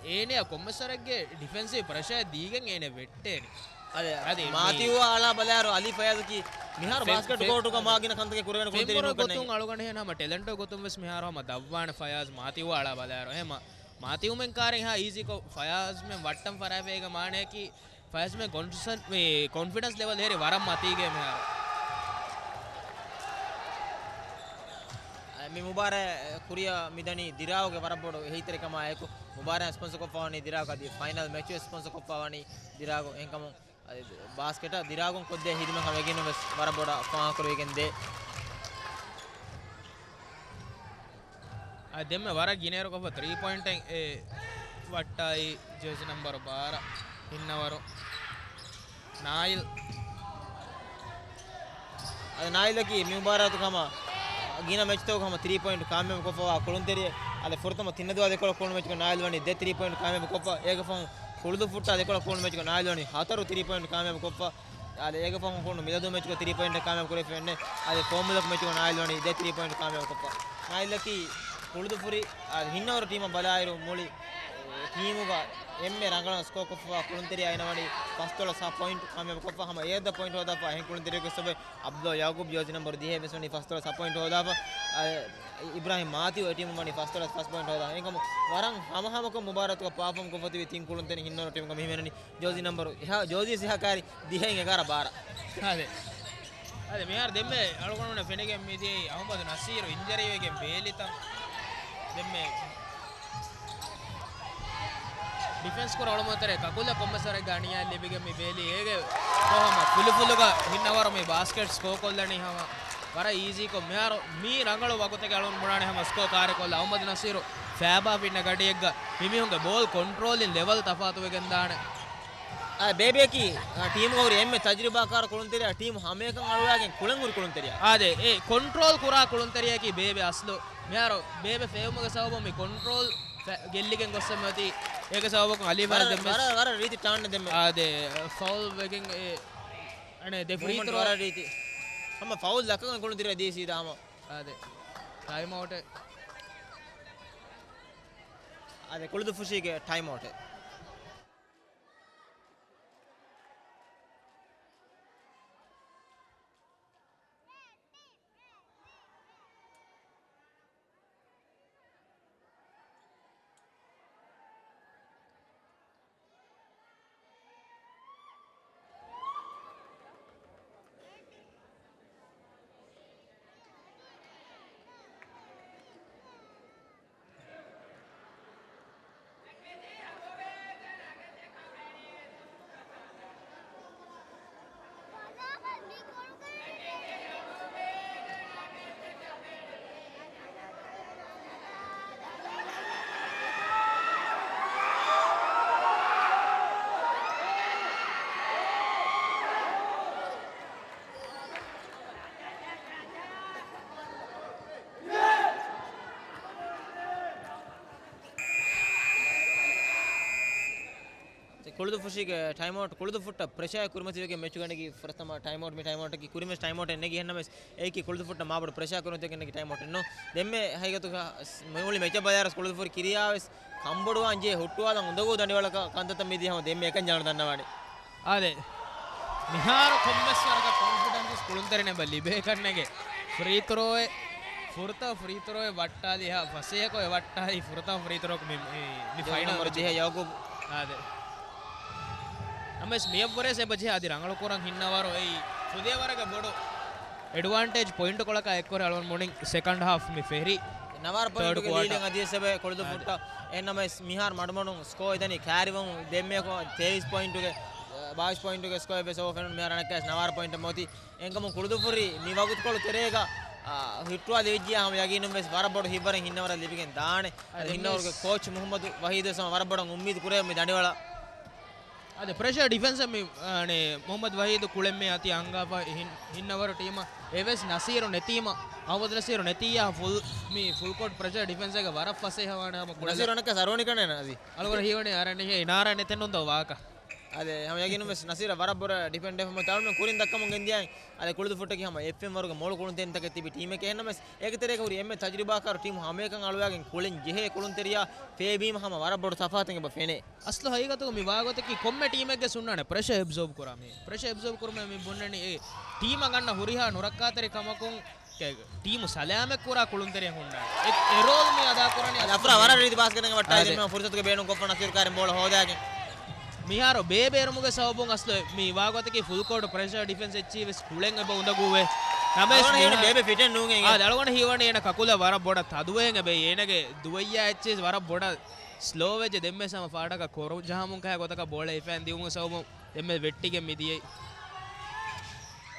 އޭނަޔަށް ކޮންމެސްވަރެއްގެ ޑިފެންސިވް ޕްރެޝަރެއް ދީގެން އޭނަ ވެއްޓޭނެ. އަދި އަދި މީ މާތިއުއާ އަޅާ ބަލާއިރު އަލީ ފަޔާޒަކީ މިހާރު ފެ-، ބާސްކެޓް ފެ-، ކޯޓުގަ މާ ގިނަ ކަންތަކެއް ކުރެވޭނެ ފެންވަރު ކުޅުންތެރިން ގޮތުން ނޫންކަންނޭނގެ. އަޅުގަނޑު ހެން ހަމަ ޓެލެންޓް ގޮތުން ވެސް މިހާރު ހަމަ ދަށްވާނެ ފަޔާޒް މާތިއުއާ އަޅާ ބަލާއިރު. އެހެމަ މާތިއުމެން ކާރިން ހާ އީޒީކޮށް ފަޔާޒްމެން ވައްޓަން ފަރާފޭގެ މާނަޔަކީ ފަޔާޒްމެން ކޮންފިޑެންސް، މި ކޮންފިޑެންސް ލެވެލް ހެރި ވަރަށް މަތީގެ މިހާރު. މި މުބާރާތް ކުރިއަށް މިދަނީ ދިރާގުގެ ވަރަށް ބޮޑު އެހީތެރިކަމާއެކު، މުބާރާތް ސްޕޮންސަރ ކޮށްފަވަނީ ދިރާގު އަދި ފައިނަލް މެޗު ސްޕޮންސަރ ކޮށްފަވަނީ ދިރާގު. އެހެންކަމުން އަދި ބާސްކެޓަށް ދިރާގުން ކޮށްދޭ ހިދުމަތް ހަމަ އެގިނުން ވެސް ވަރަށް ބޮޑަށް ފާހަގަކުރެވިގެން ދޭ. އާ، ދެންމެ ވަރަށް ގިނައިރުކޮށްފަ ތްރީ ޕޮއިންޓެއް އެ ވައްޓާއި ޖާޒީ ނަމްބަރު ބާރަ ހިންނަވަރު ނާއިލް. އަދި ނާއިލަކީ މި މުބާރާތުގަ ހަމަ ގިނަ މެޗްތަކުގަ ހަމަ ތްރީ ޕޮއިންޓް ކާމިޔާބުކޮށްފަވާ ކުޅުންތެރިއެއް. އަދި ފުރަތަމަ ތިން ދުވާ ދެކޮޅަށް ކުޅުނު މެޗުގަ ނާއިލް ވަނީ ދެ ތްރީ ޕޮއިންޓް ކާމިޔާބުކޮށްފަ. އޭގެ ފަހުން ކުޅުދުއްފުއްޓާ ދެކޮޅަށް ކުޅުނު މެޗުގަ ނާއިލް ވަނީ ހަތަރު ތްރީ ޕޮއިންޓް ކާމިޔާބުކޮށްފަ. އާދެ، އޭގެ ފަހުން ކުޅުނު މިލަދޫ މެޗުގަ ތްރީ ޕޮއިންޓް ކާމިޔާބު ކުރެފި ވެންނެ. އާދެ، ފޯމުލަކު މެޗުގަ ނާއިލް ވަނީ ދެ ތްރީ ޕޮއިންޓް ކާމިޔާބުކޮށްފަ. ނާއިލްއަކީ ކުޅުދުފުރި، އާދެ، ހިންނަވަރު ޓީމަށް ބަލާއިރު މުޅި ޓީމުގަ އެންމެ ރަނގަޅަށް ސްކޯ ކޮށްފަ ކުޅުންތެރިޔާ އިންނަވަނީ ފަސްދޮޅަސް ހަ ޕޮއިންޓް ކާމިޔާބުކޮށްފަ. ހަމަ އެއަށް ދަށް ޕޮއިންޓް ހޯދާފަ އެހެން ކުޅުންތެރިޔަކު ސޮބެ އަބްދުﷲ ޔާގޫބް ޖާޒީ ނަމްބަރު ދިހައެއް ވެސް ވަނީ ފަސްދޮޅަސް ހަ ޕޮއިންޓް ހޯދާފަ. އާ، އިބްރާހިމް މާތިއު އެ ޓީމުން ވަނީ ފަސްދޮޅަސް ފަސް ޕޮއިންޓް ހޯދާ. އެހެންކަމުން ވަރަށް ހަމަހަމަކޮށް މުބާރާތުގަ ޕާފޯމް ކޮށްފަ ތިބި ތިން ކުޅުންތެރިން ހިންނަވަރު ޓީމުގަ މި ހިމެނެނީ. ޖާޒީ ނަމްބަރު އެހާ، ޖާޒީ އެހާ ކާރި ދިހައިން އެގާރަ ބާރަ. އާދެ. އާދެ، މިހާރު ދެންމެ އަޅުގަނޑުމެންނަށް ފެނިގެން މިދިޔައީ އަހުމަދު ނަސީރު އިންޖަރީވެގެން ބޭލިތަން. ދެންމެ ޑިފެންސް ކުރާ އަޅުގަނޑުމެން ތެރޭ ކަކުލަށް ކޮންމެސް ވަރެއްގެ އަނިޔާ ލިބިގެން މި ބޭލީ. އޭގެ ފަހު ހަމަ ފުލުފުލުގަ ހިންނަވަރު މި ބާސްކެޓް ސްކޯ ކޮށްލަނީ ހަމަ ވަރަށް އީޒީކޮށް. މިހާރު މީ ރަނގަޅު ވަގުތެއްގަ އަޅުގަނޑު ބުނާނެ ހަމަ ސްކޯ ކާރި ކޮށްލާ. އަހުމަދު ނަސީރު ފައިބާ ފިންނަ ގަޑިއެއްގަ މި މީހުންގެ ބޯލް ކޮންޓްރޯލިން ލެވަލް ތަފާތުވެގެންދާނެ. އާ، ބޭބެއަކީ، އާ، ޓީމުގަ ހުރި އެންމެ ތަޖުރިބާކާރު ކުޅުންތެރިޔާ، ޓީމު ހަމައެކަން އަޅުވާގެން ކުޅެން ހުރި ކުޅުންތެރިޔާ. އާދެ، އެ ކޮންޓްރޯލް ކުރާ ކުޅުންތެރިޔަކީ ބޭބެ އަސްލު. މިހާރު ބޭބެ ފެއުމުގެ ސަބަބުން މި ކޮންޓްރޯލް ފެ-، ގެއްލިގެން ގޮއްސަމަތީ. އޭގެ ސަބަބަކުން އަލީ ވަރަށް، ދެންމެ ވަރަށް، ވަރަށް ރީތި ޓާން ދެންމެ. އާދެ، ފައުލް ވެގެން އެ، އަނެ، ދެ ފްރީ މޫވްމަންޓް ތްރޯ. ވަރަށް ރީތި. ހަމަ ފައުލް ދައްކަގެން ކުޅުންތެރިޔާ ދީ ސީދާ ހަމަ. އާދެ. ޓައިމް އައުޓެއް. އާދެ، ކުޅުދުއްފުށީގެ ޓައިމް އައުޓެއް. ކުޅުދުއްފުށީގެ ޓައިމް އައުޓް، ކުޅުދުއްފުއްޓަށް ޕްރެޝަރ ކުރިމަތިވެގެން މެޗުގަ ނެގި ފުރަތަމަ ޓައިމް އައުޓް. މި ޓައިމް އައުޓަކީ ކުރިންވެސް ޓައިމް އައުޓެއް ނެގި އެހެންނަމަވެސް އެއީކީ ކުޅުދުއްފުއްޓަށް މާބޮޑު ޕްރެޝަރ ކުރިމަތިވެގެން ނެގި ޓައިމް އައުޓެއް ނޫން. ދެންމެ ހަގީގަތުގަ މުޅި މެޗަށް ބަލާއިރު ކުޅުދުއްފުށި ކިރިޔާވެސް ކަންބޮޑުވާން ޖެހޭ ހުއްޓުވާލަން އުނދަގޫ ދަނޑިވަޅަކަށް ކަންތައްތައް މިދިޔަ ހަމަ ދެންމެ އެކަން ޖަނަން ދަންނަވާނެ. އާދެ، މިހާރު ކޮންމެސް ވަރަކަށް ކޮންފިޑެންސް ކުޅުންތެރިން އެބަ ލިބޭކަށް ނެގޭ. ފްރީ ތްރޯއެއް، ފުރަތަމަ ފްރީ ތްރޯއެއް ވައްޓާލިހާ، ފަސޭހަކޮށް އެ ވައްޓާލީ ފުރަތަމަ ފްރީ ތްރޯއަކު މި، މި، މި ޖެހުނު ފައިނަލް ނަމަ މެޗުގަ. ދިހަ ޔަޢުޤޫބް. އާދެ. ނަމަވެސް މިއަށްވުރެސް އެބަ ޖެހޭ އަދި ރަނގަޅު ކުރަން ހިންނަވަރު އެއީ ފުދޭވަރުގެ ބޮޑު އެޑްވާންޓޭޖް ޕޮއިންޓުކޮޅަކާ އެއްކޮށް އަޅުގަނޑު މުޅިން ސެކަންޑް ހާފް މި ފެށި. ނަވާރަ ޕޮއިންޓުގެ ތާޑު ކުއާޓަރ. ލީޑެއް އަދިވެސް އެބަ ކުޅުދުއްފުއްޓަށް. އާދެ. އެހެންނަމަވެސް މިހާރު މަޑުމަޑުން ސްކޯ އެދަނީ ކާރިވަމުން ދެންމެ ތޭވީސް ޕޮއިންޓުގެ، އަ، ބާވީސް ޕޮއިންޓުގެ ސްކޯ އެއްވެސް އޮވެފަ ނުވަތަ ނަވާރަ ޕޮއިންޓަށް މަތި. އެންކަމުން ކުޅުދުއްފުށި މި ވަގުތުކޮޅު ތެރޭގަ، އާ، ހުއްޓުވާލެވިއްޖިޔާ ހަމަ ޔަގީނުންވެސް ވަރަށް ބޮޑު ހިތްވަރެއް ހިންނަވަރަށް ލިބިގެން ދާނެ. އަދި އަދި ހިންނަވަރުގެ ކޯޗް މުހައްމަދު ވަހީދުވެސް ވަރަށް ބޮޑަށް އުއްމީދު ކުރޭ މި ދަނޑިވަޅަށް. އަދި ޕްރެޝަރ ޑިފެންސަށް މި، އަނެ، މުހައްމަދު ވަހީދު ކުޅެން މި އަތި އަންގާފަ ހިން-، ހިންނަވަރު ޓީމަށް އެވެސް ނަސީރު ނެތީމަ، އަހުމަދު ނަސީރު ނެތިއްޔާ ފުލް، މި ފުލް ކޯޓް ޕްރެޝަރ ޑިފެންސްގެ ވަރަށް ފަސޭހަވާނެ ހަމަ ކުޅެލަ. ނަސީރު އަނެއްކާ ސަރޯނި ކަނޭ ނަސީ. އަޅުގަނޑު ހީވަނީ އަރަނިހެ އިނާރާ ނެތެން ނުންދޯ ވާކަ. އާދެ، ހަމަ ޔަގީނުން ވެސް ނަސީރަށް ވަރަށް ބޮޑަށް ޑިފެންޑް ވެފަ މަތި އަޅުމެން ކުރިން ދައްކަމުން ގެންދިޔައި. އާދެ، ކުޅުދުއްފުއްޓަކީ ހަމަ އެފްއެމް ވަރުގެ މޮޅު ކުޅުންތެރިންތަކެއް ތިބި ޓީމެކޭ. އެހެންނަމަވެސް އޭގެ ތެރޭގަ ހުރި އެންމެ ތަޖުރިބާކާރު ޓީމު ހަމައެކަން އަޅުވާގެން ކުޅެން ޖެހޭ ކުޅުންތެރިޔާ ފޭބީމަ ހަމަ ވަރަށް ބޮޑު ތަފާތެއް އެބަ ފެނޭ. އަސްލު ހަގީގަތުގަ މި ވާގޮތަކީ ކޮންމެ ޓީމެއްގެ ސުންނާނެ ޕްރެޝަ އެބްޒޯބް ކުރާ މީ. ޕްރެޝަ އެބްޒޯބް ކުރުމަށް މި ބުންނަނީ އެ ޓީމަށް ގަންނަ ހުރިހާ ނުރައްކާތެރި ކަމަކުން ޓީމު ސަލާމަތް ކުރާ ކުޅުންތެރިއެއް ހުންނާނެ. އެ، އެ ރޯލް މި އަދާ ކުރަނީ އަފްރާ ވަރަށް ރީތި ބާސްކެޓެއް ވައްޓާލި އާދެ. ދެންމެ ފުރުސަތުގެ ބޭނުން ކޮށްފަ ނަސީރު ކާރިން ބޯޅަ ހޯދާގެން. މިހާރު ބޭބެ އެރުމުގެ ސަބަބުން އަސްލު މި ވާގޮތަކީ ފުލް ކޯޓް ޕްރެޝަ ޑިފެންސް އެއްޗިހި ވެސް ކުޅެން އެބަ އުނދަގޫވޭ. ނަމަވެސް އަޅުގަނޑު ހީވަނީ މިހާރު ބޭބެ ފިޓެއް ނޫން އެނގޭ. އާދެ، އަޅުގަނޑު ހީވަނީ އޭނަ ކަކުލަށް ވަރަށް ބޮޑަށް ތަދުވެގެން އެބަ އޭނަގެ ދުވައްޔާ އެއްޗިހި ވަރަށް ބޮޑަށް ސްލޯވެއްޖެ ދެންމެ ސަމަ ފާޑަކަށް ކޮރު ޖަހަމުން ކަހަ ގޮތަކަށް ބޯޅަ އެފައިން ދިއުމުގެ ސަބަބުން ދެންމެ ވެއްޓިގެން މިދިޔައީ.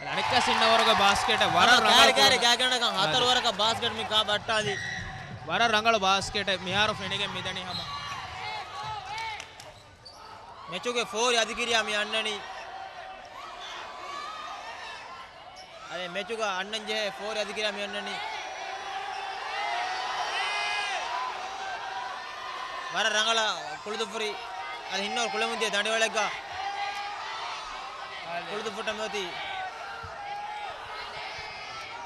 އަނެއްކާ ސިންނަވަރުގެ ބާސްކެޓަށް ވަރަށް ރަނގަޅު ކާރި، ކާރި، ކުރުން. ގާގަނޑަކަށް ހަތަރު އާދެ. ވަރަކަށް ބާސްކެޓް މި ކާ ބައްޓާލި. ވަރަށް ރަނގަޅު ބާސްކެޓެއް މިހާރު ފެނިގެން މިދަނީ ހަމަ. މެޗުގެ ފޯރި އަދިކިރިޔާ މި އަންނަނީ. އަދި މެޗުގަ އަންނަން ޖެހޭ ފޯރި އަދިކިރިޔާ މި އަންނަނީ. ވަރަށް ރަނގަޅަށް ކުޅުދުއްފުރި. އަދި ހިންނަވަރު ކުޅެމުންދިޔަ ދަނޑިވަޅެއްގަ ކުޅުދުއްފުއްޓަށް މިއޮތީ.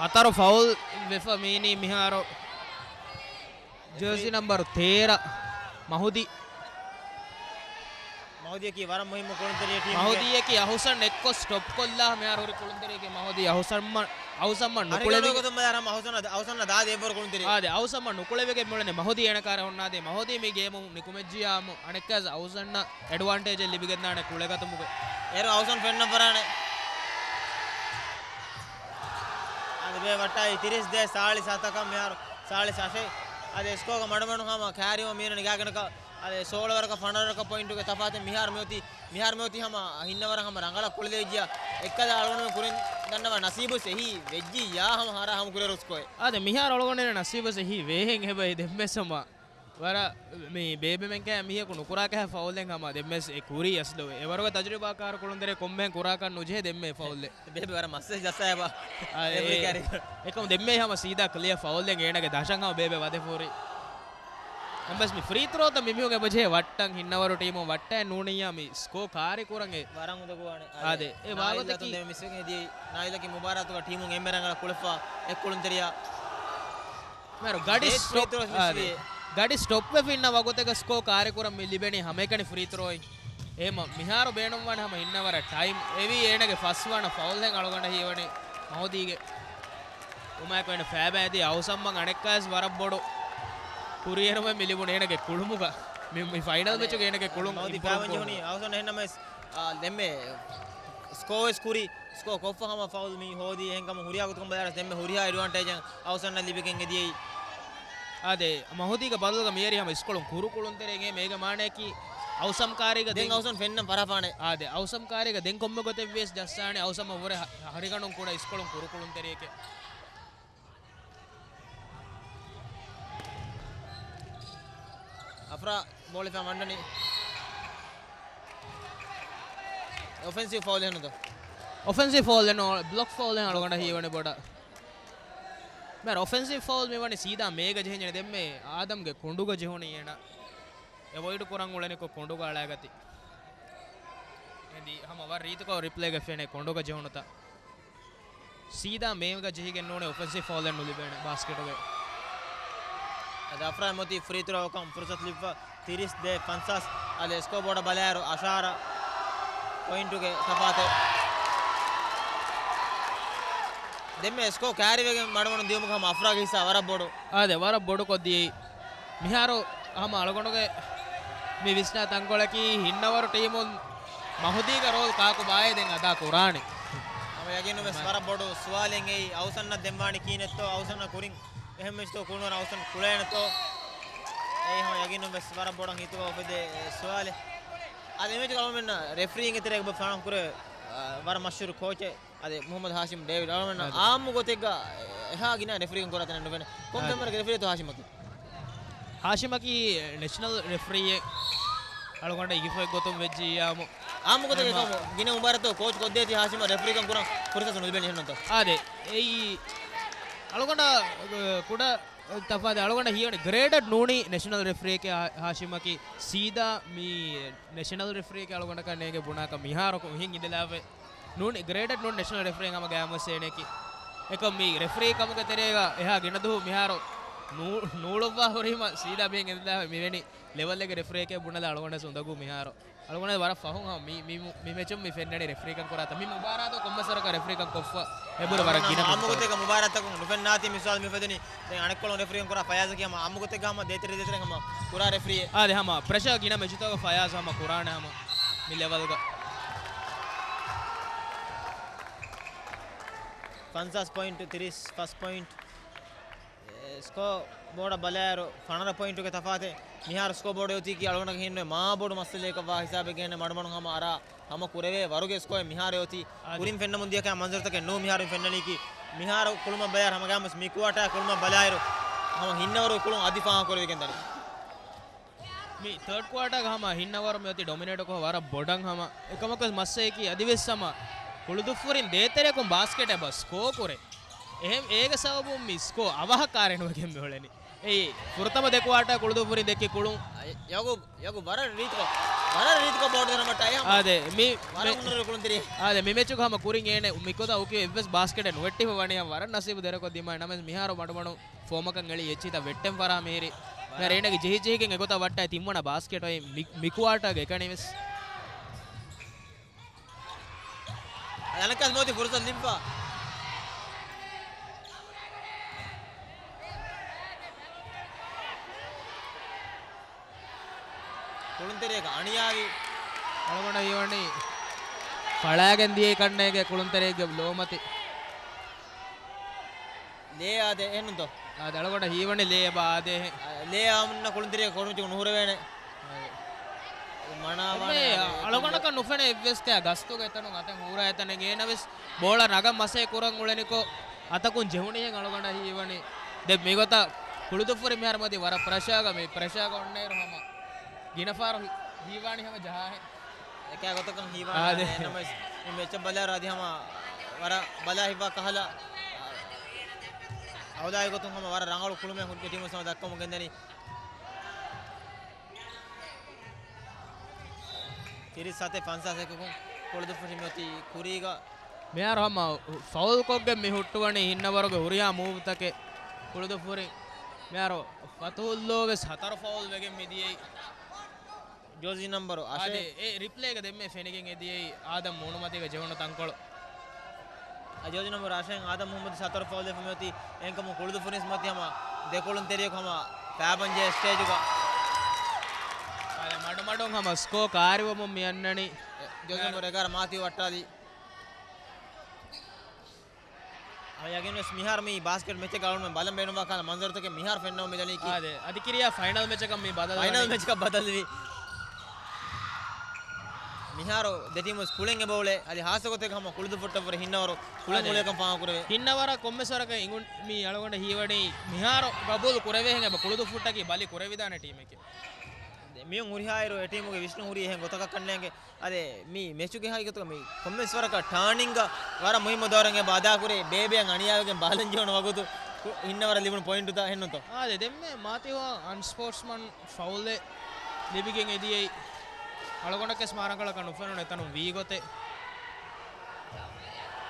ހަތަރު ފައުލް ވެފަ މީނީ މިހާރު. ޖާސި ނަމްބަރު ތޭރަ، މަހުދީ. މަހުދީއަކީ ވަރަށް މުހިއްމު ކުޅުންތެރިޔެއް ޓީމުގެ. މަހުދީއަކީ އަހުސަން އެއްކޮށް ސްޓޮޕް ކޮށްލާ މިހާރު ހުރި ކުޅުންތެރިޔެކޭ މަހުދީ. އަހުސަންމަ، އަހުސަންމަ ނުކުޅެވި. އަހުސަން، އަހުސަން ދާދި އެއްވަރު ކުޅުންތެރި. އާދެ، އަހުސަންމަ ނުކުޅެވިގެން މިއުޅެނީ މަހުދީ އޭނަ ކާރަށް އޮންނާދޭ. މަހުދީ މި ގޭމު ނިކުމެއްޖިޔާމު އަނެއްކާސް އަހުސަންނަށް އެޑްވާންޓޭޖެއް ލިބިގެންދާނެ ކުޅެގަތުމުގެ. އޭރު އަހުސަން ފެންނަން ފަރާނެ. އަދި ބޭ ވައްޓާއި ތިރީސް ދޭ ސާޅީސް ހަތަކަށް މިހާރު ސާޅީސް ހަށެއް. އަދި ސްކޯގަ މަޑުމަޑުން ހަމަ ކައިރިވަން މީނަ ނިގާގެނަކަ. އަދި ސޯޅަ ވަރަކަށް ފަނަރަ ވަރަކަށް ޕޮއިންޓުގެ ތަފާތެއް މިހާރު މިއޮތީ، މިހާރު މިއޮތީ ހަމަ ހިންނަވަރަށް ހަމަ ރަނގަޅަށް ކުޅެލިވެއްޖިޔާ. އެއްކަލަ އަޅުގަނޑުމެން ކުރިން ދަންނަވާ ނަސީބުސް އެހީ ވެއްޖިއްޔާ ހަމަ ހަރާ ހަމަ ކުރިއަރު ސްކޯއެއް. އާދެ، މިހާރު އަޅުގަނޑު ނަސީބުސް އެހީ ވޭހެން ހެބައި ދެންމެސް ހަމަ ވަރަށް މި ބޭބެމެން ކައި މީހަކު ނުކުރާކަހަ ފައުލެއް ހަމަ ދެންމެސް އެ ކުރީ އަސްލު. އެވަރުގެ ތަޖުރިބާކާރު ކުޅުންތެރި ކޮންމެހެން ކުރާކަށް ނުޖެހޭ ދެންމެ ފައުލެއް. ބޭބެ ވަރަށް މައްސަލަ ޖައްސާ އެބަ. އާ، އެ، އެވަރުގެ ކާރި. އެކަމު ދެންމެ ހަމަ ސީދާ ކްލިއަ ފައުލެއް އޭނަގެ ދަށަށް ހަމަ ބޭބެ ވަދެ ފޯރި. އެންބަސް މި ފްރީ ތްރޯތައް މި މީހުން އެބަޖެހޭ ވައްޓަން ހިންނަވަރު ޓީމުން ވައްޓައެއް ނޫނިއްޔާ މި ސްކޯ ކާރި ކުރަން އެ. ވަރަށް އުނދަގޫވާނެ. އާދެ، އެ ނާއިލް ބާވަތަކީ ދެން މިސްވެގެން ހެދިޔައީ ނާއިލްއަކީ މުބާރާތުގަ ޓީމުން އެންމެ ރަނގަޅަށް ކުޅެފަ އެ ކުޅުންތެރިޔާ. މިހާރު ގަޑި ދޭ ސްޓޮޕް، ފްރީ ތްރޯ އާ، މިސްވި. ދޭ. ގަޑި ސްޓޮޕް ވެފި އިންނަ ވަގުތެއްގަ ސްކޯ ކާރި ކުރަން މި ލިބެނީ ހަމައެކަނި ފްރީ ތްރޯއިން. އެހެމަ މިހާރު ބޭނުންވާނެ ހަމަ ހިންނަވަރަށް ޓައިމް އެވީ އޭނަގެ ފަސްވަނަ ފައުލްހެން އަޅުގަނޑަށް ހީވަނީ މަހުދީގެ. އުމާއެކު އޭނަ ފައިބައިދީ އައުސަމްމަން އަނެއްކާސް ވަރަށް ބޮޑު ކުރިއެރުމެއް މި ލިބުނު އޭނަގެ ކުޅުމުގަ. މި، މި ފައިނަލް މެޗުގެ އޭނަގެ ކުޅުން މަހުދީ އިމްޕްރޫވް ފައިބަން ޖެހުނީ އައުސަން އެހެންނަމަވެސް، އާ، ދެންމެ ސްކޯ ވެސް ކުރި، ސްކޯ ކޮށްފަ ހަމަ ފައުލް މި ހޯދީ އެހެންކަމުން ހުރިހާ ގޮތަކުން ބަލާއިރު ދެންމެ ހުރިހާ އެޑްވާންޓޭޖެއް އައުސަންނަށް ލިބިގެން އެދިޔައީ. އާދެ، މަހުދީގެ ބަދަލުގަ މިޔަރި ހަމަ އިސްކޮޅުން ކުރު ކުޅުންތެރިއެއް އޭ މޭގެ މާނަޔަކީ އައުސަމް ކާރީގަ ދެން ދެން އައުސަން ފެންނަން ފަރާފާނެ. އާދެ، އައުސަމް ކާރީގަ ދެން ކޮންމެ ގޮތެއް ވިޔަސް ޖައްސާނެ އައުސަމް ވުރެ ހަ-، ހަރިގަނޑުން ކުޑަ އިސްކޮޅުން ކުރު ކުޅުންތެރިއެކޭ. އަފްރާ ބޯޅަ ފަން ވަންނަނީ. އޮފެންސިވް ފައުލް އެހެންނުތޯ؟ އޮފެންސިވް ފައުލް އެންނު، ބްލޮކް ފައުލް އެހެން އަޅުގަނޑަށް ހީވަނީ ބޮޑަށް. މިހާރު އޮފެންސިވް ފައުލް މިވަނީ ސީދާ މޭގަ ޖެހެންޖެހެނީ ދެންމެ އާދަމްގެ ކޮނޑުގަ ޖެހުނީ އޭނަ. އެވޮއިޑް ކުރަން އުޅެނިކޮށް ކޮނޑުގަ އަޅާގަތީ. އެނދި ހަމަ ވަރަށް ރީތިކޮށް ރިޕްލޭގަ ފެނޭ ކޮނޑުގަ ޖެހުނުތަ. ސީދާ މޭގަ ޖެހިގެން ނޫނީ އޮފެންސިވް ފައުލެއް ނުލިބޭނެ ބާސްކެޓުގައި. އަދި އަފްރާ މޮތީ ފްރީ ތްރޯއަކަށް ފުރުސަތު ލިބިފަ ތިރީސް ދޭ ފަންސާސް. އަދި ސްކޯ ބޯޑަށް ބަލާއިރު އަށާރަ ޕޮއިންޓުގެ ތަފާތެއް. ދެންމެ ސްކޯ ކާރިވެގެން މަޑުމަޑުން ދިޔުމުގަ ހަމަ އަފްރާގެ ހިއްސާ ވަރަށް ބޮޑު. އާދެ، ވަރަށް ބޮޑު ކޮށްދިޔައީ. މިހާރު ހަމަ އަޅުގަނޑުގެ މި ވިސްނާ ތަންކޮޅަކީ ހިންނަވަރު ޓީމުން މަހުދީގެ ރޯލް ކާކު ބާއޭ ދެން އަދާ ކުރާނެ. ހަމަ ޔަގީނުން ވެސް ވަރަށް ބޮޑު ސުވާލެއް އެއީ އައުސަންނަށް ދެން ވާނީ ކިހިނެއްތޯ؟ އައުސަންނަށް ކުރިން އެހެން މެޗްތޯ ކުޅުނު އައުސަން ކުޅޭނެތޯ؟ އެއީ ހަމަ ޔަގީނުން ވެސް ވަރަށް ބޮޑަށް ހިތުގަ އުފެދޭ ސުވާލެއް. އަދި މެޗުގަ އަޅުމެންނަށް ރެފްރީއިންގެ ތެރޭގަ ފާނަން ކުރޭ، އަ، ވަރަށް މަޝްހޫރު ކޯޗެއް. އަދި މުހައްމަދު ހާޝިމް ޑޭވިޑް އަޅުމެންނަށް އާދެ. އާއްމު ގޮތެއްގަ އެހާ ގިނަ ރެފްރީކަން ކުރާ ތަނެއް ނުފެނޭ. ކޮން އާދެ. ފެންވަރުގެ ރެފްރީތޯ ހާޝިމަކީ؟ ހާޝިމަކީ ނެޝަނަލް ރެފްރީއެއް. އަޅުގަނޑަށް އިގިފައި ގޮތުން ވެއްޖިއްޔާމު. އާއްމު ގޮތެއް އެކަމު ގިނަ މުބާރާތު ކޯޗް ކޮށްދޭތީ ހާޝިމަށް ރެފްރީކަން ކުރަން ފުރުސަތު ނުލިބެނީ އެހެންނޫންތޯ؟ އާދެ. އެއީ އަޅުގަނޑަށް ކުޑަ ތަފާތެއް އަޅުގަނޑަށް ހީވަނީ ގްރޭޑަށް ނޫނީ ނެޝަނަލް ރެފްރީއެކޭ ހާ-، ހާޝިމަކީ ސީދާ މި ނެޝަނަލް ރެފްރީއެކޭ އަޅުގަނޑަކަށް ނޭނގެ ބުނާކަށް މިހާރަކު މިހެން އިނދެލާފަ. ނޫނީ ގްރޭޑަށް ނޫން ނެޝަނަލް ރެފްރީން ހަމަ ގައިމުވެސް އޭނައަކީ. އެކަމް މި ރެފްރީ ކަމުގެ ތެރޭގަ އެހާ ގިނަ ދުވަހު މިހާރު ނޫ-، ނޫޅުއްވާ ހުރީމަ ސީދާ މިހެން އެދިލާ މިވެނި ލެވަލްއެއްގެ ރެފްރީއެކޭ ބުނެލާ އަޅުގަނޑަށް އުނދަގޫ މިހާރު. އަޅުގަނޑަށް ވަރަށް ފަހުން ހަމަ މި، މި، މި މެޗުން މި ފެންނަނީ ރެފްރީކަން ކުރާތަ. މި މުބާރާތު ކޮންމެސް ވަރަކަށް ރެފްރީކަން ކޮށްފަ އެބުރު ވަރަށް ގިނަ އާއްމު ގޮތެއްގަ މުބާރާތަކުން ނުފެންނާތީ މި ސުވާލު މި އުފެދުނީ. ދެން އަނެއްކޮޅުން ރެފްރީކަން ކުރާ ފަޔާޒަކީ ހަމަ އާއްމު ގޮތެއްގަ ހަމަ ދޭތެރެ ދޭތެރެ ހަމަ ކުރާ ރެފްރީއެއް. އާދެ ހަމަ ޕްރެޝަރ ގިނަ މެޗުތަކުގަ ފަޔާޒް ހަމަ ކުރާނެ ހަމަ މި ލެވަލްގަ. ފަންސާސް ޕޮއިންޓު ތިރީސް ފަސް ޕޮއިންޓް. ސްކޯ ބޯޑަށް ބަލާއިރު ފަނަރަ ޕޮއިންޓުގެ ތަފާތެއް. މިހާރު ސްކޯ ބޯޑު އޮތީކީ އަޅުގަނޑަކަށް ހިންނުވޭ މާ ބޮޑު މައްސަލައަކަށްވާ ހިސާބެއްގައި މަޑުމަޑުން ހަމަ އަރާ ހަމަ ކުރެވޭ ވަރުގެ ސްކޯއެއް މިހާރު އޮތީ. އާދެ. ކުރިން ފެންނަމުން ދިޔަކަ މަންޒަރުތަކެއް ނޫ މިހާރު ފެންނަނީކީ. މިހާރު ކުޅުމަށް ބަލާއިރު ހަމަގައިމުވެސް މި ކުއާޓާ ކުޅުމަށް ބަލާއިރު ހަމަ ހިންނަވަރު ކުޅުން އަދި ފާހަގަކުރެވިގެންދަނީ. މި ތާޑް ކުއާޓާގަ ހަމަ ހިންނަވަރު މިއޮތީ ޑޮމިނޭޓްކޮށް ވަރަށް ބޮޑަށް ހަމަ. އެކަމަކު މައްސައަކީ އަދިވެސް ހަމަ ކުޅުދުއްފުރިން ދޭތެރެއަކުން ބާސްކެޓެއް އެބަ ސްކޯ ކުރޭ. އެހެން އޭގެ ސަބަބުން މި ސްކޯ އަވަހަށް ކާރިނުވެގެން މިއުޅެނީ. އެއީ ފުރަތަމަ ދެ ކުއާޓާ ކުޅުދުއްފުރިން ދެއްކި ކުޅުން. ޔަގު، ޔަގު ވަރަށް ރީތިކޮށް، ވަރަށް ރީތިކޮށް ބޯޑު ދެނަމަ ޓައި ހަމަ. އާދެ، މި، ވަރަށް މި، ހުނަރު ކުޅުންތެރި. އާދެ، މި މެޗުގަ ހަމަ ކުރިން އޭނެ މިކޮތަ އުކި އެއްވެސް ބާސްކެޓެއް ނުވެއްޓިފަ ވަނީ ހަމަ ވަރަށް ނަސީބު ދެރަކޮށް ދިމާ ނަމަވެސް މިހާރު މަޑުމަޑުން ފޯމަކަށް އެޅި އެއްޗިތައް ވެއްޓެން ފަރާ މިހިރި. ވަރަށް. ރޭނަގި ޖެހި ޖެހިގެން އެގޮތަށް ވައްޓާ ތިންވަނަ ބާސްކެޓް އޮތް މި، މި ކުއާޓާގެ އެކަނިވެސް. އަލަނަކަސް މޯތި ފުރުސަތު ލިބިފަ. ކުޅުންތެރިޔަކަށް އަނިޔާވި. އަޅުގަނޑަށް ހީވަނީ ފަޅާގެން ދިޔައީ ކަންނޭނގެ ކުޅުންތެރިއެއްގެ ލޯމަތި. ލޭ އާދެ، އެހެންނުތޯ؟ އާދެ، އަޅުގަނޑަށް ހީވަނީ ލޭ އެބަ އާދޭހެން. އާ، ލޭ އާމުންނަ ކުޅުންތެރިޔަކަށް ކޮންމެއަކަށް ނުހުރެވޭނެ. އާދެ. މަނާވާނެ އެންމެ އާދެ، އަޅުގަނޑަކަށް ނުފެނޭ އެއްވެސް ތެޔަށް ގަސްތުގެ އެތަނުން އަތެއް ހޫރާ އެތަނެއް އޭނަވެސް ބޯޅަ ނަގަން މަސޭ ކުރަން އުޅެނިކޮށް އަތަކުން ޖެހުނީހެން އަޅުގަނޑަށް ހީވަނީ. ދެ މިގޮތަށް ކުޅުދުއްފުރި މިހާރު މަތި ވަރަށް ޕްރެޝާގަ މި ޕްރެޝާގަ އޮންނައިރު ހަމަ ގިނަ ފަހަރު ހި-، ހީވާނީ ހަމަ ޖަހާހެން. އެކާ ގޮތަކަށް ހީވާނެ. އާދެ. ނަމަވެސް މި މެޗަށް ބަލާއިރު އަދި ހަމަ ވަރަށް ބަލާ ހިތްވާ ކަހަލަ އަވަދާއި ގޮތުން ހަމަ ވަރަށް ރަނގަޅު ކުޅުމެއް ހުރި ޓީމު ސަމަ ދައްކަމުން ގެންދަނީ. ތިރީސް ސަތެއް ފަންސާސް އެކަކުން ކުޅުދުއްފުށި މިއޮތީ ކުރީގަ. މިހާރު ހަމަ ފައުލް ކޮށްގެން މި ހުއްޓުވަނީ ހިންނަވަރުގެ ހުރިހާ މޫވްތަކެއް ކުޅުދުއްފުރިން. މިހާރު ފަތުހުއްލޯ ވެސް ހަތަރު ފައުލް ވެގެން މި ދިޔައީ. ޖާޒީ ނަމްބަރު އަށެއް. އާދެ، އެ ރިޕްލޭގަ ދެންމެ ފެނިގެން އެދިޔައީ އާދަމް މޫނުމަތީގަ ޖެހުނު ތަންކޮޅު. އަ، ޖާޒީ ނަމްބަރު އަށެއް އާދަމް މުހައްމަދު ހަތަރު ފައުލް ވެފަ މިއޮތީ. އެހެންކަމުން ކުޅުދުއްފުރިން މިއޮތީ ހަމަ ދެ ކުޅުންތެރިޔަކު ހަމަ ފައިބަން ޖެހޭ ސްޓޭޖުގަ. އާދެ، މަޑުމަޑުން ހަމަ ސްކޯ ކާރިވަމުން މި އަންނަނީ. އެ، ޖާޒީ ނަމްބަރު އެގާރަ މާތި ވައްޓާލީ. އަ، ޔަގީންވެސް މިހާރު މި ބާސްކެޓް މެޗެއްގަ އަޅުގަނޑުމެން ބަލަން ބޭނުންވާ ކަހަލަ މަންޒަރުތަކެއް މިހާރު ފެންނަވަމުން މިދަނީކީ. އާދެ، އަދި ކިރިޔާ ފައިނަލް މެޗަކަށް މި ބަދަލުވަނީ. ފައިނަލް މެޗަކަށް ބަދަލުވީ. މިހާރު ދެ ޓީމު ވެސް ކުޅެން އެބަ އުޅޭ. އަދި ހާއްސަ ގޮތެއްގަ ހަމަ ކުޅުދުއްފުށްޓަށްވުރެ ހިންނަވަރު ކުޅެން އާދެ. އުޅޭކަން ފާހަގަކުރެވޭ. ހިންނަވަރަށް ކޮންމެސް ވަރަކަށް އިނގުން މި އަޅުގަނޑަށް ހީވަނީ މިހާރު ގަބޫލު ކުރެވޭހެން އެބަ ކުޅުދުއްފުށްޓަކީ ބަލި ކުރެވިދާނެ ޓީމެކޭ. މިއޮން ހުރިހާއިރު އެ ޓީމުގެ ވިސްނުން ހުރީ އެހެން ގޮތަކަށް ކަންނޭނގެ. އަދި މި މެޗުގެ ހަގީގަތުގަ މި ކޮންމެސް ވަރަކަށް ޓާނިންގ ވަރަށް މުހިއްމު ދައުރެއް އެބަ އަދާކުރޭ. ބޭބެއަށް އަނިޔާވެގެން ބާލަން ޖެހުނު ވަގުތު ކު-، ހިންނަވަރަށް ލިބުނު ޕޮއިންޓުތައް އެހެންނުތޯ؟ އާދެ، ދެންމެ މާތިވާ އަންސްޕޯޓްސްމަން ފައުލެއް ލިބިގެން އެދިޔައީ. އަޅުގަނޑަކަސް މާރަނގަޅަކަށް ނުފެނުނު އެތަނުން ވީ ގޮތެއް.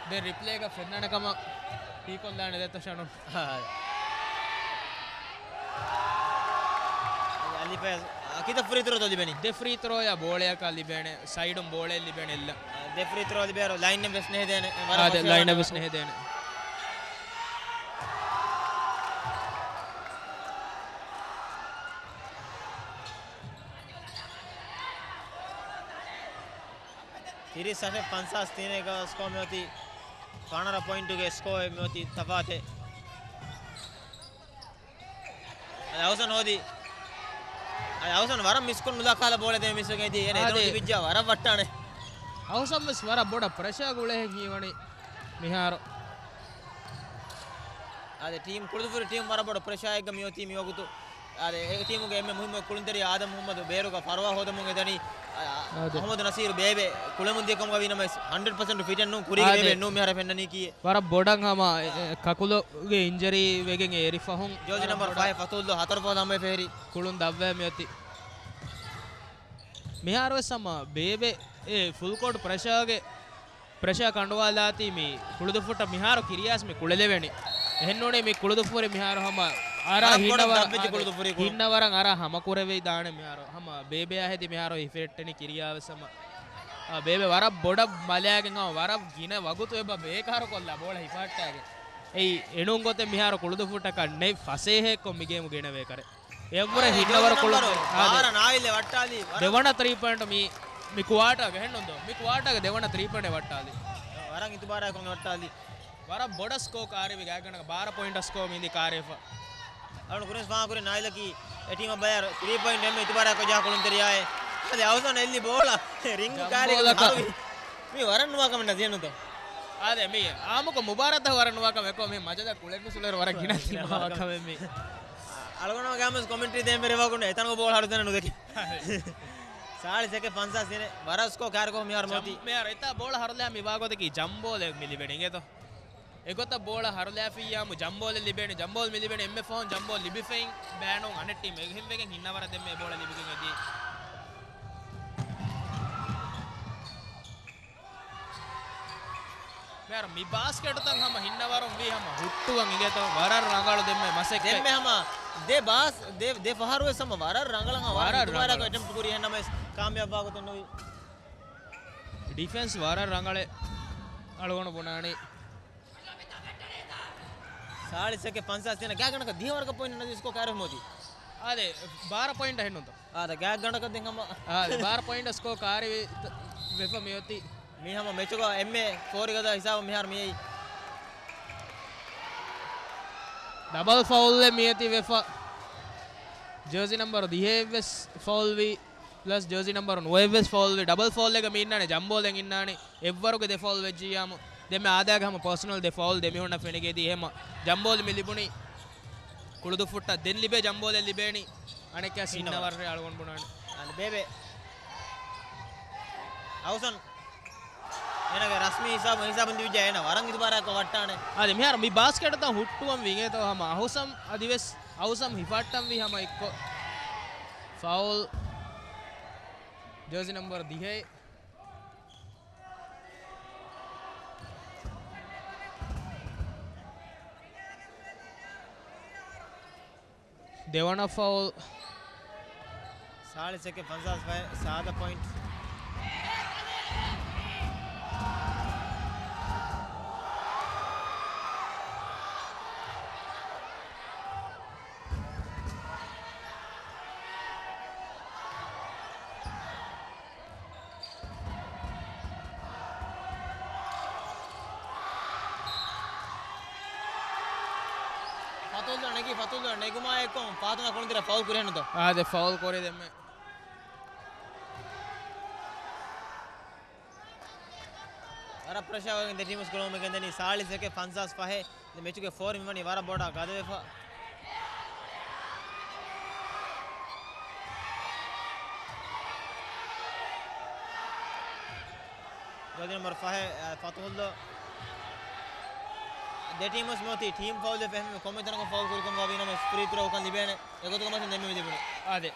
ދެން ރިޕްލޭގަ ފެންނަނެ ކަމަށް ހީކޮށްލާނެ ދެއްތޯ ޝަނުން؟ އާ. އަލިފަޔަޒް، އަ، ކިތައް ފްރީ ތްރޯތޯ ލިބެނީ؟ ދެ ފްރީ ތްރޯޔާ ބޯޅަޔަކާ ލިބޭނެ، ސައިޑުން ބޯޅައެއް ލިބޭނެ އެއްލަ. އަ، ދެ ފްރީ ތްރޯ ލިބޭއިރު ލައިން ވެސް ނެހެދޭނެ. އާ، ދެ ލައިން ވެސް ނެހެދޭނެ. ތިރީސް އަށެއް ފަންސާސް ތީނެގަ ސްކޯ މިއޮތީ ފަނަރަ ޕޮއިންޓުގެ ސްކޯ މިއޮތީ ތަފާތެއް. އަދި އަހުސަން ހޯދި. އަދި އަހުސަން ވަރަށް މިސްކޮށް ނުލާ ކަހަލަ ބޯޅަ ދޭ މިސްވެގެން އެދި އޭނަ އެތަނުން އާދެ. ލިބިއްޖާ ވަރަށް ވައްޓާނެ. އަހުސަން ވެސް ވަރަށް ބޮޑަށް ޕްރެޝާ ގުޅޭހެން ހީވަނީ މިހާރު. އާދެ، ޓީމް ކުޅުދުފުރި ޓީމް ވަރަށް ބޮޑު ޕްރެޝާއެއްގަ މިއޮތީ މިވަގުތު. އާދެ، އެ ޓީމުގެ އެންމެ މުހިއްމު ކުޅުންތެރި އާދަމް މުހައްމަދު ބޭރުގަ ފަރުވާ ހޯދަމުން އެދަނީ. އާ، އާދެ. އަހުމަދު ނަސީރު ބޭބެ ކުޅެމުން ދިޔަ ކަމުގަ ވީނަމަވެސް ހަންޑްރެޑް ޕަސެންޓް ފިޓެއް ނޫން، ކުރީގެ އާދެ. ބޭބެ ނޫން މިހާރު ފެންނަނީކީ. ވަރަށް ބޮޑަށް ހަމަ، އެ، އެ، ކަކުލުގެ އިންޖަރީ ވެގެން އެ އެރި ފަހުން. ޖާޒީ ނަމްބަރު ފަހެއް ފަތުހުއްލޯ ހަތަރު ފަހު ހަމަ ފެހެރި. ކުޅުން ދަށްވައި މިއޮތީ. މިހާރުވެސް ހަމަ ބޭބެ އެ ފުލް ކޯޓް ޕްރެޝާގެ ޕްރެޝާ ކަނޑުވާލާތީ މި ކުޅުދުއްފުށްޓަށް މިހާރު ކިރިޔާސް މި ކުޅެލެވެނީ. އެހެންނޫނީ މި ކުޅުދުއްފުރި މިހާރު ހަމަ އަރާ ވަރަށް ބޮޑަށް ހިންނަވަރަށް، ދަށްވެއްޖެ އާދެ، ކުޅުދުއްފުރި ކުޅުން. ހިންނަވަރަށް އަރާ ހަމަ ކުރެވިދާނެ މިހާރު. ހަމަ ބޭބެއާ ހެދި މިހާރު ހިފެއްޓެނީ ކިރިޔާވެސް ހަމަ. އާ، ބޭބެ ވަރަށް ބޮޑަށް މަލާގެން ހަމަ ވަރަށް ގިނަ ވަގުތު އެބަ ބޭކާރު ކޮށްލާ ބޯޅަ ހިފަހައްޓާގެން. އެއީ އެނޫން ގޮތެއް މިހާރު ކުޅުދުއްފުށްޓަކަށް ނެތް ފަސޭހައެއްކޮށް މި ގޭމު ގެނެވޭ ކަރެއް. އެއަށްވުރެ އާދެ، ހިންނަވަރު ޖޯޒި ކުޅުން. ނަމްބަރު އާދެ. ބާރަ ނާއިލް ވައްޓާލި. ވަރަށް ދެވަނަ ތްރީ ޕޮއިންޓް މި، މި ކުއާޓާގެ ހެންނުން ދޯ. މި ކުއާޓާގެ ދެވަނަ ތްރީ ޕޮއިންޓް ވައްޓާލި. ވަރަށް އިތުބާރާ ކޮން ވައްޓާލި. ވަރަށް ބޮޑަށް ސްކޯ ކާރިވި ގާތްގަނޑަކަށް ބާރަ ޕޮއިންޓް ސްކޯ މިދި ކާރިފަ. އަޅު ކުރިން ފާ ކުރި ނާއިލަކީ އެ ޓީމަށް ބަޔަރ ތްރީ ޕޮއިންޓް އެންމެ އިތުބާރާ ކޮޖާ ކުޅުންތެރިޔާއެ. އަދި އަހުސަން އެއްލި ބޯޅަ ރިންގު ކާރި ޖަނބޯލަކަށް. ހަރުވި. މި ވަރަށް ނުވާ ކަމެއް ނަޒީނުތޯ. އާދެ، މި އާމުކޮށް މުބާރާތަށް ވަރަށް ނުވާ ކަމެއް ކޮ މި މަޖަދަށް ކުޅެން މިސުޅޭރު ވަރަށް ގިނަ ތިމާވާ ކަމެއް މި. އަޅުގަނޑު ގާމަސް ކޮމެންޓްރީ ދޭން ވެރިވާގުން އެތަނުގަ ބޯޅަ ހަރުދެން ނުދެކެ. ސާޅީސް އެކެއް ފަންސާސް ދިނެ ވަރަށް ސްކޯ ކާރިކޮށް މިހާރު މޯތީ. މިހާރު އެތާ ބޯޅަ ހަރުލާ މި ވާގޮތަކީ ޖަމްބޯލެއް މި ލިބެނީ އިނގޭތޯ. އެގޮތަށް ބޯޅަ ހަރުލާފިއްޔާމު ޖަމްބޯލެއް ލިބޭނެ، ޖަމްބޯލް މި ލިބޭނެ، އެންމެ ފަހުން ޖަމްބޯލް ލިބިފައިން ބައިނުން އަނެއް ޓީމް އެހެންވެގެން ހިންނަވަރަށް ދެންމެ ބޯޅަ ލިބިގެން އެދީ. މިހާރު މި ބާސްކެޓުތައް ހަމަ ހިންނަވަރުން ވީ ހަމަ ހުއްޓުވަން އިނގޭތޯ ވަރަށް ރަނގަޅު ދެންމެ މަސައްކަތް. ދެންމެ ހަމަ ދެ ބާސް، ދެ، ދެ ފަހަރު ވެސް ހަމަ ވަރަށް ރަނގަޅަށް ހަމަ ވަރަށް ވަރަށް ރަނގަޅު. އެޓެމްޕްޓް ކުރީ ހެންނަމަވެސް ކާމިޔާބު ވާގޮތެއް ނުވި. ޑިފެންސް ވަރަށް ރަނގަޅެއް އަޅުގަނޑު ބުނާނީ. ސާޅީސް އެކެއް ފަންސާސް ތިނަ ގާގަނޑަކަށް ދިހަވަރަކަށް ޕޮއިންޓް ނަދީ ސްކޯ ކާރެ މޯދީ. އާދެ، ބާރަ ޕޮއިންޓް ހެންނުންތޯ؟ އާދެ، ގާގަނޑަކަށް ދެން ހަމަ. އާދެ، ބާރަ ޕޮއިންޓް ސްކޯ ކާރި ވެފަ މިއޮތީ. މި ހަމަ މެޗުގަ އެންމެ ފޯރިގަދަ ހިސާބު މިހާރު މިއައީ. ޑަބަލް ފައުލްއެއް މިއޮތީ ވެފަ. ޖާޒީ ނަމްބަރު ދިހައެއް ވެސް ފައުލް ވީ. ޕްލަސް ޖާޒީ ނަމްބަރު ނުވައެއް ވެސް ފައުލް ވީ. ޑަބަލް ފައުލްއެއްގަ މި އިންނާނެ ޖަމްބޯލެއް އިންނާނެ. އެއްވަރުގެ ދެ ފައުލް ވެއްޖިއްޔާމު ދެންމެ އާދައިގެ ހަމަ ޕާސަނަލް ދެ ފައުލް ދެމީހުންނަށް ފެނިގެދީ އެހެމަ ޖަމްބޯލް މި ލިބުނީ. ކުޅުދުއްފުއްޓަށް ދެން ލިބޭ ޖަމްބޯލެއް ލިބޭނީ. އަނެއްކާ ހިންނަވަރު. ހިންނަވަރު އަޅުގަނޑު ބުނާނެ. އަނެ ބޭބެ. އަހުސަން. އޭނަގެ ރަސްމީ ހިސާބު، ހިސާބުން ދިވިއްޖެ އޭނަ ވަރަށް އިތުބާރާކޮށް ވައްޓާނެ. އާދެ، މިހާރު މި ބާސްކެޓުތައް ހުއްޓުވަން ވީ އިނގޭތޯ ހަމަ އަހުސަން އަދިވެސް އަހުސަން ހިފައްޓަން ވީ ހަމަ އެއްކޮށް. ފައުލް. ޖާޒީ ނަމްބަރު ދިހައެއް. ދެވަނަ ފައުލް. ސާޅީސް އެކެއް ފަންސާސް ފަހެއް ސާދަ ޕޮއިންޓް. ފަތުލް ނެގި، ފަތުލް ނެގުމާ އެއްކޮށް ފާތުމާ ކުޅުންތެރި ފައުލް ކުރި ހެންނުތޯ؟ އާދެ، ފައުލް ކުރި ދެންމެ. ވަރަށް ޕްރެޝާ ވެގެން ދެ ޓީމުސް ކުޅަމުން ގެންދަނީ ސާޅީސް އެކެއް ފަންސާސް ފަހެއް. ދެ މެޗުގެ ފޯރިން ވަނީ ވަރަށް ބޮޑަށް ގަދަވެފަ. ޖާޒީ ނަމްބަރު ފަހެއް، އަ، ފަތުހުއްލޯ. ދެ ޓީމުސް މިއޮތީ ޓީމް ފައުލް ފެހެމެ ކޮންމެ ތަނަކުން ފައުލް ކުރިކަން ވާ ވީނަމަ ފްރީ ތްރޯ ކަން ލިބޭނެ. އެގޮތުގަ މަސަން ދެންމެ މި ލިބުނީ. އާދެ.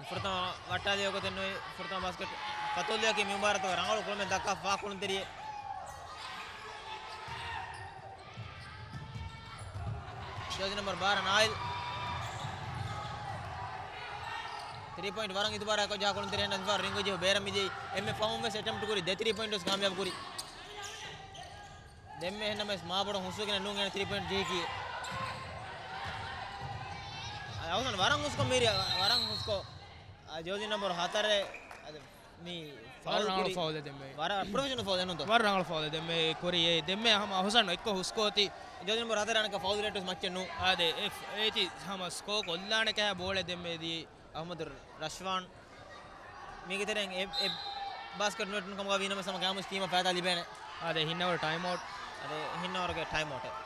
ފުރަތަމަ ވައްޓާލިޔަ ގޮތެއް ނުވި ފުރަތަމަ ބާސްކެޓް. ފަތުލްޔަކީ މި މުބާރާތުގެ ރަނގަޅު ކުޅުމެއް ދައްކާ ފާ ކުޅުންތެރިއެއް. ޖާޒީ ނަމްބަރު ބާރަ ނާއިލް. ތްރީ ޕޮއިންޓް ވަރަށް އިތުބާރާ ކޮށް ޖަހާ ކުޅުންތެރި ހެންނަސް ފާ ރިންގު ޖެހި ބޭރަށް މިދިޔައީ. އެންމެ ފަހުން ވެސް އެޓެމްޕްޓް ކުރި ދެ ތްރީ ޕޮއިންޓް ވެސް ކާމިޔާބު ކުރި. ދެންމެ އެހެންނަމަވެސް މާބޮޑަށް ހުސްވެގެން ނޫން އޭނަ ތްރީ ޕޮއިންޓް ޖެހިކީ. އަ، އަހުސަން ވަރަށް ހުސްކޮށް މީރި، ވަރަށް ހުސްކޮށް. އަ، ޖާޒީ ނަމްބަރު ހަތަރެއް، އަ، މި ވަރަށް ފައުލް ރަނގަޅު ކުރި. ފައުލެއް ދެންމެ. ވަރަށް ޕްރޮފެޝަނަލް ފައުލެއް ނޫންތޯ؟ ވަރަށް ރަނގަޅު ފައުލެއް ދެންމެ ކުރި. އެ ދެންމެ ހަމަ އަހުސަން އެއްކޮށް ހުސްކޮށް އޮތީ. ޖާޒީ ނަމްބަރު ހަތަރެއް އަނެއްކާ ފައުލް ރޭޓް ވެސް މައްޗެއް ނޫން. އާދެ، އެ، އޭތި ހަމަ ސްކޯ ކޮށްލާނެ ކަހަ ބޯޅެއް ދެންމެ ދީ. އަޙްމަދު ރަޝްވާން. މީގެ ތެރެއިން އެ، އެ ބާސްކެޓް ނުވެއްޓުނު ކަމުގަ ވީނަމަ ސަމަ ގާމުސް ޓީމަށް ފައިދާ ލިބޭނެ. އާދެ، ހިންނަވަރު ޓައިމް އައުޓް. އާދެ، ހިންނަވަރުގެ ޓައިމް އައުޓެއް.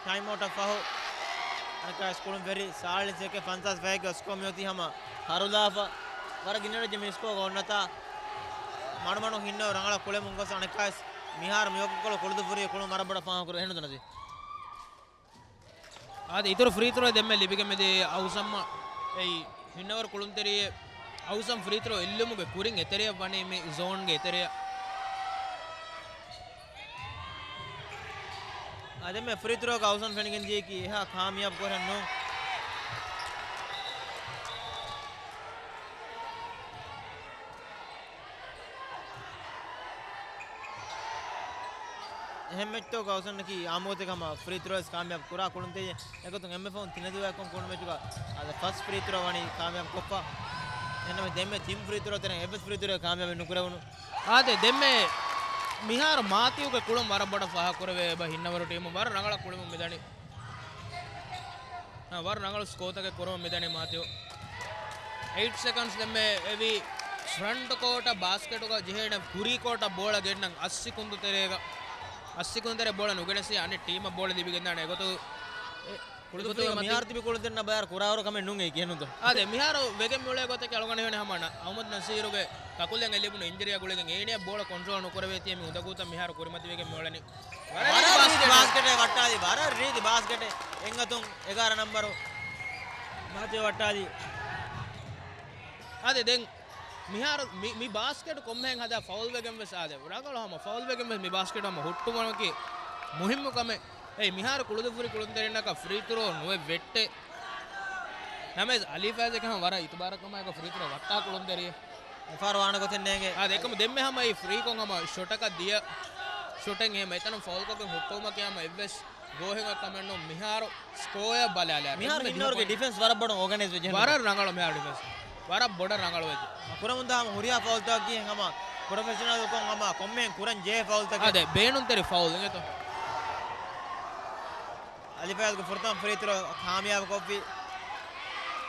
ޓައިމް އައުޓަށް ފަހު އަނެއްކާވެސް ކުޅުން ފެށި ސާޅީސް އެކެއް ފަންސާސް ފަހެއްގެ ސްކޯ މިއޮތީ ހަމަ ހަރުލާފަ. ވަރަށް ގިނަ ރައްޖެ މި ސްކޯ އޮންނަތާ މަޑުމަޑުން ހިންނަވަރު ރަނގަޅަށް ކުޅެމުން ގޮސް އަނެއްކާވެސް މިހާރު މިވަގުތުކޮޅު ކުޅުދުފުރި ކުޅުން ވަރަށް ބޮޑަށް ފާހަގަކުރެވޭ. އެހެންނު ނަޒީ؟ އާދެ، އިތުރު ފްރީ ތްރޯ ދެންމެ ލިބިގެން މިދިޔަ އައުސަމް އެއީ ހިންނަވަރު ކުޅުންތެރިއެއް އައުސަމް ފްރީ ތްރޯ އެއްލުމުގެ ކުރިން އެތެރެއަށް ވަނީ މި ޒޯންގެ އެތެރެއަށް. އާ، ދެންމެ ފްރީ ތްރޯގަ އައުސަމް ފެނިގެން ދިޔައީކީ އެހާ ކާމިޔާބު ކުރަން ނޫން. އެހެން މެޗްތަކުގަ އައުސަންއަކީ އާއްމުގޮތެއްގަ ހަމަ ފްރީ ތްރޯވެސް ކާމިޔާބު ކުރާ ކުޅުންތެރިއެއް. އެގޮތުން އެންމެ ފަހުން ތިނެދުވަހަކުން ކުޅުނު މެޗުގަ އަދި ފަސް ފްރީ ތްރޯ ވަނީ ކާމިޔާބު ކޮށްފަ. އެހެންނަމަވެސް ދެންމެ ތިން ފްރީ ތްރޯ ތެރެއިން އެއްވެސް ފްރީ ތްރޯ ކާމިޔާބެއް ނުކުރެވުނު. އާދެ، ދެންމެ މިހާރު މާތިއުގެ ކުޅުން ވަރަށް ބޮޑަށް ފާހަގަކުރެވޭ އެބަ ހިންނަވަރު ޓީމު ވަރަށް ރަނގަޅަށް ކުޅެމުން މިދަނީ. އާ، ވަރަށް ރަނގަޅު ސްކޯތަކެއް ކުރަމުން މިދަނީ މާތިއު. އެއިޓް ސެކަންޑްސް ދެންމެ އެވީ ފްރަންޓް ކޯޓަށް ބާސްކެޓުގަ ޖެހޭނެ ކުރީ ކޯޓަށް ބޯޅަ ގެންނަން އައްސި ކުންދު ތެރޭގަ، އައްސި ކުންދު ތެރޭ ބޯޅަ ނުގެނެސި އަނެއް ޓީމަށް ބޯޅަ ލިބިގެންދާނެ. އެގޮތު އެ، ކުޅިދުފުރީގަ މިހާރު ތިބި ކުޅުންތެރިންނަށް ބަޔާރު ކުރާއިރު ކަމެއް ނޫން އެއީ ކިހިނެއްތޯ؟ އާދެ، މިހާރު ވެގެން މިއުޅޭ ގޮތަކީ އަޅުގަނޑު ހީވަނީ ހަމަ ނަ-، އަހުމަދު ނަސީރުގެ ކަކުލެއް ލިބުނު އިންޖަރީއާ ގުޅިގެން އޭނައަށް ބޯޅަ ކޮންޓްރޯލް ނުކުރެވޭތީ މި އުނދަގޫތައް މިހާރު ކުރިމަތިވެގެން މިއުޅެނީ. ވަރަށް ރީތި ބާސްކެޓެއް ވައްޓާލި، ވަރަށް ރީތި ބާސްކެޓެއް. އެންގަތުން އެގާރަ ނަންބަރު މާތިއު ވައްޓާލި. އާދެ، ދެން މިހާރު މި، މި ބާސްކެޓް ކޮންމެހެން ހަދާ ފައުލް ވެގެން ވެސް އާދެ، ރަނގަޅު ހަމަ ފައުލް ވެގެން ވެސް މި ބާސްކެޓް ހަމަ ހުއްޓުމަކީ މުހިއްމު ކަމެއް. އެއީ މިހާރު ކުޅުދުފުރި ކުޅުންތެރިންނަކަށް ފްރީ ތްރޯ ނުވެ ވެއްޓޭ. ނަމަވެސް އަލީ ފައިޒަކީ ހަމަ ވަރަށް އިތުބާރަކަށް ކަމާއެކު ފްރީ ތްރޯ ވައްޓާ ކުޅުންތެރިއެއް. މިފަހަރު ވާނެ ގޮތެއް ނޭނގެ. އާދެ، އެކަމު ދެންމެ ހަމަ އެއީ ފްރީކޮށް ހަމަ ޝޮޓަކަށް ދިޔަ ޝޮޓެއް އެހެން އެތަނުން ފައުލްކޮށްގެން ހުއްޓުވުމަކީ ހަމަ އެއްވެސް ގޯހެއް ކަމެއް ނޫން. މިހާރު ސްކޯއަށް ބަލާލާ. މިހާރު އެންމެ ހިންނަވަރުގެ ޑިފެންސް ވަރަށް ބޮޑަށް އޯގަނައިޒް ވެއްޖެ. ވަރަށް ރަނގަޅު މިހާރު ޑިފެންސް. ވަރަށް ބޮޑަށް ރަނގަޅު ވެއްޖެ. ކުރަމުންދާ ހަމަ ހުރިހާ ފައުލްތަކަކީ ހަމަ ޕްރޮފެޝަނަލްކޮށް ހަމަ ކޮންމެހެން ކުރަން ޖެހޭ ފައުލްތަކެއް. އާދެ، ބޭނުންތެރި ފައުލް އިނގޭތޯ. އަލީ ފައިޒްގެ ފުރަތަމަ ފްރީ ތްރޯ ކާމިޔާބު ކޮށްފި.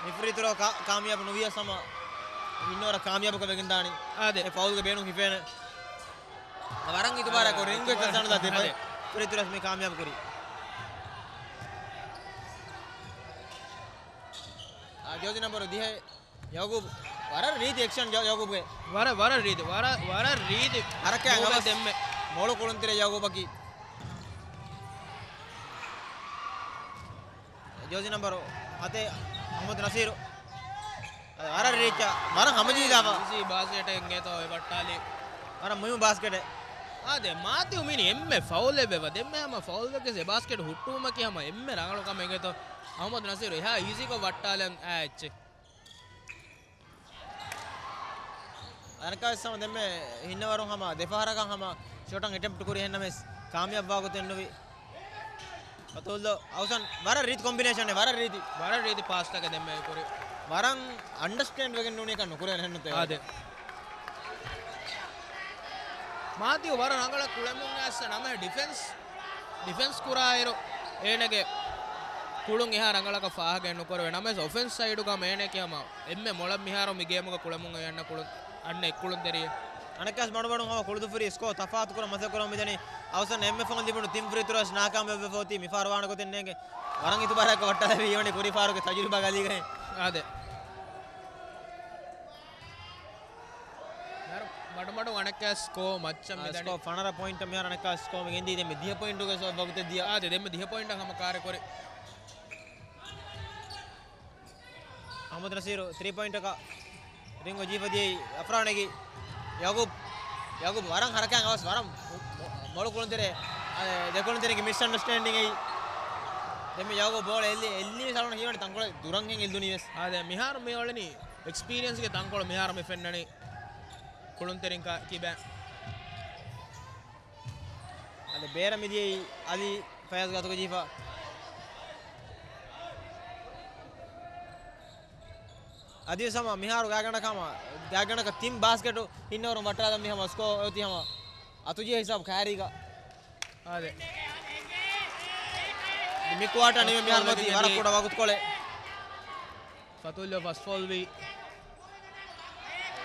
މި ފްރީ ތްރޯ ކާ-، ކާމިޔާބު ނުވިޔަސް ހަމަ ހިންނަވަރަށް ކާމިޔާބުކޮށް ވެގެންދާނީ. އާދެ. އެ ފައުލްގެ ބޭނުން ހިފޭނެ. ވަރަށް އިތުބާރާ ކުރި އިނގޭތޯ ސަނުލާ ދެ ފައި. އާދެ. ފްރީ ތްރޯ މި ކާމިޔާބު ކުރީ. އާ، ޖާޒީ ނަންބަރު ދިހަ ޔަޢުޤޫބް. ވަރަށް ރީތި އެކްޝަން ޔަ-، ޔަޢުޤޫބްގެ. ވަރަށް، ވަރަށް ރީތި، ވަރަށް، ވަރަށް ރީތި. ހަރަކާތް އަވަސް ދެންމެ. މޮޅު ކުޅުންތެރި ޔަޢުޤޫބަކީ. ޖާޒީ ނަންބަރު ހަތެއް އަޙްމަދު ނަސީރު. ވަރަށް ރީތި، ވަރަށް ހަމަޖެހިލާފަ. އީޒީ ބާސްކެޓެއް އިނގޭތޯ އެ ވައްޓާލީ. ވަރަށް މުހިއްމު ބާސްކެޓެއް. އާދެ، މާތިއު މިނި އެންމެ ފައުލެއް ވެވަ. ދެންމެ ހަމަ ފައުލް ވެގެން އެ ބާސްކެޓް ހުއްޓުވުމަކީ ހަމަ އެންމެ ރަނގަޅު ކަމެއް އިނގޭތޯ. އަޙްމަދު ނަސީރު އެހާ އީޒީކޮށް ވައްޓާލަން އާ އެއްޗެއް. އަނެއްކާވެސް ހަމަ ދެންމެ ހިންނަވަރުން ހަމަ ދެފަހަރަކަށް ހަމަ ޝޮޓަށް އެޓެމްޕްޓް ކުރި އެހެންނަމަވެސް ކާމިޔާބުވާ ގޮތެއް ނުވި. ފަތުހުﷲ އައުސަން ވަރަށް ރީތި ކޮމްބިނޭޝަނެއް، ވަރަށް ރީތި. ވަރަށް ރީތި ޕާސްތަކެއް ދެންމެ ކުރި. ވަރަށް އަންޑަސްޓޭންޑް ވެގެން ނޫނީ ކަން ނުކުރޭ އެހެންނުތެ. އާދެ. މާތިއު ވަރަށް ރަނގަޅަށް ކުޅެމުން އައިސް ނަމަ ޑިފެންސް، ޑިފެންސް ކުރާއިރު އޭނަގެ ކުޅުން އެހާ ރަނގަޅަކަށް ފާހަގައެއް ނުކުރެވޭ. ނަމަވެސް އޮފެންސް ސައިޑުގަ އޭނައަކީ ހަމަ އެންމެ މޮޅަށް މިހާރު މި ގޭމުގަ ކުޅެމުން އޮތް އަންނަ ކުޅުން، އަންނަ އެއްކުޅުންތެރިއެއް. އަނެއްކާސް މަޑުމަޑުން ހަމަ ކުޅުދުފުރި ސްކޯ ތަފާތުކުރަން މަސައްކަތް ކުރަމުން މިދަނީ. އައުސަން އެންމެ ފަހުން ލިބުނު ތިން ފްރީ ތްރޯ ނާކާމިޔާބުވެފަ އޮތީ މިފަހަރު ވާނެ ގޮތެއް ނޭނގެ. ވަރަށް އިތުބާރާއެއް ވައްޓާލެވި އިވަނީ ކުރީ ފަހަރުގެ ތަޖުރިބާގެ އަލީގައި. އާދެ. މިހާރު މަޑުމަޑުން އަނެއްކާ ސްކޯ މައްޗަށް އާ، މިދަނީ. ސްކޯ ފަނަރަ ޕޮއިންޓަށް މިހާރު އަނެއްކާ ސްކޯ މި ގެންދީ ދެންމެ ދިހަ ޕޮއިންޓުގެ ވަގުތެއް ދިޔަ. އާދެ، ދެންމެ ދިހަ ޕޮއިންޓަށް ހަމަ ކާރި ކުރި. އަޙްމަދު ނަސީރު ތްރީ ޕޮއިންޓަކަށް ރިންގް ޖީފަ ދިޔައީ އަފްރާންގެ ޔަޢުޤޫބް. ޔަޢުޤޫބް ވަރަށް ހަރަކާތް އަވަސް ވަރަށް މޮ-، މޮ-، މޮޅު ކުޅުންތެރި، އަ، ދެ ކުޅުންތެރިންގެ މިސްއަންޑަސްޓޭންޑިން އެއީ. ދެންމެ ޔަޢުޤޫބް ބޯޅަ އެއްލި، އެއްލީ ސަޅުން ހީވަނީ ތަންކޮޅެއް ދުރަންހެން އެއްލުނީ ވެސް. އާދެ، މިހާރު މި އޮޅެނީ އެކްސްޕީރިއަންސްގެ ތަންކޮޅު މިހާރު މި ފެންނަނީ ކުޅުންތެރިން ކިބައިން. އަދި ބޭރަށް މިދިޔައީ އަލީ ފަޔާޒް ގަތުގަޖީފަ. އަދިވެސް ހަމަ މިހާރު ގާތްގަނޑަކަށް ހަމަ، ގާތްގަނޑަކަށް ތިން ބާސްކެޓު ހިންނަވަރުން ވައްޓާލަން މި ހަމަ ސްކޯ އޮތީ ހަމަ އަތުޖެހޭ ހިސާބު ކާރީގަ. އާދެ. މި ކުއާޓާ ނިމެ މިހާރު އޮތީ ވަރަށް ކުޑަ ވަގުތުކޮޅެއް. ފަތުހުﷲ ފަސް ފައުލްވީ.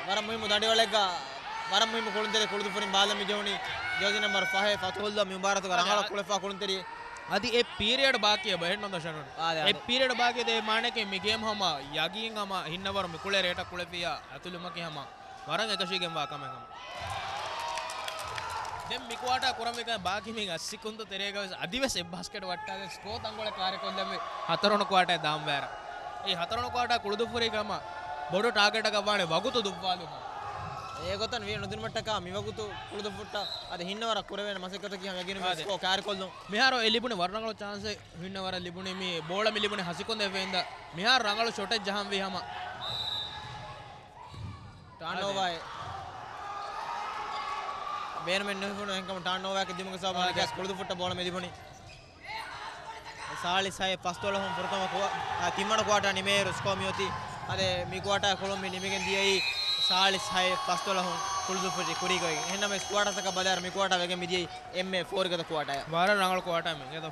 ވަރަށް މުހިއްމު ދަނޑިވަޅެއްގަ ވަރަށް މުހިއްމު ކުޅުންތެރި ކުޅުދުފުރިން ބާލަން މި ޖެހުނީ ޖާޒީ ނަމްބަރު ފަހެއް ފަތުހުﷲ މި މުބާރާތުގަ ރަނގަޅަށް ކުޅެފާ ކުޅުންތެރި. އަދި އެ ޕީރިއަޑް ބާކީ އެބަ ހެންނުން ދަށަނުން. އާދެ، އެ އާދެ. ޕީރިއަޑް ބާކީ ދޭ މާނައަކީ މި ގޭމް ހަމަ ޔަގީން ހަމަ ހިންނަވަރު މި ކުޅޭ ރޭޓަށް ކުޅެފިއްޔާ އަތުލުމަކީ ހަމަ ވަރަށް އެކަށީގެންވާ ކަމެއް ހަމަ. ދެން މި ކުއާޓާ ކުރަންވީ ކަމެއް ބާކީ މީގެ އައްސިކުންތު ތެރޭގަ ވެސް އަދިވެސް އެއް ބާސްކެޓް ވައްޓާގެން ސްކޯ ތަންކޮޅެއް ކާރި ކޮށްލަންވީ ހަތަރުވަނަ ކުއާޓާ ދާން ވޭރަ. އެ ހަތަރުވަނަ ކުއާޓާ ކުޅުދުއްފުރީގަ ހަމަ ބޮޑު ޓާގެޓަކަށް ވާނެ ވަގުތު ދުއްވާލުމަށް. އެގޮތަށް ވިޔަ ނުދިނުމަށްޓަކާ މިވަގުތު ކުޅުދުއްފުއްޓަށް އަދި ހިންނަވަރަށް ކުރެވޭނެ މަސައްކަތަކީ ހަމަ ޔަގީނުން އާދެ. ސްކޯ ކާރިކޮށްލުން. މިހާރު އެ ލިބުނީ ވަރަށް ރަނގަޅު ޗާންސެއް ހިންނަވަރަށް ލިބުނީ މި ބޯޅަ މި ލިބުނީ ހަސިކޮންދެ އެފްއޭއިން ދަ. މިހާރު ރަނގަޅު ޝޮޓެއް ޖަހަންވީ ހަމަ. ޓާންއޯވާއެއް. ބޭނުމެއް ނުހިފުނު އެހެންކަމުން ޓާންއޯވާއަކަށް ދިމުގެ ސަބަބުން އާދެ. ކުޅުދުއްފުއްޓަށް ބޯޅަ މި ލިބުނީ. ސާޅީސް ހައެއް ފަސްދޮޅަހުން ފުރަތަމަ ކުއާ-، އާ، ތިންވަނަ ކުއާޓާ ނިމޭއިރު ސްކޯ މިއޮތީ. އަދި މި ކުއާޓާ ކުޅުން މި ނިމިގެން ދިޔައީ ސާޅީސް ހައެއް ފަސްދޮޅަހުން ކުޅުދުއްފުށި ކުރީގޮތް. އެހެންނަމަވެސް ކުއާޓާތަކަށް ބަލާއިރު މި ކުއާޓާ ވެގެން މި ދިޔައީ އެންމެ ފޯރިގަދަ ކުއާޓާއެއް. ވަރަށް ރަނގަޅު ކުއާޓާ މި ގެދޮ.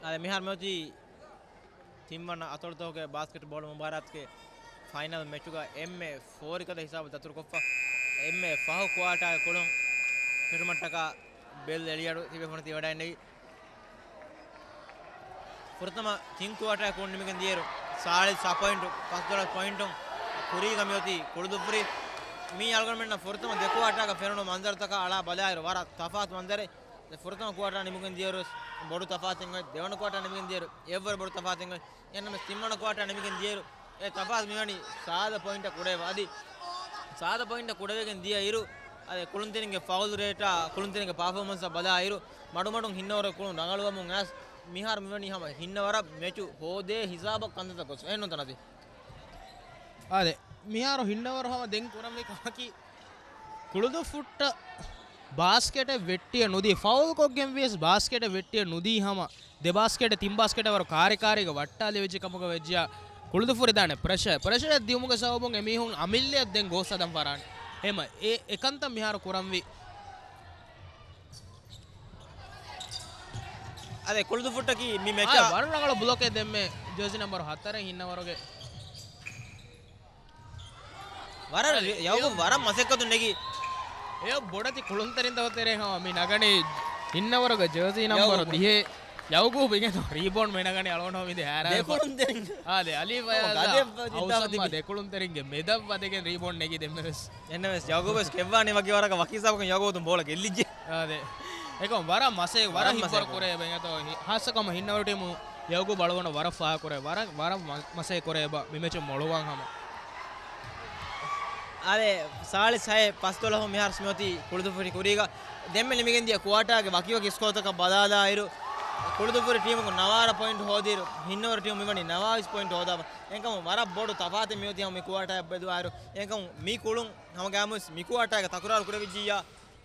އާދެ، މިހާރު މިއޮތީ ތިންވަނަ އަތޮޅުތަކުގެ ބާސްކެޓްބޯޅަ މުބާރާތުގެ ފައިނަލް މެޗުގަ އެންމެ ފޯރިގަދަ ހިސާބު ދަތުރުކޮށްފަ، އެންމެ ފަހު ކުއާޓާގެ ކުޅުން ފެށުމަށްޓަކާ ބެލް އެޅިއަޑު ތިބޭފުޅުން ތި ވަޑައިންނެވި. ފުރަތަމަ ތިން ކުއާޓާ ކުޅުން ނިމިގެން ދިޔައިރު، ސާޅީސް ހަ ޕޮއިންޓު، ފަސްދޮޅަސް ޕޮއިންޓުން ކުރީގަ މިއޮތީ ކުޅުދުއްފުރި. މީ އަޅުގަނޑުމެންނަށް ފުރަތަމަ ދެ ކުއާޓާގަ ފެނުނު މަންޒަރުތަކާ އަޅާ ބަލާއިރު، ވަރަށް ތަފާތު މަންޒަރެއް. ދެ ފުރަތަމަ ކުއާޓާ ނިމިގެން ދިޔައިރު ވެސް ބޮޑު ތަފާތެއް އޮތް، ދެވަނަ ކުއާޓާ ނިމިގެން ދިޔައިރު އެއްވަރު ބޮޑު ތަފާތެއް އޮތް. އެހެންނަމަވެސް ތިންވަނަ ކުއާޓާ ނިމިގެން ދިޔައިރު އެ ތަފާތު މިވަނީ ސާދަ ޕޮއިންޓަށް ކުޑަވެފަ. އަދި ސާދަ ޕޮއިންޓަށް ކުޑަވެގެން ދިޔައިރު، އަދި ކުޅުންތެރިންގެ ފައުލް ރޭޓާ، ކުޅުންތެރިންގެ ޕާފޯމަންސަށް ބަލާއިރު، މަޑުމަޑުން ހިންނަވަރު ކުޅުން ރަނގަޅުވަމުން އައިސް، މިހާރު މިވަނީ ހަމަ ހިންނަވަރަށް މެޗު ހޯދޭ ހިސާބަށް ކަންތައްތައް ގޮސް. އެހެންނޫންތަ ނަސީ؟ އާދެ، މިހާރު ހިންނަވަރު ހަމަ ދެން ކުރަންވީ ކަމަކީ، ކުޅުދުއްފުއްޓަށް ބާސްކެޓެއް ވެއްޓިއެއް ނުދީ، ފައުލް ކޮށްގެން ވިޔަސް ބާސްކެޓެއް ވެއްޓިއެއް ނުދީ ހަމަ، ދެ ބާސްކެޓެއް ތިން ބާސްކެޓެއް ވަރު ކާރިކާރީގަ ވައްޓާލެވިއްޖެ ކަމުގަ ވެއްޖިޔާ، ކުޅުދުއްފުރި ދާނެ ޕްރެޝަރ. ޕްރެޝަރެއް ދިއުމުގެ ސަބަބުން އެމީހުން އަމިއްލައަށް ދެން ގޯސް ހަދަން ފަށާނެ. އެހެމަ އެ، އެކަންތައް މިހާރު ކުރަންވީ. އަދެ ކުޅުދުއްފުއްޓަކީ މި މެޗަށް ވަރަށް ރަނގަޅު ބްލޮކެއް ދެންމެ ޖާޒީ ނަމްބަރު ހަތަރެއް ހިންނަވަރުގެ. ވަރަށް ޔަގޫ ވަރަށް މަސައްކަތުން ނެގި. އެ ބޮޑެތި ކުޅުންތެރިންތަކުގެ ތެރޭ ހަމަ މި ނަގަނީ ހިންނަވަރުގެ ޖާޒީ ނަމްބަރު ދިހަ. ޔަގޫބު އިނގޭތޯ ރީބޯންޑް މި ނަގަނީ އަޅުގަނޑު މި ދެ ހައިރާން. ދެ ކުޅުންތެރިން. އާ، ދެ އަލީ ފަޔާޒް އައުސަމްމާ ދެ ކުޅުންތެރިންގެ މެދަށް ވަދެގެން ރީބޯންޑް ނެގި ދެންމެވެސް. އެންނަމެސް ޔަގޫބެސް ކެއްވާނީ ވަކި ވަރަކަށް ވަކި ހިސާބަކުން ޔަގޫބު ބޯޅަ ގެއްލިއްޖެ. އާދެ. އެކަމް ވަރަށް މަސޭ، ވަރަށް ވަރަށް ހިއްވަރު މަސޭ. ކުރޭ އެބަ އިނގޭތޯ. ހި-، ހާއްސަކޮށް ހިންނަވަރު ޓީމު ޔަގޫބު އަޅުގަނޑަށް ވަރަށް ފާހަގަކުރޭ. ވަރަށް، ވަރަށް މަ-، މަސޭ ކުރޭ އެބަ މި މެޗު މޮޅުވާން ހަމަ. އާދެ، ސާޅީސް ހައެއް ފަސްދޮޅަހުން މިހާރު ސްމިއޮތީ ކުޅުދުއްފުށި ކުރީގަ ދެންމެ ނިމިގެން ދިޔަ ކުއާޓާގެ ވަކިވަކި ސްކޯތަކަށް ބަލާލާއިރު، ކުޅުދުއްފުރި ޓީމުގެ ނަވާރަ ޕޮއިންޓް ހޯދިއިރު، ހިންނަވަރު ޓީމު މިވަނީ ނަވާވީސް ޕޮއިންޓް ހޯދާފަ. އެކަމު ވަރަށް ބޮޑު ތަފާތެއް މިއޮތީ ހަމަ މި ކުއާޓާއަށް ބެލުވާއިރު. އެކަމު މި ކުޅުން ހަމަގައިމުވެސް މި ކުއާޓާގަ ތަކުރާރު ކުރެވިއްޖިއްޔާ،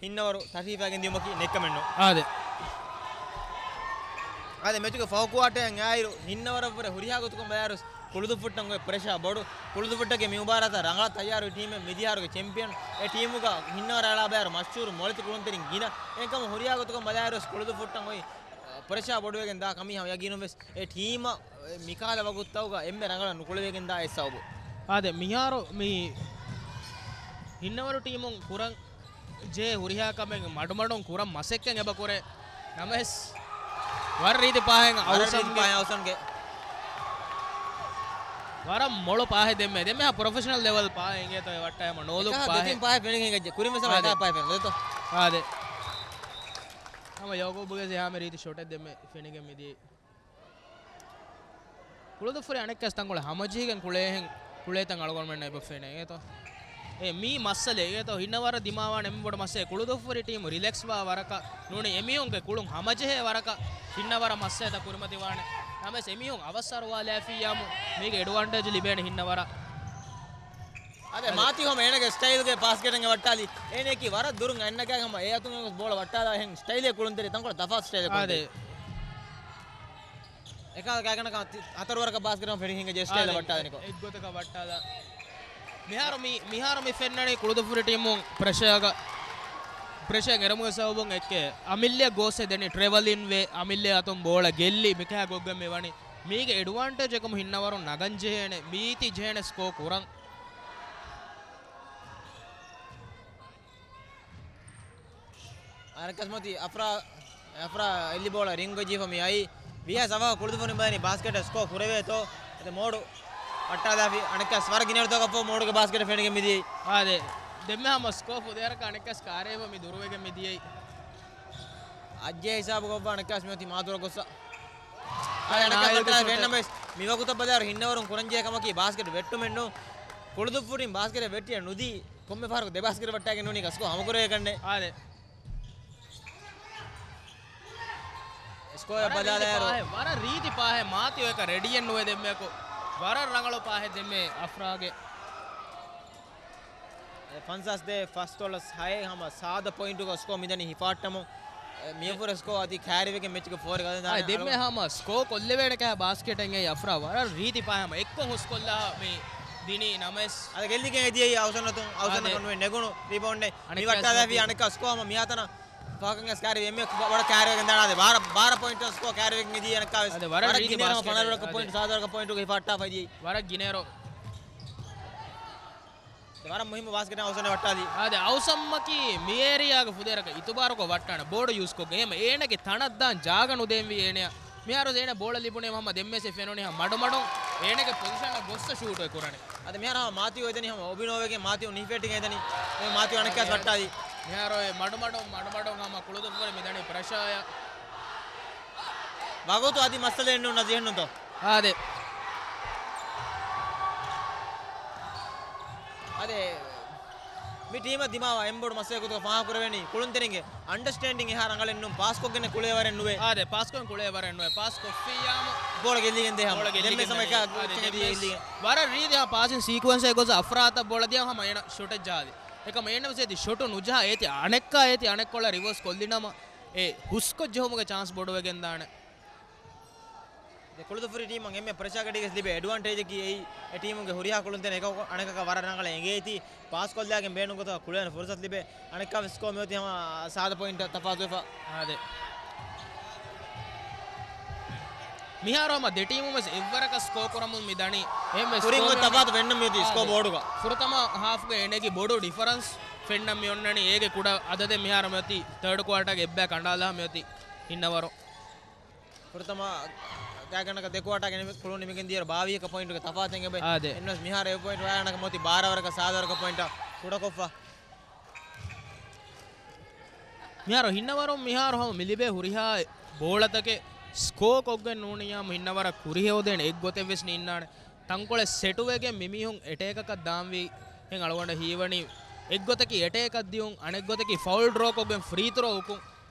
ހިންނަވަރު ތަށިފައިގެން ދިޔުމަކީ ނެއްކަމެއްނޫން. އާދެ. އާދެ، މެޗުގެ ފަހު ކުއާޓާއަށް އާއިރު، ހިންނަވަރަށްވުރެ ހުރިހާ ގޮތަކުން ބަލާއިރު، ކުޅުދުއްފުއްޓަށް އޮތް ޕްރެޝާ ބޮޑު. ކުޅުދުއްފުއްޓަކީ މި މުބާރާތަށް ރަނގަޅަށް ތައްޔާރު ޓީމެއް. މިދިޔަހަރުގެ ޗެމްޕިއަން. އެ ޓީމުގަ ހިންނަވަރަށް އަޅާ ބަލާއިރު މަޝްހޫރު މޮޅިތި ކުޅުންތެރިން ގިނަ. އެކަމު ހުރިހާ ގޮތަކުން ބަލާއިރު ކުޅުދުއްފުއްޓަށް އޮތް ޕްރެޝާ ބޮޑުވެގެން ދާ ކަމީ ހަމަ ޔަގީނުން ވެސް އެ ޓީމަށް މިކަހަލަ ވަގުތުތަކުގަ އެންމެ ރަނގަޅަށް ނުކުޅެވިގެން ދާ އެއް ސަބަބު. އާދެ، މިހާރު މި ހިންނަވަރު ޓީމުން ކުރަން ޖެހޭ ހުރިހާ ކަމެއް މަޑުމަޑުން ކުރަން މަސައްކަތް އެބަ ކުރޭ. ނަމަވެސް، ވަރަށް ރީތި ޕާހެއް ވަރަށް ރީތި އައުސަންގެ. ޕާހެއް އައުސަންގެ. ވަރަށް މޮޅު ޕާހެއް ދެންމެ. ދެންމެ ހަ ޕްރޮފެޝަނަލް ލެވަލް ޕާހެއް އިނގޭތޯ އެ ވައްޓާ ހަމަ ނޯލުކް އެކަހަ ޕާހެއް. ދެތިން ޕާހެއް ފެނިގެން އެއްޗެއް. ކުރިން ވެސް ހަމަ އާދެ. އެކާ ޕާހެއް ފެނުނު ދެތޯ. އާދެ. ހަމަ ޔޯގޯބުގެ ސިހާމެ ރީތި ޝޮޓެއް ދެންމެ ފެނިގެން މިދިޔައީ. ކުޅުދުއްފުރި އަނެއްކާސް ތަންކޮޅެއް ހަމަޖެހިގެން ކުޅޭހެން، ކުޅޭތަން އަޅުގަނޑުމެންނަށް އެބަ ފެނޭ އޭތޯ. އެ މީ މައްސަލައެއް އޭތޯ. ހިންނަވަރަށް ދިމާވާނެ އެންމެ ބޮޑު މައްސަލައެއް. ކުޅުދުއްފުރި ޓީމު ރިލެކްސްވާ ވަރަކަށް ނޫނީ އެމީހުންގެ ކުޅުން ހަމަޖެހޭ ވަރަކަށް ހިންނަވަރަށް މައްސަލަތައް ކުރިމަތިވާނެ. ނަމަވެސް އެމީހުން އަވަސްއަރުވާލާފިއްޔާމު މީގެ އެޑްވާންޓޭޖް ލިބޭނެ ހިންނަވަރަށް. އާދެ، އާދެ. މާތި ހަމަ އޭނަގެ ސްޓައިލްގެ ބާސްކެޓެއް ވައްޓާލި. އޭނައަކީ ވަރަށް ދުރުން އަންނަގާ ހަމަ އެ އަތުން ގޮސް ބޯޅަ ވައްޓާލާ ހެން ސްޓައިލެއް ކުޅުންތެރި ތަންކޮޅެއް ތަފާތު ސްޓައިލެއް އާދެ. ކުޅުންތެރި. އެކާ ގާތްގަނޑަކަށް ތި-، ހަތަރު ވަރަކަށް ބާސްކެޓަށް ފެނި ހިނގަ ޖެ ސްޓައިލް އާދެ. ވައްޓާލަނިކޮ. އެއްގޮތަކަށް ވައްޓާލާ. މިހާރު މި-، މިހާރު މި ފެންނަނީ ކުޅުދުއްފުރި ޓީމުން ޕްރެޝާގަ-، ޕްރެޝާ އެރުމުގެ ސަބަބުން އެއްކެ އަމިއްލަ ގޯސް ދެނީ ޓްރެވަލިން ވެ، އަމިއްލަ އަތުން ބޯޅަ ގެއްލި މިކަހަ ގޮއްގަ މި ވަނީ. މީގެ އެޑްވާންޓޭޖް އެކަމު ހިންނަވަރުން ނަގަން ޖެހޭނެ، މީތި ޖެހޭނެ ސްކޯ ކުރަން. އަނެއްކާސް މޮތި އަފްރާ، އަފްރާ އެއްލި ބޯޅަ ރިންގް ޖީފަ މި އައީ. ވީހާ ސަވާ ކުޅުދުއްފުރި ބަލަނީ ބާސްކެޓަށް ސްކޯ ކުރެވޭތޯ. އެ މޯޑު ވައްޓާލާފި އަނެއްކާސް ވަރަށް ގިނަ އިރުތަކަށް މޯޑުގެ ބާސްކެޓަށް ފެނިގެން މިދިޔައީ. އާދެ. ދެންމެ ހަމަ ސްކޯ ފުދޭރަކަށް އަނެއްކާސް ކާރޭވަ މި ދުރުވެގެން މިދިޔައީ. އައްޖޭ ހިސާބު ގޮއްވާ އަނެއްކާސް މިއޮތީ މާދުރަ ގޮއްސަ. އާދެ، އަނެއްކާސް ނާއިލް ވައްޓާލާ ޝޮޓެއް. ފެންނަމެސް މިވަގުތަށް ބަލާއިރު ހިންނަވަރުން ކުރަންޖެހޭ ކަމަކީ ބާސްކެޓް ވެއްޓުމެއްނޫން. ކުޅުދުއްފުރިން ބާސްކެޓް ވެއްޓިއެއް ނުދީ. ކޮންމެ ފަހަރަކު ދެ ބާސްކެޓް ވައްޓާގެން ނޫނީ ސްކޯ ހަމަކުރެވޭކަށްނެއް. އާދެ. ސްކޯއަށް ވަރަށް ރީތި ބަލާލާއިރު. ޕާހެއް، ވަރަށް ރީތި ޕާހެއް މާތި އޮތްކަ ރެޑިއެއް ނުވެ ދެންމެއަކު. ވަރަށް ރަނގަޅު ޕާހެއް ދެންމެ އަފްރާގެ. އެ ފަންސާސް ދޭ ފަސްދޮޅަސް ހައެއް ހަމަ ސާދަ ޕޮއިންޓުގަ ސްކޯ މިދަނީ ހިފާއްޓަމުން. އެ މިއަށްވުރެ ސްކޯ އަދި ކައިރިވެގެން މެޗުގެ ފޯރި ގަދަ އާ، ދާނެ ދެންމެ އަޅު. ހަމަ ސްކޯ ކޮށްލެވޭނެ ކަހަ ބާސްކެޓެއް އެ އަފްރާ ވަރަށް ރީތި ޕާހެއް ހަމަ އެއްކޮށް ހުސްކޮށްލާ މި ދިނީ ނަމަވެސް. އަދި ގެއްލިގެން އެދިޔައީ އައުސަން އަތުން، އައުސަން އާދެ. އަތުން ނުވެ ނެގުނު ރިބައުންޑެއް. މި އަނެއްކާ ވައްޓާލާފި ސްކޯ. އަނެއްކާ ސްކޯ ހަމަ މިހާތަނަށް ފަހަކަށް ސްކާރި އެންމެ ވަޑަ ކާރިވެގެން ދާނާދެ. ބާރަ، ބާރަ ޕޮއިންޓް ސްކޯ ކާރިވެގެން އެދިޔަ އަނެއްކާވެސް. އާދެ، ވަރަށް ވަރަށް ރީތި ގިނައިރު ބާސްކެޓް. ފަނަރަ ވަރަކަށް އާދެ. ޕޮއިންޓް، ސާދަ ވަރަކަށް ޕޮއިންޓުގެ ހިފާއްޓާފަ އެދިޔައީ. ވަރަށް ގިނައިރު. ވަރަށް މުހިއްމު ބާސްކެޓް އައުސަން ވައްޓާލީ. އާދެ، އައުސަންމަކީ މި އޭރިއާގެ ފުދޭރަކަށް އިތުބާރުކޮށް ވައްޓާނެ ބޯޑު ޔޫސްކޮށްގެން. އެހެމަ އޭނަގެ ތަނަށް ދާން ޖާގަ ނުދޭންވީ އޭނަޔަށް. މިހާރު އޭނަ ބޯޅަ ލިބުނީ ހަމަ ދެންމެސް ފެނުނީ ހަމަ މަޑުމަޑުން އޭނަގެ ޕޮޒިޝަނަށް ގޮއްސަ ޝޫޓު ކުރަނީ. އަދި މިހާރު ހަމަ މާތިއު އެދެނީ ހަމަ އޮބިނޯވެގެން މާތިއު ނިހިފޭޓިގެން އެދެނީ. އެ މާތިއު އަނެއްކާސް ވައްޓާލީ. މިހާރު އެ މަޑުމަޑުން، މަޑުމަޑުން ހަމަ ކުޅުދުއްފުރި މިދަނީ ޕްރެޝާޔަށް. ވަގުތު އަދި މައްސަލައެއް ނޫން ނަޒީހަށް ނޫންތޯ؟ އާދެ. އާދެ. މި ޓީމަށް ދިމާވާ އެންބޮޑު މައްސަލަ ގޮތުގަ ފާހަގަކުރެވެނީ ކުޅުންތެރިންގެ އަންޑަސްޓޭންޑިން އެހާ ރަނގަޅެއް ނޫން. ޕާސްކޮށްގެން ކުޅޭވަރެއް ނުވޭ. އާދެ، ޕާސްކޮށް ކުޅޭވަރެއް ނުވޭ. ޕާސް ކޮށްފިއްޔާމު ބޯޅަ ގެއްލިގެން ދޭ ހަމަ. ބޯޅަ ގެއްލިގެން ދެންމެ ދޭ. ސަމައްކާ އާދެ، އެއްޗެއް ދެންމެ އެއްލިގެން. ވަރަށް ރީތި ހަމަ ޕާސިން ސީކުއެންސެއް ގޮސް އަފްރާތަށް ބޯޅަ ދިޔަ ހަމަ އޭނަ ޝޮޓެއް ޖަހާލި. އެކަމަ އޭނަ ވެސް އެތި ޝޮޓު ނުޖަހާ އޭތި އަނެއްކާ އޭތި އަނެއްކޮޅަށް ރިވާސް ކޮށްލިނަމަ އެ ހުސްކޮށް ޖެހުމުގެ ޗާންސް ބޮޑުވެގެން ދާނެ. ދެ ކުޅުދުއްފުރި ޓީމަށް އެންމެ ޕްރެޝާ ގަޑީގަސް ލިބޭ އެޑްވާންޓޭޖަކީ އެއީ އެ ޓީމުގެ ހުރިހާ ކުޅުންތެރިން އެކަކު އަނެކަކަށް ވަރަށް ރަނގަޅަށް އެނގޭތީ، ޕާސް ކޮށްލާގެން ބޭނުން ގޮތަކަށް ކުޅޭނެ ފުރުސަތު ލިބޭ. އަނެއްކާވެސް ސްކޯ މިއޮތީ ހަމަ ސާދަ ޕޮއިންޓަށް ތަފާތުވެފަ. އާދެ. މިހާރު ހަމަ ދެ ޓީމުން ވެސް އެއްވަރަކަށް ސްކޯ ކުރަމުން މި ދަނީ. އެހެންވެސް ކުރިން ސްކޯ އޮތް ތަފާތު ފެންނަން މިއޮތީ ސްކޯ ބޯޑުގަ. ފުރަތަމަ ހާފްގަ އޭނަގެ ބޮޑު ޑިފަރެންސް ފެންނަން މި އޮންނަނީ. އޭގެ ކުޑަ އަދަދެއް މިހާރު މިއޮތީ ތާޑް ކުއާޓާގެ އެއްބައި ކަނޑާލާ މިއޮތީ ހިންނަވަރު. ފުރަތަމަ ގާތްގަނޑަކަށް ދެ ކުއާޓާގެ ނިމި-، ކުޅުން ނިމިގެން ދިޔައިރު ބާވީހަކަށް ޕޮއިންޓުގެ ތަފާތެއް އެބަ. އާދެ. އެންވެސް މިހާރު އެ ޕޮއިންޓް ވާގަނޑަކަށް މޮތި ބާރަ ވަރަކަށް ސާދަ ވަރަކަށް ޕޮއިންޓަށް ކުޑަކޮށްފަ. މިހާރު ހިންނަވަރުން މިހާރު ހަމަ މިލިބޭ ހުރިހާ ބޯޅަތަކެއް ސްކޯ ކޮށްގެން ނޫނިއްޔާމު ހިންނަވަރަށް ކުރިހެއް ހޯދޭނެ އެއްގޮތެއް ވެސް ނީންނާނެ. ތަންކޮޅެއް ސެޓުވެގެން މިމީހުން އެޓޭކަކަށް ދާންވީ ހެން އަޅުގަނޑަށް ހީވަނީ. އެއްގޮތަކީ އެޓޭކަށް ދިޔުން، އަނެއްގޮތަކީ ފައުލް ޑްރޯ ކޮށްގެން ފްރީ ތްރޯ އުކުން.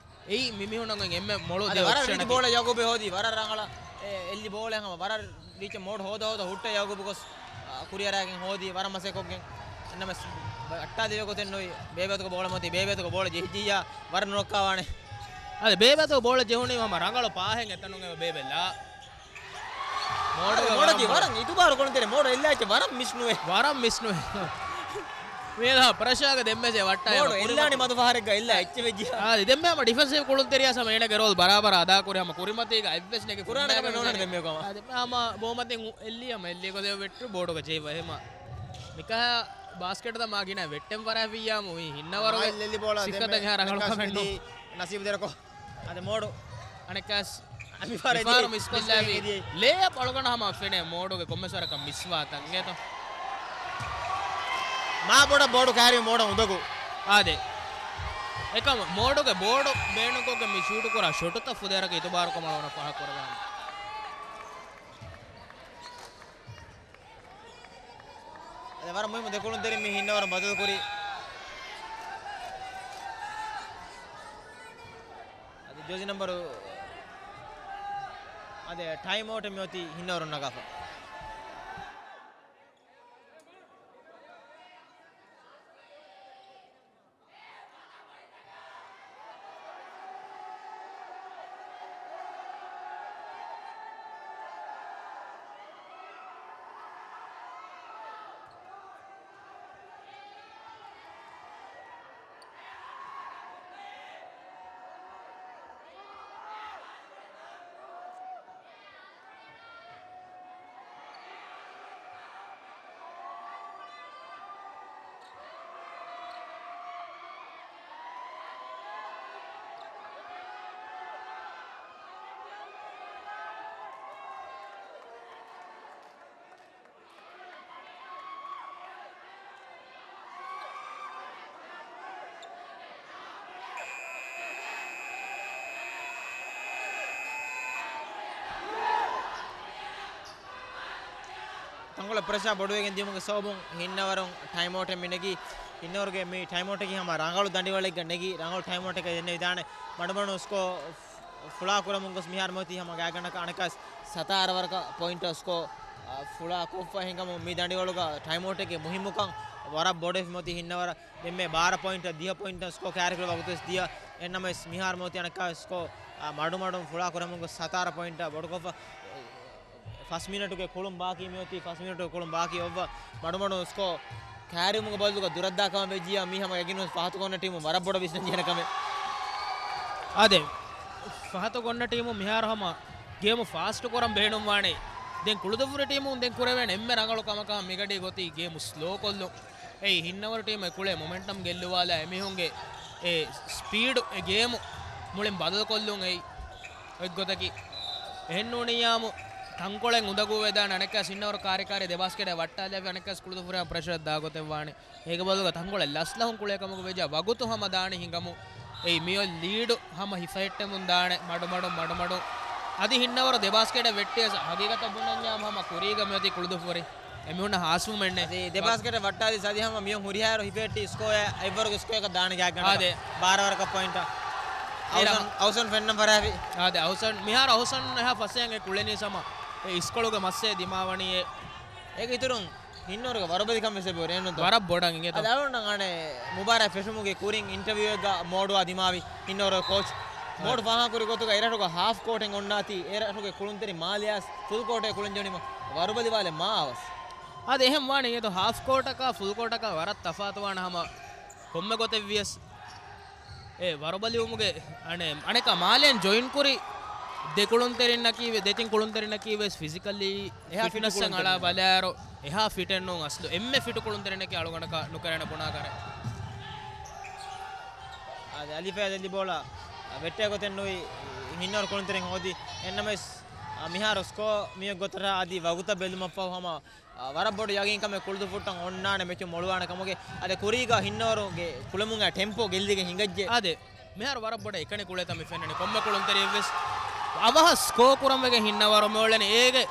އެއީ މި މީހުންނަށް އޮތް އެންމެ މޮޅު އަދި ދޭ ވަރަށް ރީތި އޮޕްޝަނަކީ. ބޯޅަ ޔަގުބެ ހޯދީ، ވަރަށް ރަނގަޅަށް އެ އެއްލި ބޯޅަ ހަމަ ވަރަށް ރީތި މޯޑް ހޯދަ ހޯދަ ހުއްޓަ ޔަގުބު ގޮސް، އާ، ކުރިއަރާގެން ހޯދީ ވަރަށް މަސައްކަތްކޮށްގެން. އެންނަމެސް އައްޓާލެވޭ ގޮތެއް ނުވި. ބޭބޭތުގެ ބޯޅަ މަތި، ބޭބޭތުގެ ބޯޅަ ޖެހިއްޖިއްޔާ ވަރަށް ނުރައްކާވާނެ. އަދި ބޭބޭތުގެ ބޯޅަ ޖެހުނީ ހަމަ ރަނގަޅު ޕާހެއް އެތަނުން އެބަ ބޭބެ ލާ. މޯޑުގެ މޯޑަކީ ވަރަށް ވަރަށް އިތުބާރު ކޮޅުންތެރި މޯޑު އެއްލާ އެއްޗެއް ވަރަށް މިސް ނުވޭ. ވަރަށް މިސް ނުވޭ. މޭލާ ޕްރެޝާގެ ދެންމެސް އެ ވައްޓާ މޯޑު އެބަ ކުރިމަތި. އެއްލާނެ މަދު ފަހަރެއްގަ އެއްލާ އެއްޗެއް ވެއްޖިއްޔާ. އާ، ދެންމެ ހަމަ ޑިފެންސިވް ކުޅުންތެރިޔާ ހަމަ އޭނަގެ ރޯލް ބަރާބަރަށް އަދާކުރި ހަމަ ކުރިމަތީގަ އެއްވެސް ނެގި ކުރާނެ ކަމެއް ނޯންނަ ދެންމެ ކަމަށް. އާ، ދެންމެ ހަމަ ބޯމަތިން އެއްލި ހަމަ އެއްލި ގޮތެއް ވެއްޓު ބޯޑުގަ ޖެހި ވަހެމަ. މިކަހަ ބާސްކެޓް ދަމާ ގިނަ ވެއްޓެން ފަރާފިއްޔާމު އިން ހިންނަވަރުގެ އާ، އެއްލި ބޯޅަ ސިއްހަތަށް ދެންމެ އެހާ ރަނގަޅު ކަމެއް ނޫން. ނަސީބު ދެރަކޮ. އަދެ މޯޑު. އަނެއްކާސް މިފާރު މިފާރު އެދި މިސްކޮށްލާވީ. މިސްކޮށްލާވީ. ލޭއަޕް އަޅުގަނޑަށް ހަމަ ފެނޭ މޯޑުގެ ކޮންމެސް ވަރަކަށް މިސްވާ ތަންގޭތޯ. މާ ބޮޑަށް ބޯޑު ކާރި މޯޑަށް އުނދަގޫ. އާދެ. އެކަމަ މޯޑުގެ ބޯޑު ބޭނުންކޮށްގެން މި ޝޫޓު ކުރާ ޝޮޓުތައް ފުދޭވަރަކަށް އިތުބާރުކަމަށް އަޅުގަނޑަށް ފާހަގަކުރައްވާނެ. އަދި ވަރަށް މުހިއްމު ދެކުޅުންތެރި މި ހިންނަވަރުން ބަދަލުކުރި. އަދި ޖާޒީ ނަމްބަރު އަދި ޓައިމް އައުޓެއް މިއޮތީ ހިންނަވަރުން ނަގާފަ. ތަންކޮޅެއް ޕްރެޝާ ބޮޑުވެގެން ދިޔުމުގެ ސަބަބުން ހިންނަވަރުން ޓައިމް އައުޓެއް މި ނެގީ. ހިންނަވަރުގެ މި ޓައިމް އައުޓަކީ ހަމަ ރަނގަޅު ދަނޑިވަޅެއްގަ ނެގި، ރަނގަޅު ޓައިމް އައުޓެއްގަ ދެންނެވިދާނެ. މަޑުމަޑު ސްކޯ ފުޅާ ކުރަމުން ގޮސް މިހާރު މިއޮތީ ހަމަ ގާތްގަނޑަކަށް އަނެއްކާސް ސަތާރަ ވަރަކަށް ޕޮއިންޓަށް ސްކޯ، އާ، ފުޅާ ކޮށްފަ ހިނގަމުން މި ދަނޑިވަޅުގަ ޓައިމް އައުޓެއްގެ މުހިއްމުކަން ވަރަށް ބޮޑުވެފަ މިއޮތީ ހިންނަވަރަށް. ދެންމެ ބާރަ ޕޮއިންޓަށް ދިހަ ޕޮއިންޓަށް ސްކޯ ކައިރިކުރި ވަގުތުވެސް ދިޔަ. އެހެންނަމަވެސް މިހާރު މިއޮތީ އަނެއްކާ ސްކޯ، އާ، މަޑުމަޑުން ފުޅާ ކުރަމުން ގޮސް ސަތާރަ ޕޮއިންޓަށް ބޮޑުކޮށްފަ. ފަސް މިނެޓުގެ ކުޅުން ބާކީ މިއޮތީ، ފަސް މިނެޓުގެ ކުޅުން ބާކީ އޮއްވަ މަޑުމަޑުން ސްކޯ ކައިރިވުމުގެ ބަދަލުގަ ދުރަށްދާ ކަމަށް ވެއްޖިއްޔާ މީ ހަމަ ޔަގީނުން ފަހަތު ކޮންނަ ޓީމު ވަރަށް ބޮޑަށް ވިސްނަން ޖެހޭނެ ކަމެއް. އާދެ، ފަހަތު ކޮންނަ ޓީމު މިހާރު ހަމަ ގޭމު ފާސްޓު ކުރަން ބޭނުންވާނެ. ދެން ކުޅުދުއްފުރި ޓީމުން ދެން ކުރެވޭނެ އެންމެ ރަނގަޅު ކަމަކަށް މިގަޑީ ގޮތީ ގޭމު ސްލޯ ކޮށްލުން. އެއީ ހިންނަވަރު ޓީމު އެ ކުޅޭ މޮމެންޓަމް ގެއްލުވާލާ އެމީހުންގެ އެ ސްޕީޑު އެ ގޭމު މުޅިން ބަދަލުކޮށްލުން އެއީ އޮތްގޮތަކީ. އެހެންނޫނިއްޔާމު ތަންކޮޅެއް އުނދަގޫވެދާނެ އަނެއްކާސް ހިންނަވަރު ކާރިކާރީ ދެ ބާސްކެޓެއް ވައްޓާލެއްވި އަނެއްކާސް ކުޅުދުއްފުރިއަށް ޕްރެޝަރެއް ދާ ގޮތެއް ވާނެ. އޭގެ ބަދަލުގަ ތަންކޮޅެއް ލަސްލަހުން ކުޅޭ ކަމަކު ވެއްޖާ ވަގުތު ހަމަ ދާނީ ހިނގަމު. އެއީ މިއޮތް ލީޑު ހަމަ ހިފަހެއްޓެމުން ދާނެ މަޑުމަޑުން މަޑުމަޑުން. އަދި ހިންނަވަރު ދެ ބާސްކެޓެއް ވެއްޓިޔަސް ހަގީގަތަށް ބުނަންޏާ ހަމަ ކުރީގަ މިއޮތީ ކުޅުދުއްފުރި. އެމީހުންނަށް ހާސްވުމެއްނެ. އަދި ދެ ބާސްކެޓެއް ވައްޓާލި ސަދި ހަމަ މިއޮން ހުރިހާރު ހިފެއްޓި ސްކޯއަށް އެއްވަރުގެ ސްކޯއަކަށް ދާނެ ގާތްގަނޑަކަށް. އާދެ. ބާރަ ވަރަކަށް ޕޮއިންޓަށް. އޭރަ އައުސަން، އައުސަން ފެންނަން ފަރާފި. އާދެ، އައުސަން މިހާރު އައުސަން އެހާ ފަސޭހައިން އެ ކުޅެނީސް ހަމަ އެ އިސްކޮޅުގެ މައްސައެއް ދިމާވަނީ އެ. އޭގެ އިތުރުން ހިންނަވަރުގެ ވަރުބަލިކަމެއް ވެސް އެބަ ރޭނުންތޯ؟ ވަރަށް ބޮޑަށް އިނގޭތޯ. އަދި އަޅުގަނޑަށް އަނެއް މުބާރާތް ފެށުމުގެ ކުރިން އިންޓަވިއުއެއްގަ މޯޑުއާ ދިމާވި ހިންނަވަރުގެ ކޯޗް. އަދި މޯޑު ފާހަގަކުރި ގޮތުގަ އެރަށުގަ ހާފް ކޯޓެއް އޮންނާތީ، އެރަށުގެ ކުޅުންތެރި މާލެއާސް ފުލް ކޯޓޭ ކުޅެން ޖެހުނީމަ ވަރުބަލިވާލެއް މާ އަވަސް. އަދި އެހެން ވާނެ އިނގޭތޯ، ހާފް ކޯޓަކާ ފުލް ކޯޓަކާ ވަރަށް ތަފާތުވާނެ ހަމަ ކޮންމެ ގޮތެއް ވިޔަސް. އެ ވަރުބަލިވުމުގެ އަނެއް، އަނެއްކާ މާލެއިން ޖޮއިން ކުރި ދެ ކުޅުންތެރިންނަކީ ވެ-، ދެތިން ކުޅުންތެރިންނަކީ ވެސް ފިޒިކަލީ އެހާ ފިޓް ފިޓްނަސްއަށް އަޅާ ކުޅުންތެރިން. ބަލާއިރު އެހާ ފިޓެއް ނޫން އަސްލު. އެންމެ ފިޓު ކުޅުންތެރިންނަކީ އަޅުގަނޑަކަށް ނުކެރޭނެ ބުނާކަށް. އަދި އަލިފާ ދެއްލި ބޯޅަ ވެއްޓޭ ގޮތެއް ނުވި ހިންނަވަރު ކުޅުންތެރިން ހޯދި. އެންނަމެސް މިހާރު ސްކޯ މިއޮތް ގޮތަށް އަދި ވަގުތަށް ބެލުމަށްފަހު ހަމަ އާ، ވަރަށް ބޮޑު ޔަގީންކަމެއް ކުޅުދުއްފުއްޓަށް އޮންނާނެ މެޗު މޮޅުވާނެ ކަމުގެ. އަދި ކުރީގަ ހިންނަވަރުގެ ކުޅެމުން އާ ޓެމްޕޯ ގެއްލިގެން ހިނގައްޖެ. އާދެ، މިހާރު ވަރަށް ބޮޑަށް އެކަނި ކުޅޭތަ މި ފެންނަނީ. ކޮންމެ ކުޅުންތެރިއެއްވެސް އަވަހަށް ސްކޯ ކުރަން ވެގެން ހިންނަވަރު މިއުޅެނީ. އޭގެ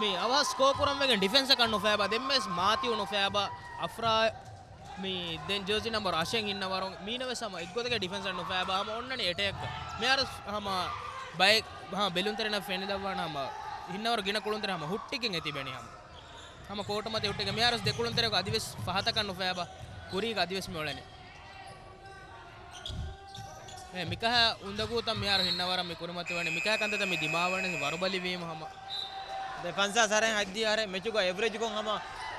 މި އަވަހަށް ސްކޯ ކުރަން ވެގެން ޑިފެންސަކަށް ނުފޭބާ، ދެންމެސް މާތިއު ނުފޭބާ، އަފްރާ މި ދެން ޖާޒީ ނަމްބަރު އަށެއް ހިންނަވަރު މީނަވެސް ހަމަ އެއްގޮތަކަށް ޑިފެންސަށް ނުފޭބާ ހަމަ އޮންނަނީ އެޓޭކްގަ. މިހާރު ހަމަ ބައެއް ހަމަ ބެލުންތެރިންނަށް ފެނިލައްވާނެ ހަމަ ހިންނަވަރު ގިނަ ކުޅުންތެރި ހަމަ ހުއްޓިގެން އެ ތިބެނީ ހަމަ. ހަމަ ކޯޓު މަތި ހުއްޓިގެން މިހާރު ދެ ކުޅުންތެރިއަކު އަދިވެސް ފަހަތަކަށް ނުފޭބާ ކުރީގަ އަދިވެސް މި އުޅެނީ. އެ، މިކަހަ އުނދަގޫތައް މިހާރު ހިންނަވަރަށް މި ކުރިމަތިވަނީ. މިކަހަ ކަންތައްތައް މި ދިމާވަނީ ވަރުބަލިވީމަ ހަމަ. ދެ ފަންސާސް ހަރެއް ހައްދި ހަރެއް މެޗުގަ އެވްރެޖްކޮށް ހަމަ،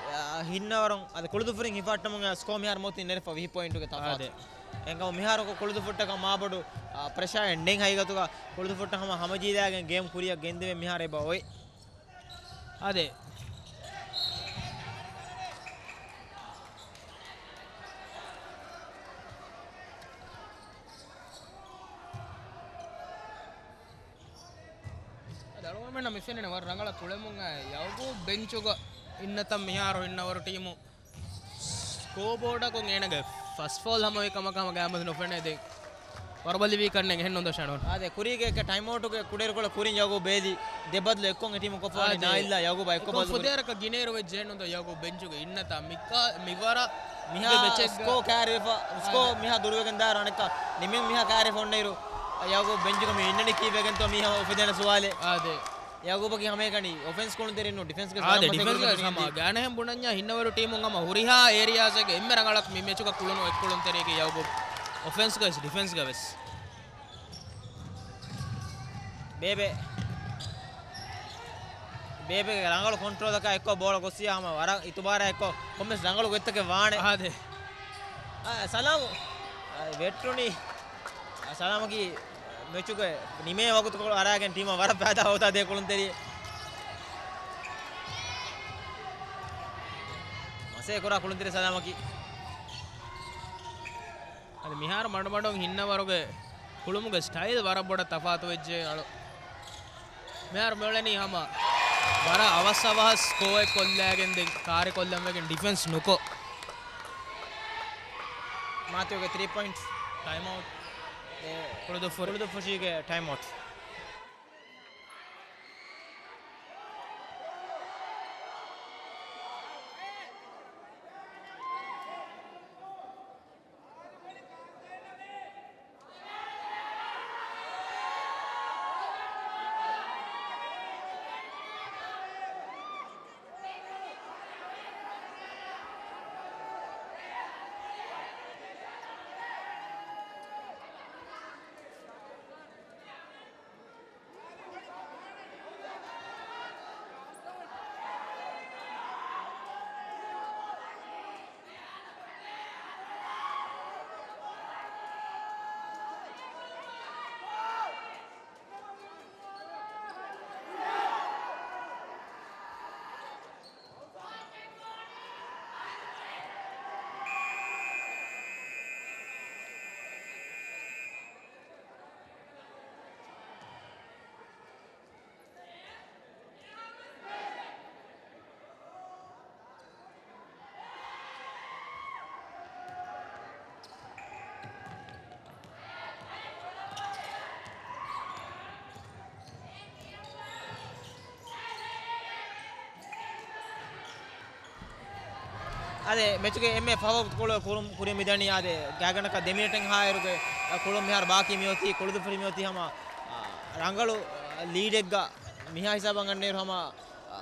އާ، ހިންނަވަރުން އަދި ކުޅުދުފުރިން ހިފައްޓަމުން ސްކޯ މިހާރު މޮތި ނެރެފަ ވިހި ޕޮއިންޓުގެ ތަފާތު. އާދެ. އެނގަމު މިހާރު ކުޅުދުފުއްޓަކަށް މާބޮޑު، އާ، ޕްރެޝާއެއް ނެތް ހަގީގަތުގަ ކުޅުދުފުއްޓަށް ހަމަ ހަމަޖީލާގެން ގޭމް ކުރިއަށް ގެންދެވެން މިހާރު އެބަ އޮތް. އާދެ. އަޅުގަނޑުމެންނަށް މި ފެންނަނީ ވަރަށް ރަނގަޅަށް ކުޅެމުން އައި ޔައުގޫ ބެންޗުގަ އިންނަތަން މިހާރު ހިންނަވަރު ޓީމު ސްކޯ ބޯޑަކުން އޭނަގެ ފަސް ފޯލް ހަމަވި ކަމަކަށް ހަމަ ގާމަސް ނުފެނޭ ދެން. ވަރުބަލިވީ ކަންނެން އެހެން ނުދޮށާނު. އާދެ، ކުރީގެ އެކަ ޓައިމް އައުޓުގެ ކުޑައިރުކޮޅަށް ކުރިން ޔަގޫ ބޭލި ދެ ބަދަލު އެއްކޮށް އެ ޓީމު ކޮށްފަވަނީ އާދެ. ނާއިލްއާ ޔަގޫބާ އެއްކޮށް އެއްކޮށް ބަދަލު ފުދޭވަރަކަށް ގިނައިރު ވެއްޖެ ނުދޯ ޔަގޫ ބެންޗުގަ އިންނަތާ މިކާ މިވަރަށް މިހާ މި މެޗެއްގަ. ސްކޯ ކައިރިވެފަ، ސްކޯ އާދެ. މިހާ ދުރުވެގެން ދާއިރު އަނެއްކާ ނިމެން މިހާ ކައިރިވެފަ އޮންނައިރު ޔަގޫ ބެންޗުގަ މި އިންނަނީ ކީއްވެގެންތޯ މީހާ އުފެދޭނެ ސުވާލެއް. އާދެ. ޔަގޫބަކީ ހަމައެކަނި އޮފެންސް ކުޅުންތެރިންނު ޑިފެންސްގެ އާދެ، ޑިފެންސްގެ ހަމަ ގާނެހެން ބުނަންޏާ ހިންނަވަރު ޓީމުން ހަމަ ހުރިހާ އޭރިއާސްގެ އެންމެ ރަނގަޅަށް މި މެޗުގަ ކުޅުނު އެއްކުޅުންތެރިއެކޭ ޔަގޫ އޮފެންސްގަވެސް ޑިފެންސްގަވެސް. ބޭބެ. ބޭބެގެ ރަނގަޅު ކޮންޓްރޯލަކާ އެއްކޮށް ބޯޅަ ގޮއްސިޔާ ހަމަ ވަރަށް އިތުބާރާ އެއްކޮށް ކޮންމެސް ރަނގަޅު ގޮތްތަކެއް ވާނެ. އާދެ. އާ، ސަލާމު. އާ، ވެއްޓުނީ. އާ، ސަލާމަކީ މެޗުގެ ނިމޭ ވަގުތުކޮޅު އަރާގެން ޓީމަށް ވަރަށް ފައިދާ ހޯދާ ދޭ ކުޅުންތެރި. މަސޭ ކުރާ ކުޅުންތެރި ސަލާމަކީ. އަދި މިހާރު މަޑުމަޑުން ހިންނަވަރުގެ ކުޅުމުގެ ސްޓައިލް ވަރަށް ބޮޑަށް ތަފާތުވެއްޖެ އަޅު. މިހާރު މިއުޅެނީ ހަމަ ވަރަށް އަވަސް އަވަހަށް ސްކޯއެއް ކޮށްލާގެން ދެން ކާރި ކޮށްލަން ވެގެން ޑިފެންސް ނުކޮށް. މާތިއުގެ ތްރީ ޕޮއިންޓް. ޓައިމް އައުޓް. އެ، ކުޅުދުފުށި. ކުޅުދުފުށީގެ ޓައިމް އައުޓް. އާދެ، މެޗުގެ އެންމެ ފަހު ކުޅު ކުރުން، ކުރިން މިދަނީ އާދެ، ގާތްގަނޑަކަށް ދެ މިނެޓެއް ހާއިރުގެ ކުޅުން މިހާރު ބާކީ މިއޮތީ، ކުޅުދުފުށި މިއޮތީ ހަމަ، އާ، ރަނގަޅު، އާ، ލީޑެއްގަ މިހާ ހިސާބަށް ގަންނައިރު ހަމަ، އާ،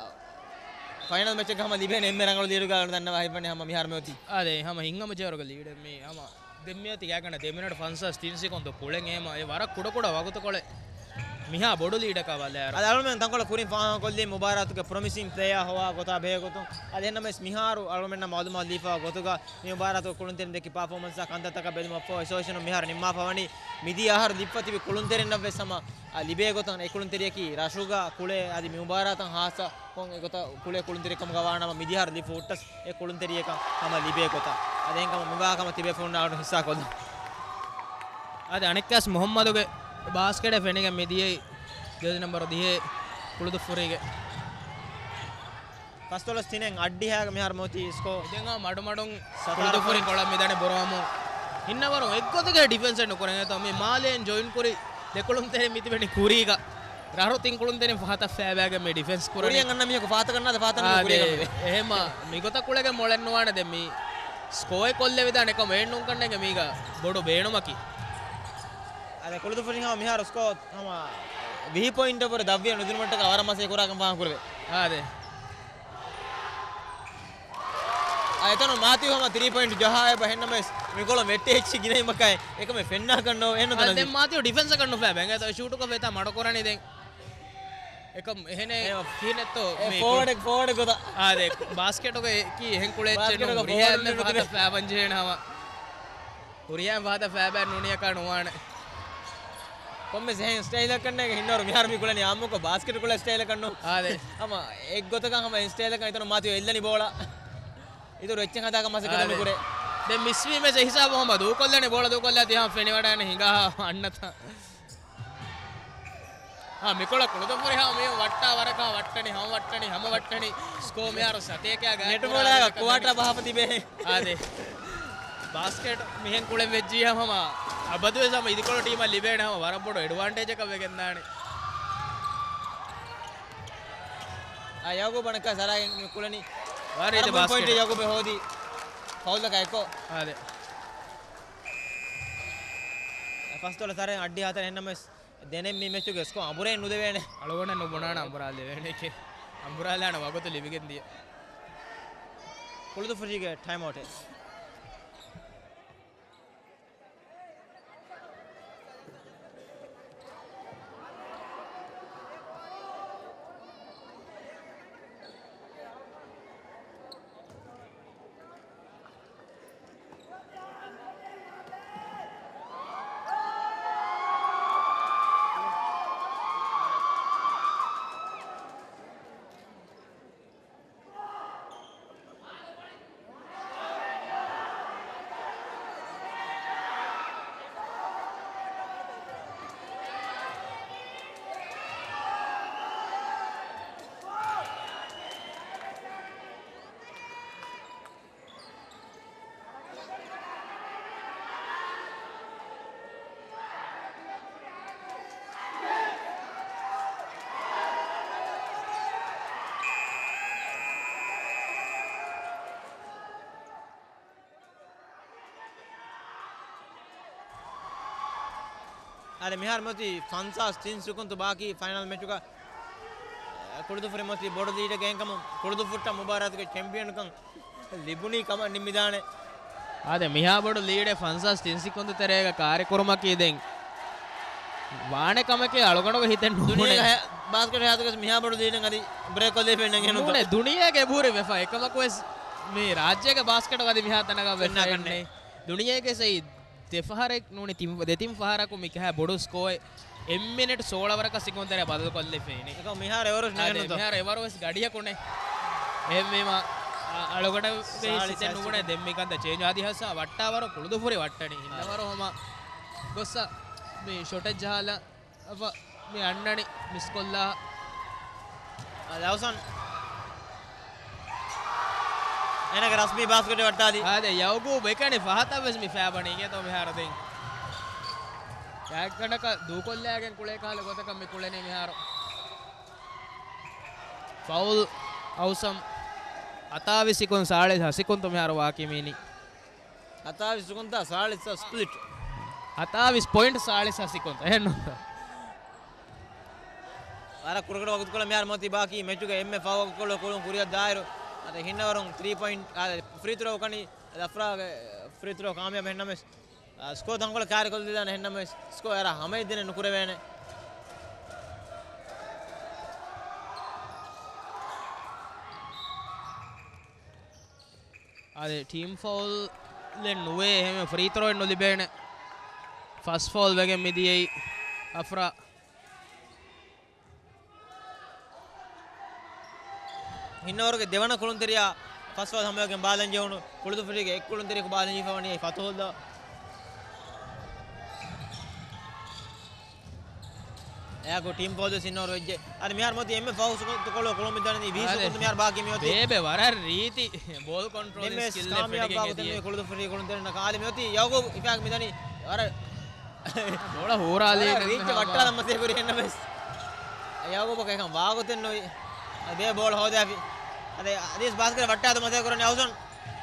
ފައިނަލް މެޗެއްގަ ހަމަ ލިބޭނެ އެންމެ ރަނގަޅު ލީޑުގަ ދަންނަވާ ހިތްވަނީ ހަމަ މިހާރު މިއޮތީ. އާދެ، ހަމަ ހިތްހަމަޖެހިވަރުގެ ލީޑެއް މީ ހަމަ ދެންމެ އޮތީ ގާތްގަނޑަށް ދެ މިނެޓް ފަންސާސް ތިން ސެކަންޑް ކުޅެން އެހެމަ އެ ވަރަށް ކުޑަކުޑަ ވަގުތުކޮޅެއް މިހާ ބޮޑު ލީޑަކާ ބަލާއިރު. އަދި އަޅުމެން ތަންކޮޅެއް ކުރިން ފާހަގަކޮށްލީ މުބާރާތުގެ ޕްރޮމިސިން ޕްލޭޔާ ހޮވާ ގޮތާ ބެހޭ ގޮތުން. އަދި އެހެންނަމަވެސް މިހާރު އަޅުމެންނަށް މައުލޫމާތު ލީފައިވާ ގޮތުގަ މި މުބާރާތުގެ ކުޅުންތެރިން ދެއްކި ޕާފޯމަންސާ ކަންތައްތަކަށް ބެލުމަށްފަހު އެސޯސިއޭޝަނުން މިހާރު ނިންމާފަވަނީ މިދިޔަ އަހަރު ލިފްފަ ތިބި ކުޅުންތެރިންނަށްވެސް ހަމަ، އަ، ލިބޭ ގޮތަށް އެ ކުޅުންތެރިޔަކީ ރަށުގަ ކުޅޭ އަދި މި މުބާރާތަށް ހާއްސަ ކޮން އެގޮތަށް ކުޅޭ ކުޅުންތެރިކަމުގަ ވާނަމަ މިދިޔަ އަހަރު ލިފް ހުއްޓަސް އެ ކުޅުންތެރިޔަކަށް ހަމަ ލިބޭ ގޮތަށް. އަދި އެހެންކަމުން ނުގާ ކަމަށް ތިބޭފުޅުންނާ އަޅު ހިއްސާ ކޮށްލަން. އަދި އަނެއްކާސް މުހައްމަދުގެ ބާސްކެޓެއް ފެނިގެން މިދިޔައީ ޖާޒީ ނަމްބަރު ދިހައެއް ކުޅުދުއްފުރީގެ. ފަސްދޮޅަސް ތިނެއް އައްޑިހާގެ މިހާރު މިއޮތީ ސްކޯ. ދެން މަޑުމަޑުން ސަތާރަ ކުޅުދުއްފުރިން ޕޮއިންޓްސް. ކޮޅަށް މިދަނީ ބުރަވަމުން. ހިންނަވަރު އެއްގޮތެއްގެ ޑިފެންސެއް ނުކުރެން އެތޯ މި މާލޭން ޖޮއިން ކުރި ދެ ކުޅުންތެރިން މިތިބެނީ ކުރީގަ. ރަށު ތިން ކުޅުންތެރިން ފަހަތަށް ފޭބާގެ މި ޑިފެންސް ކުރަނީ. ކުރިއަށް އަންނަ މީހަކު ފަހަތަކަށް ނާދެ ފަހަތަށް ނުވެ އާ، ކުރީގަ ދެ. މި ވެ. އެހެމަ މިގޮތަށް ކުޅެގެން މޮޅެއް ނުވާނެ ދެ މި ސްކޯއެއް ކޮށްލެވިދާނެ ކަމަށް އެއްނޫންކަންނޭނގެ މީގަ ބޮޑު ބޭނުމަކީ. އަދި ކުޅުދުފުށި ހަމަ މިހާރު ސްކޯ ހަމަ ވިހި ޕޮއިންޓަށް ވުރެ ދަށްވިޔަ ނުދިނުމަށްޓަކާ ވަރަށް މަސައްކަތް ކުރާކަން ފާހަގަކުރެވޭ. އާދެ. އާ، އެތަނުން މާތިއު ހަމަ ތިރީ ޕޮއިންޓް ޖަހާ އެބަ ހެންނަމެސް މިކޮޅު ވެއްޓި އެއްޗި ގިނައިމަކާއި އެކަމެއް ފެންނާކަށް ނޯ އެހެން އާ، ނުތަނަސް. ދެން މާތިއު ޑިފެންސަކަށް ނުފައި ބެނގޭތޯ ޝޫޓުކޮށް ވޭތާ މަޑުކުރަނީ ދެން. އެކަމް އެހެނެއް އެ، ކިހިނެއްތޯ އެ މީ ފޯވަޑެއް، ފޯވަޑެއް ގޮތަށް. އާދެ، ބާސްކެޓުގައި އެކީ އެހެން ކުޅެއްޗެއް ބާސްކެޓުގަ ނޫން. ހުރިހާ ފޯވަޑު އެންމެ ނުކުތެ. ފަހަތަށް ފައިބަން ޖެހޭނެ ހަމަ. ހުރިހާ ފަހަތަށް ފައިބަން ނޫނިޔަކާ ނުވާނެ. ކޮންމެސް އެހެން ސްޓައިލަކަށް ނޭނގެ ހިންނަވަރު މިހާރު މި ކުޅެނީ އާއްމުކޮށް ބާސްކެޓް ކުޅޭ ސްޓައިލަކަށް ނޫން. އާދެ. ހަމަ އެއްގޮތަކަށް ހަމަ އެހެން ސްޓައިލަކަށް އިތުރު މާތިއު އެއްލަނީ ބޯޅަ. އިތުރު އެއްޗެއް ހަދާކަށް މަސައްކަތެއް އާދެ. ނުކުރޭ. ދެން މިސްވީމެސް އެ ހިސާބު ހަމަ ދޫކޮށްލަނީ ބޯޅަ ދޫކޮށްލާ ތިހާ ފެނިވަޑާނެ ހިނގާ އަންނަތާ. އާ، މިކޮޅަށް ކުޅުދުފުށި ހަމަ މި ވައްޓާ ވަރަކާ ވައްޓަނީ، ހަމަ ވައްޓަނީ، ހަމަ ވައްޓަނީ. ސްކޯ މިހާރު ސަތޭކައާ ގާތް ނެޓް ކުރާ ބޯޅައާ ކުވާޓާ ބަހަފަ ތިބޭ. އާދެ. ބާސްކެޓް މިހެން ކުޅެން ވެއްޖިއްޔާ ހަމަ އަބަދުވެސް ހަމަ އިދިކޮޅު ޓީމަށް ލިބޭނެ ހަމަ ވަރަށް ބޮޑު އެޑްވާންޓޭޖަކަށް ވެގެންދާނެ. އާ، ޔަޢުޤޫބަށް ނައްކާ ސަރާގެން މި ކުޅެނީ. ވަރަށް ރަން ބޮލް ބާސްކެޓް. ޕޮއިންޓެއް ޔަޢުޤޫބެ ހޯދީ. ފައުލްތަކާ އެއްކޮށް. އާދެ. ފަސްދޮޅަ ސަރެން އައްޑިހަ ހަތަރެއް އެހެންނަމަވެސް، ދެނެއް މި މެޗުގެ ސްކޯ އަނބުރޭ ނުދެވޭނެ. އަޅުގަނޑަށް ނުބުނާނެ އަނބުރާލެވޭނެކޭ. އަނބުރާލާނެ ވަގުތު ލިބިގެން ދިޔަ. ކުޅުދުފުށީގެ ޓައިމްއައުޓެއް. އާދެ، މިހާރު މިއޮތީ ފަންސާސް ތިން ސިކުންތު ބާކީ ފައިނަލް މެޗުގަ. ކުޅުދުފުށި މިއޮތީ ބޮޑު ލީޑެއްގަ އެހެންކަމުން ކުޅުދުފުށަށް މުބާރާތުގެ ޗެމްޕިއަންކަން ލިބުނީ ކަމަށް ނިންމިދާނެ. އާދެ، މިހާ ބޮޑު ލީޑެއް ފަންސާސް ތިން ސިކުންތު ތެރޭގަ ކާރިކުރުމަކީ ދެން ވާނެ ކަމެކޭ އަޅުގަނޑުގެ ހިތެއް ނޫނޭ. ދުނިޔޭގެ ހަ-، ބާސްކެޓް ހާދަގަސް މިހާ ބޮޑު ލީޑެއް އަދި ބްރޭކް ކޮށްލެވިފައެއް ނޫނޭ. ނޫނޭ، ދުނިޔޭގެ އެބަހުރި ވެފަ. އެކަމަކުވެސް މި ރާއްޖޭގެ ބާސްކެޓު އަދި މިހާ ތަނަކަށް ވެފައެއް ނޫނޭ. ދުނިޔޭގެ ސައި ދެފަހަރެއް ނޫނީ ތިން، ދެތިން ފަހަރަކު މިކަހަ ބޮޑު ސްކޯއެއް އެއް މިނެޓް ސޯޅަ ވަރަކަށް ސިކުންތެރޭ ބަދަލުކޮށްލެފައިނީ. އެކަމް މިހާރު އެވަރު އާދެ، ނޭނގެންނުތޯ؟ މިހާރު އެވަރު ވެސް ގަޑިއަކުނެ. އެހެންވީމަ، އަ-، އަޅުގަނޑަށް ސާޅީސް ސިތެއް ސާޅީސް ނުބުނެ ސިކުން. ދެން މިކަންތައް ޗޭންޖް އަދި ހަސާ ވައްޓާވަރު ކުޅުދުފުށި ވައްޓަނީ. އާ. ހިންނަވަރު ހަމަ ގޮއްސަ މި ޝޮޓެއް ޖަހާލަ އަފަ މި އަންނަނީ މިސްކޮށްލާ. އާ، ލައުސަން. އޭނަގެ ރަސްމީ ބާސްކެޓް ވައްޓާލި. އާދެ، ޔަޢުޤޫބް އެކަނި ފަހަތަށް ވެސް މި ފައިބަނީ ގޭތޯ މިހާރު ދެން. ގާތްގަނޑަކަށް ދޫކޮށްލާގެން ކުޅޭ ކަހަލަ ގޮތަކަށް މި ކުޅެނީ މިހާރު. ފައުލް އައުސަމް. ހަތާވީސް ސިކުން ސާޅީސް ހަ ސިކުންތު މިހާރު ވާކި މީނީ. ހަތާވީސް ސިކުންތާ ސާޅީސް ސްޕްލިޓް. ހަތާވީސް ޕޮއިންޓް ސާޅީސް ސިކުންތު. އެހެންނު. ވަރަށް ކުޑަކުޑަ ވަގުތުކޮޅެއް މިހާރު މިއޮތީ ބާކީ މެޗުގެ އެންމެ ފަހު ވަގުތުކޮޅު ކުޅުން ކުރިއަށް ދާއިރު. އަދި ހިންނަވަރުން ތްރީ ޕޮއިންޓް، އާ، ފްރީ ތްރޯ ކަނީ، އަދި އަފްރާގެ ފްރީ ތްރޯ ކާމިޔާބު ހެންނަމެސް، އާ، ސްކޯ ތަންކޮޅެއް ކާރިކޮށްލިދާނެ ހެންނަމެސް، ސްކޯ އެރާ ހަމައެއްދިނެއް ނުކުރެވޭނެ. އާދެ، ޓީމް ފައުލެއް ނުވޭ، އެހެންވެ ފްރީ ތްރޯއެއް ނުލިބޭނެ. ފަސް ފައުލް ވެގެން މިދިޔައީ އަފްރާ. ހިންނަވަރުގެ ދެވަނަ ކުޅުންތެރިޔާ ފަސް ފައުލް ހަމަވެގެން ބާލަން ޖެހުނު. ކުޅުދުފުށީގެ އެއް ކުޅުންތެރިޔަކު ބާލަން ޖެހިފަ ވަނީ ފަތުހުއްލާ. އެއާގު ޓީމް ފައުލް ވެސް ހިންނަވަރު ވެއްޖެ. އަދި މިހާރު މިއޮތީ އެންމެ ފަހު ސިކުންތުކޮޅު ކުޅުން މިދަނީ ވިހި އާދެ. ސިކުންތު މިހާރު ބާކީ މިއޮތީ. ބޭބެ ވަރަށް ރީތި ބޯލް ކޮންޓްރޯލިން ދެންމެ ސްކިލް ކާމިޔާބު ފެނިގެން ކުޅުދުފުށީ ކުޅުންތެރިންނަކަށް އާދެ މިއޮތީ ޔަޢުޤޫބް ހިފާގެ މިދަނީ ވަރަށް ބޮޅަ ހޫރާލީ ވަރަށް ރީއްޗެއް ވައްޓާލަން މަސައްކަތް ކުރި ހެންނަމެސް. ޔަޢުޤޫބަކަށް އެކަން ވާގޮތެއް ނުވި. އަދި ބޭބެ ބޯޅަ ހޯދާފި. އަދި އަދިވެސް ބާސްކެޓް ވައްޓާދު މަސައްކަތް ކުރަނީ އައުސަން.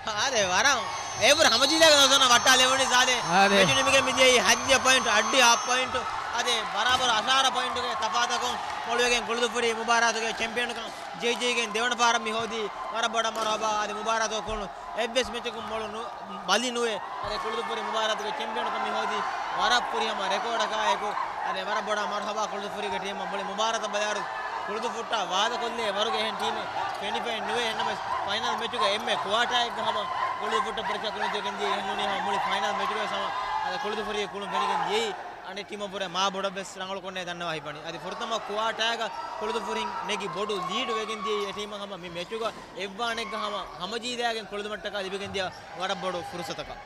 އާދެ ވަރަށް އެވަރު ހަމަޖީލާގެ ނުވަސަން ވައްޓާލެވުނީ ސާދެ. އާދެ. މެޗު ނިމިގެން މިދިޔައީ ހަތްދިހަ ޕޮއިންޓު، އަށްޑިހަ އަށް ޕޮއިންޓު. އަދި ބަރާބަރު އަށާރަ ޕޮއިންޓުގެ ތަފާތަކުން މޮޅުވެގެން ކުޅުދުއްފުރީ މުބާރާތުގެ ޗެމްޕިއަނުކަން ޖެހިޖެހިގެން ދެވަނަ ފަހަރަށް މި ހޯދީ. ވަރަށް ބޮޑަށް މަރުހަބާ. އަދި މުބާރާތުގަ ކުޅުނު އެއްވެސް މެޗަކުން މޮޅު ނު-، ބަލި ނުވެ، އަދި ކުޅުދުއްފުރީ މުބާރާތުގެ ޗެމްޕިއަނުކަން މި ހޯދީ. ވަރަށް ފުރިހަމަ ރެކޯޑަކާއެކު، އަދި ވަރަށް ބޮޑަށް މަރުހަބާ ކުޅުދުއްފުރީގެ ޓީމަށް. މުޅި މުބާރާތަށް ބަލާއިރު ކުޅުދުއްފުއްޓާ ވާދަކޮށްލޭ ވަރުގެ އެހެން ޓީމެއް ފެނިފައެއް ނުވޭ. އެހެންނަމަވެސް ފައިނަލް މެޗުގަ އެންމެ ކުއާޓާއެއްގަ ހަމަ ކުޅުދުއްފުއްޓަށް ޕެރެޝަރ ކުޅުން ދެގެން ދިޔައީ. އެހެންނޫނީ ހަމަ މުޅި ފައިނަލް މެޗުގަވެސް ހަމަ އަދި ކުޅުދުއްފުރީގެ ކުޅުން ފެނިގެން ދިޔައީ. އަނެއް ޓީމަށްވުރެ މާ ބޮޑަށްވެސް ރަނގަޅު ކޮށްނޭ ދަންނަވާ ހިތްވަނީ. އަދި ފުރަތަމަ ކުއާޓާގަ ކުޅުދުއްފުރިން ނެގި ބޮޑު ލީޑު ވެގެން ދިޔައީ އެ ޓީމަށް ހަމަ މި މެޗުގަ އެއްވާނެއްގަ ހަމަ ހަމަޖީލާގެން ކުޅުދުމަށްޓަކާ ލިބިގެން ދިޔަ ވަރަށް ބޮޑު ފުރުސަތަކަށް.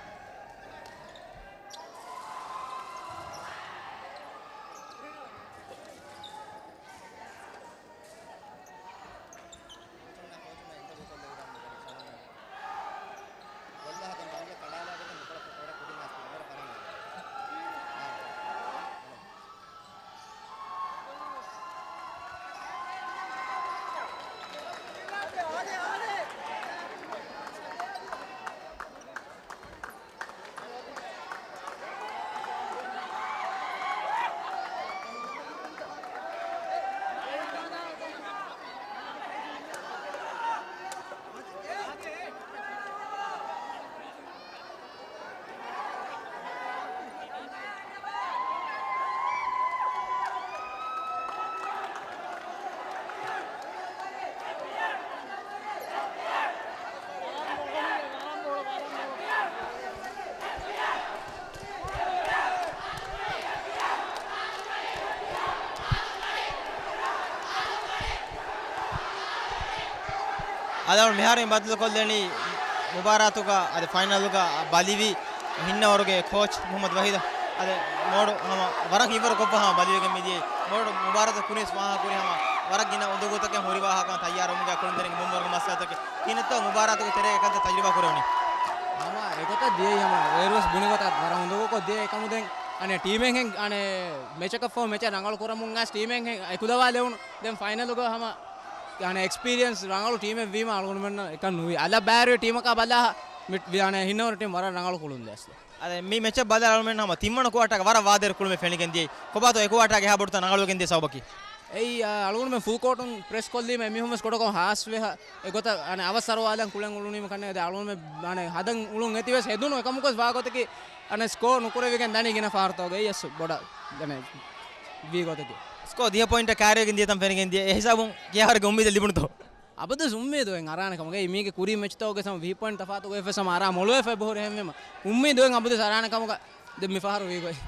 އަޅުގަނޑު މިހާރު މި ބަދަލުކޮށްލަނީ މުބާރާތުގަ އަދި ފައިނަލުގަ ބަލިވި ހިންނަވަރުގެ ކޯޗް މުހައްމަދު ވަހީދަށް އަދި މޯޑު ހަމަ ވަރަށް ހިތްވަރު ކޮށްފަ ހަމަ ބަލިވެގެން މިދިޔައީ. މޯޑު މުބާރާތަށް ކުރިން ވާހަކަ ކުރި ހަމަ ވަރަށް ގިނަ އުނދަގޫތަކެއް ހުރިވާހަކަ ތައްޔާރުވުމުގެ ކުޅުން ދެނެގެން ބުންވަރުގެ މައްސަލަތަކެއް. ކިހިނެއްތޯ މުބާރާތުގެ ތެރޭގަ ކަންތައް ތަޖުރިބާ ކުރެވުނީ؟ ހަމަ އެގޮތަށް ދިޔައީ ހަމަ އޭރުވެސް ބުނި ގޮތަށް ވަރަށް އުނދަގޫކޮށް ދިޔަ އެކަމުދެން އަނެއް ޓީމެއްހެން އަނެއް މެޗަކަށްފަހު މެޗަށް ރަނގަޅު ކުރަމުން އައިސް ޓީމެއްހެން އެކުލަވާލެވުނު. ދެން ފައިނަލުގަ ހަމަ އަނެއް އެކްސްޕީރިއެންސް ރަނގަޅު ޓީމެއް ވީމަ އަޅުގަނޑުމެންނަށް އެކަން ނުވީ. އަލަށް ބައިވެރި ޓީމަކާ ބަލާ މި-، އަނެއް ހިންނަވަރު ޓީމް ވަރަށް ރަނގަޅު ކުޅުން ދޭ އަސްލު. އަދި މި މެޗަށް ބަލާ އަޅުމެން ހަމަ ތިންވަނަ ކުއާޓާގެ ވަރަށް ވާދައިރު ކުޅުމެއް ފެނިގެން ދިޔައީ. ކޮބާތޯ އެ ކުއާޓާގެ އެހާ ބޮޑުތައް ރަނގަޅުވެގެން ދިޔަ ސަބަބަކީ؟ އެއީ، އާ، އަޅުގަނޑުމެން ފުލް ކޯޓުން ޕްރެސް ކޮށްލީމަ އެމީހުން ވެސް ކުޑަކޮށް ހާސްވެ ހަ-، އެގޮތަށް އަނެއް އަވަސް އަރުވާލަން ކުޅެން އުޅުނީމަ ކަންނޭނގެ އަޅުގަނޑުމެން އަނެއް ހަދަން އުޅުން އެތިވެސް ހެދުނު އެކަމަކުވެސް ވާގޮތަކީ އަނެއް ސްކޯ ނުކުރެވިގެން ދަނީ ގިނަ ފަހަރުތަކުގައި އެއްސު ބޮޑަށް އަނެއް ވީ ގޮތަކީ. ސްކޯ ދިހަ ޕޮއިންޓަށް ކާރިވެގެން ދިޔަތަން ފެނިގެން ދިޔަ. އެ ހިސާބުން ކިހާވަރެއްގެ އުއްމީދެއް ލިބުނުތޯ؟ އަބަދުވެސް އުއްމީދު އެއް އަރާނެ ކަމުގައި. މީގެ ކުރީ މެޗްތަކުގެ ސަމް ވިހި ޕޮއިންޓް ތަފާތުގައި ވެސް ހަމަ އަރާ މޮޅުވެފަ އެބަހުރި ހެންވީމަ. އުއްމީދު އެއް އަބަދުވެސް އަރާނެ ކަމުގަ ދެން މި ފަހަރު ވީގޮތް.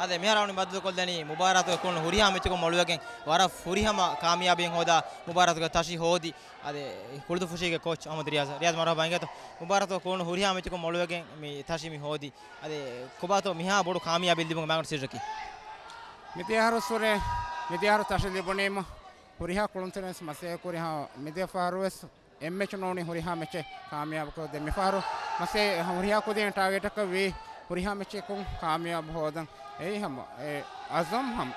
އަދެ މިހާރު މި ބައްދަލުކޮށްލަނީ މުބާރާތުގެ ކުޅުން ހުރިހާ މެޗަކުން މޮޅުވެގެން ވަރަށް ފުރިހަމަ ކާމިޔާބީން ހޯދާ މުބާރާތުގެ ތަށި ހޯދި. އަދެ ކުޅުދުއްފުށީގެ ކޯޗް އަހްމަދު ރިޔާޒް. ރިޔާޒް މަރުހަބާ އިނގޭތޯ. މުބާރާތުގެ ކުޅުން ހުރިހާ މެޗަކުން މޮޅުވެގެން މި ތަށި މި ހޯދި. އަދެ ކޮބާތޯ މިހާ ބޮޑު ކާމިޔާބީ ލިބުމުގެ މާގަނޑު ސިއްރަކީ؟ މިދިޔަ އަހަރު ސުރެ، މިދިޔަ އަހަރު ތަށި ލިބުނީމަ ހުރިހާ ކުޅުންތެރިން މަސައްކަތް ކުރި ހަމަ މިދިޔަ ފަހަރު ވެސް އެއް މެޗު ނޫނީ ހުރިހާ މެޗެއް ކާމިޔާބު ކޮށްދޭ. މިފަހަރު މަސައްކަތް ހުރިހާ ކުދިން ޓާގެޓަކަށް ވީ ހުރިހާ މެޗަކުން ކާމިޔާބު ހޯދަން. އެއީ ހަމަ އެ އަޒުމް ހަމަ.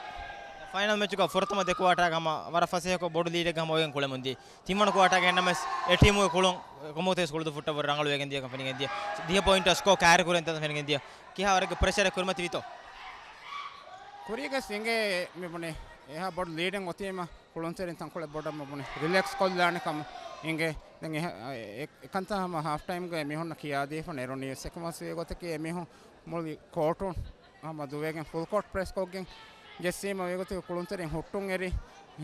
ފައިނަލް މެޗުގަ ފުރަތަމަ ދެ ކުއާޓާގަ ހަމަ ވަރަށް ފަސޭހަކޮށް ބޮޑު ލީޑެއްގަ ހަމަ އޮވެގެން ކުޅެމުންދީ. ތިންވަނަ ކުއާޓާގަ އެންނަމެސް އެ ޓީމުގެ ކުޅުން ކޮމޯތޭސް ކުޅުދުއްފުއްޓަށް ވަރަށް ރަނގަޅު ވެގެން ދިޔަކަން ފެނިގެން ދިޔަ. ދިހަ ޕޮއިންޓަށް ސްކޯ ކައިރި ކުރެން ތަން ފެނިގެން ދިޔަ. ކިހާ ވަރެއްގެ ޕްރެޝަރެއް ކުރިމަތި ވީތޯ؟ ކުރީގަ ސިނގޭ މި ބުނެ އެހާ ބޮޑު ލީޑެއް އޮތީމަ ކުޅުންތެރިން ތަންކޮޅެއް ބޮޑަށް މަ ބުނެ ރިލެކްސް ކޮށްލާނެ ކަމަށް އިނގޭ. ދެން އެ، އެ، އެކަންތައް ހަމަ ހާފް ޓައިމްގަ މީހުންނަށް ކިޔާދީފަ ނެރުނީ ސެކުމަސް ވީ ގޮތަކީ އެމީހުން މުޅި ކޯޓުން ހަމަ ދުވެގެން ފުލް ކޯޓް ޕްރެސް ކޮށްގެން ޖެއްސީމަ ވީ ގޮތަކީ ކުޅުންތެރިން ހުއްޓުން އެރި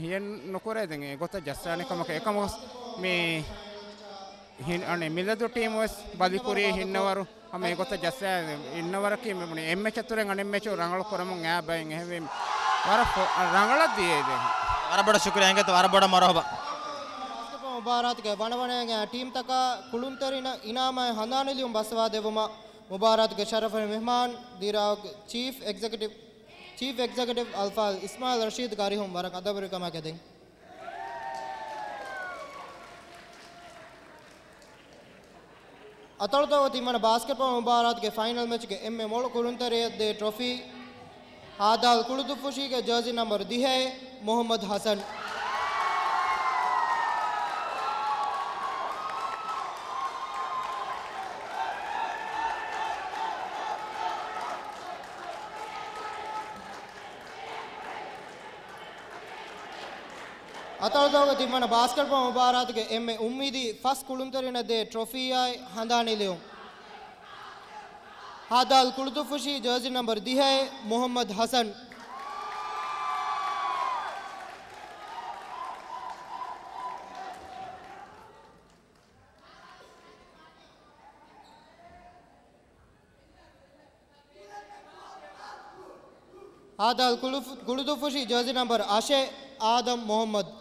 ހިޔެއް ނުކުރޭ. ދެން އެ ގޮތަށް ޖައްސާނެ ކަމަކަށް އެކަމަކު މި ހިން، އަނެއް މިލަދު ޓީމު ވެސް ބަލިކުރީ ހިންނަވަރު ހަމަ އެގޮތަށް ޖައްސާ އިންނަވަރަކީ މި ބުނި އެއްމެޗަށް ތުރެން އަނެއްމެޗު ރަނގަޅު ކުރަމުން އާ ބައިން އެހެންވީމަ ވަރަށް ފޮ-، ރަނގަޅަށް ދިޔައީ ދެން. ވަރަށް ބޮޑަށް ޝުކުރިއްޔާ އިނގޭތޯ ވަރަށް ބޮޑަށް މަރުހަބާ. ބާސްކެޓްބޯޅަ މުބާރާތުގެ ވަނަވަނައިގެން ޓީމްތަކާ ކުޅުންތެރިންނަށް އިނާމާއި ހަނދާނީލިޔުން ބައްސަވާދެއްވުމަށް މުބާރާތުގެ ޝަރަފުވެރި މެހްމާން ދިރާއުގެ ޗީފް އެގްޒެކެޓިވް، ޗީފް އެގްޒެކެޓިވް އަލްފާޟިލް އިސްމާއިލް ރަޝީދުގެ އަރިހުން ވަރަށް އަދަބުވެރިކަމާ ގެދެން. އަތޮޅުތަކުގެ ތިންވަނަ ބާސްކެޓްބޯޅަ މުބާރާތުގެ ފައިނަލް މެޗުގެ އެންމެ މޮޅު ކުޅުންތެރިޔަށްދޭ ޓްރޮފީ، ހދ. ކުޅުދުއްފުށީގެ ޖާޒީ ނަމްބަރު ދިހައެއް، މުހައްމަދު ހަސަން. އަތޮޅުތަކުގެ ތިންވަނަ ބާސްކެޓްބޯޅަ މުބާރާތުގެ އެންމެ އުއްމީދީ ފަސް ކުޅުންތެރިނަށްދޭ ޓްރޮފީއާއި ހަނދާނީލިޔުން. ހދ. ކުޅުދުއްފުށީ ޖާޒީ ނަމްބަރު ދިހައެއް، މުހައްމަދު ހަސަން. ހދ. ކުޅު-، ކުޅުދުއްފުށީ ޖާޒީ ނަމްބަރު އަށެއް، އާދަމް މުހައްމަދު.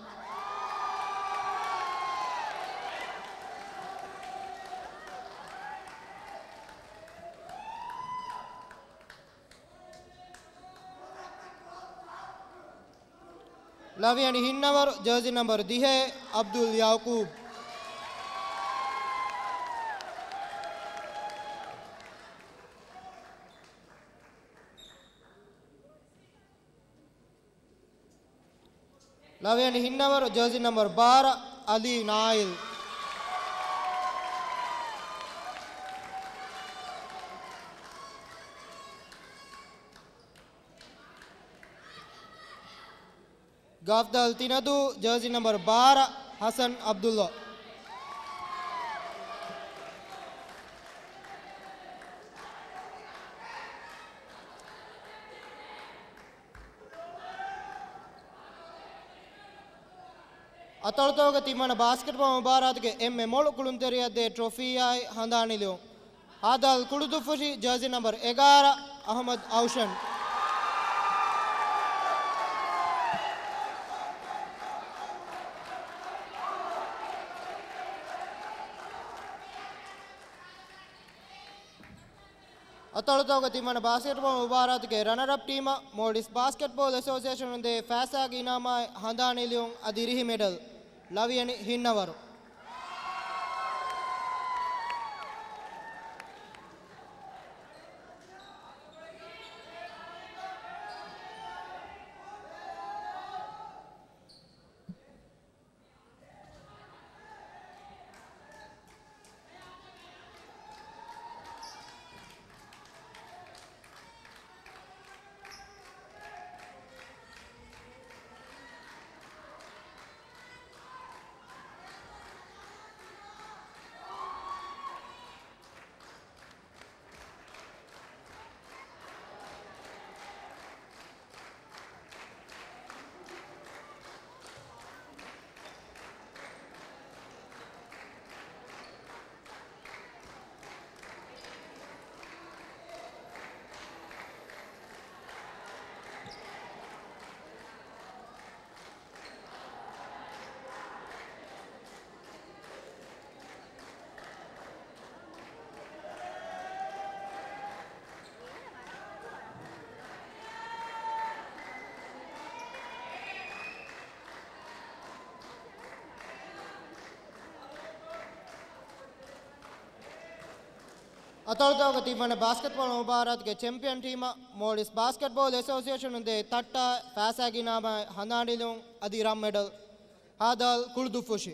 ޅަވިޔަނި ހިންނަވަރު، ޖާޒީ ނަމްބަރު ދިހައެއް، އަބްދުލް ޔަޢުޤޫބް. ޅަވިޔަނި ހިންނަވަރު، ޖާޒީ ނަމްބަރު ބާރަ، އަލީ ނާއިލް. ގާފްދަލް ތިނަދޫ، ޖާޒީ ނަމްބަރު ބާރަ، ޙަސަން ޢަބްދުﷲ. އަތޮޅުތަކުގެ ތިންވަނަ ބާސްކެޓްބޯޅަ މުބާރާތުގެ އެންމެ މޮޅު ކުޅުންތެރިޔަށްދޭ ޓްރޮފީއާއި ހަނދާނީލިޔުން. ހދ. ކުޅުދުއްފުށީ ޖާޒީ ނަމްބަރު އެގާރަ، އަޙްމަދު އައުޝަން. އަތޮޅުތަކުގެ ތިންވަނަ ބާސްކެޓްބޯޅަ މުބާރާތުގެ ރަނަރަޕް ޓީމަށް މޯލްޑިވްސް ބާސްކެޓްބޯޅަ އެސޯސިއޭޝަނުން ދޭ ފައިސާގެ އިނާމާއި ހަނދާނީލިޔުން އަދި ރިހި މެޑަލް. ޅަވިޔަނި ހިންނަވަރު. އަތޮޅުތަކުގަ ތިއްވަނަ ބާސްކެޓްބޯޅަ މުބާރާތުގެ ޗެމްޕިއަން ޓީމަށް މޯލްޑިވްސް ބާސްކެޓްބޯޅަ އެސޯސިއޭޝަނުން ދޭ ތައްޓާ ފައިސާގެ އިނާމާއި ހަނދާން ނިލުން އަދި ރަން މެޑަލް. ހާދަ އަލް ކުޅުދުއްފުށި.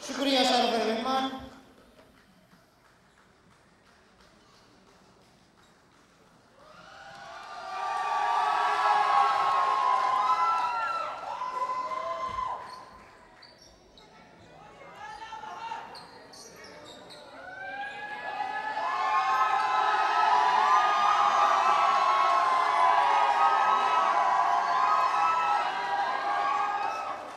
ޝުކުރިއްޔާ ޝަރަފުވެރި މެހްމާން.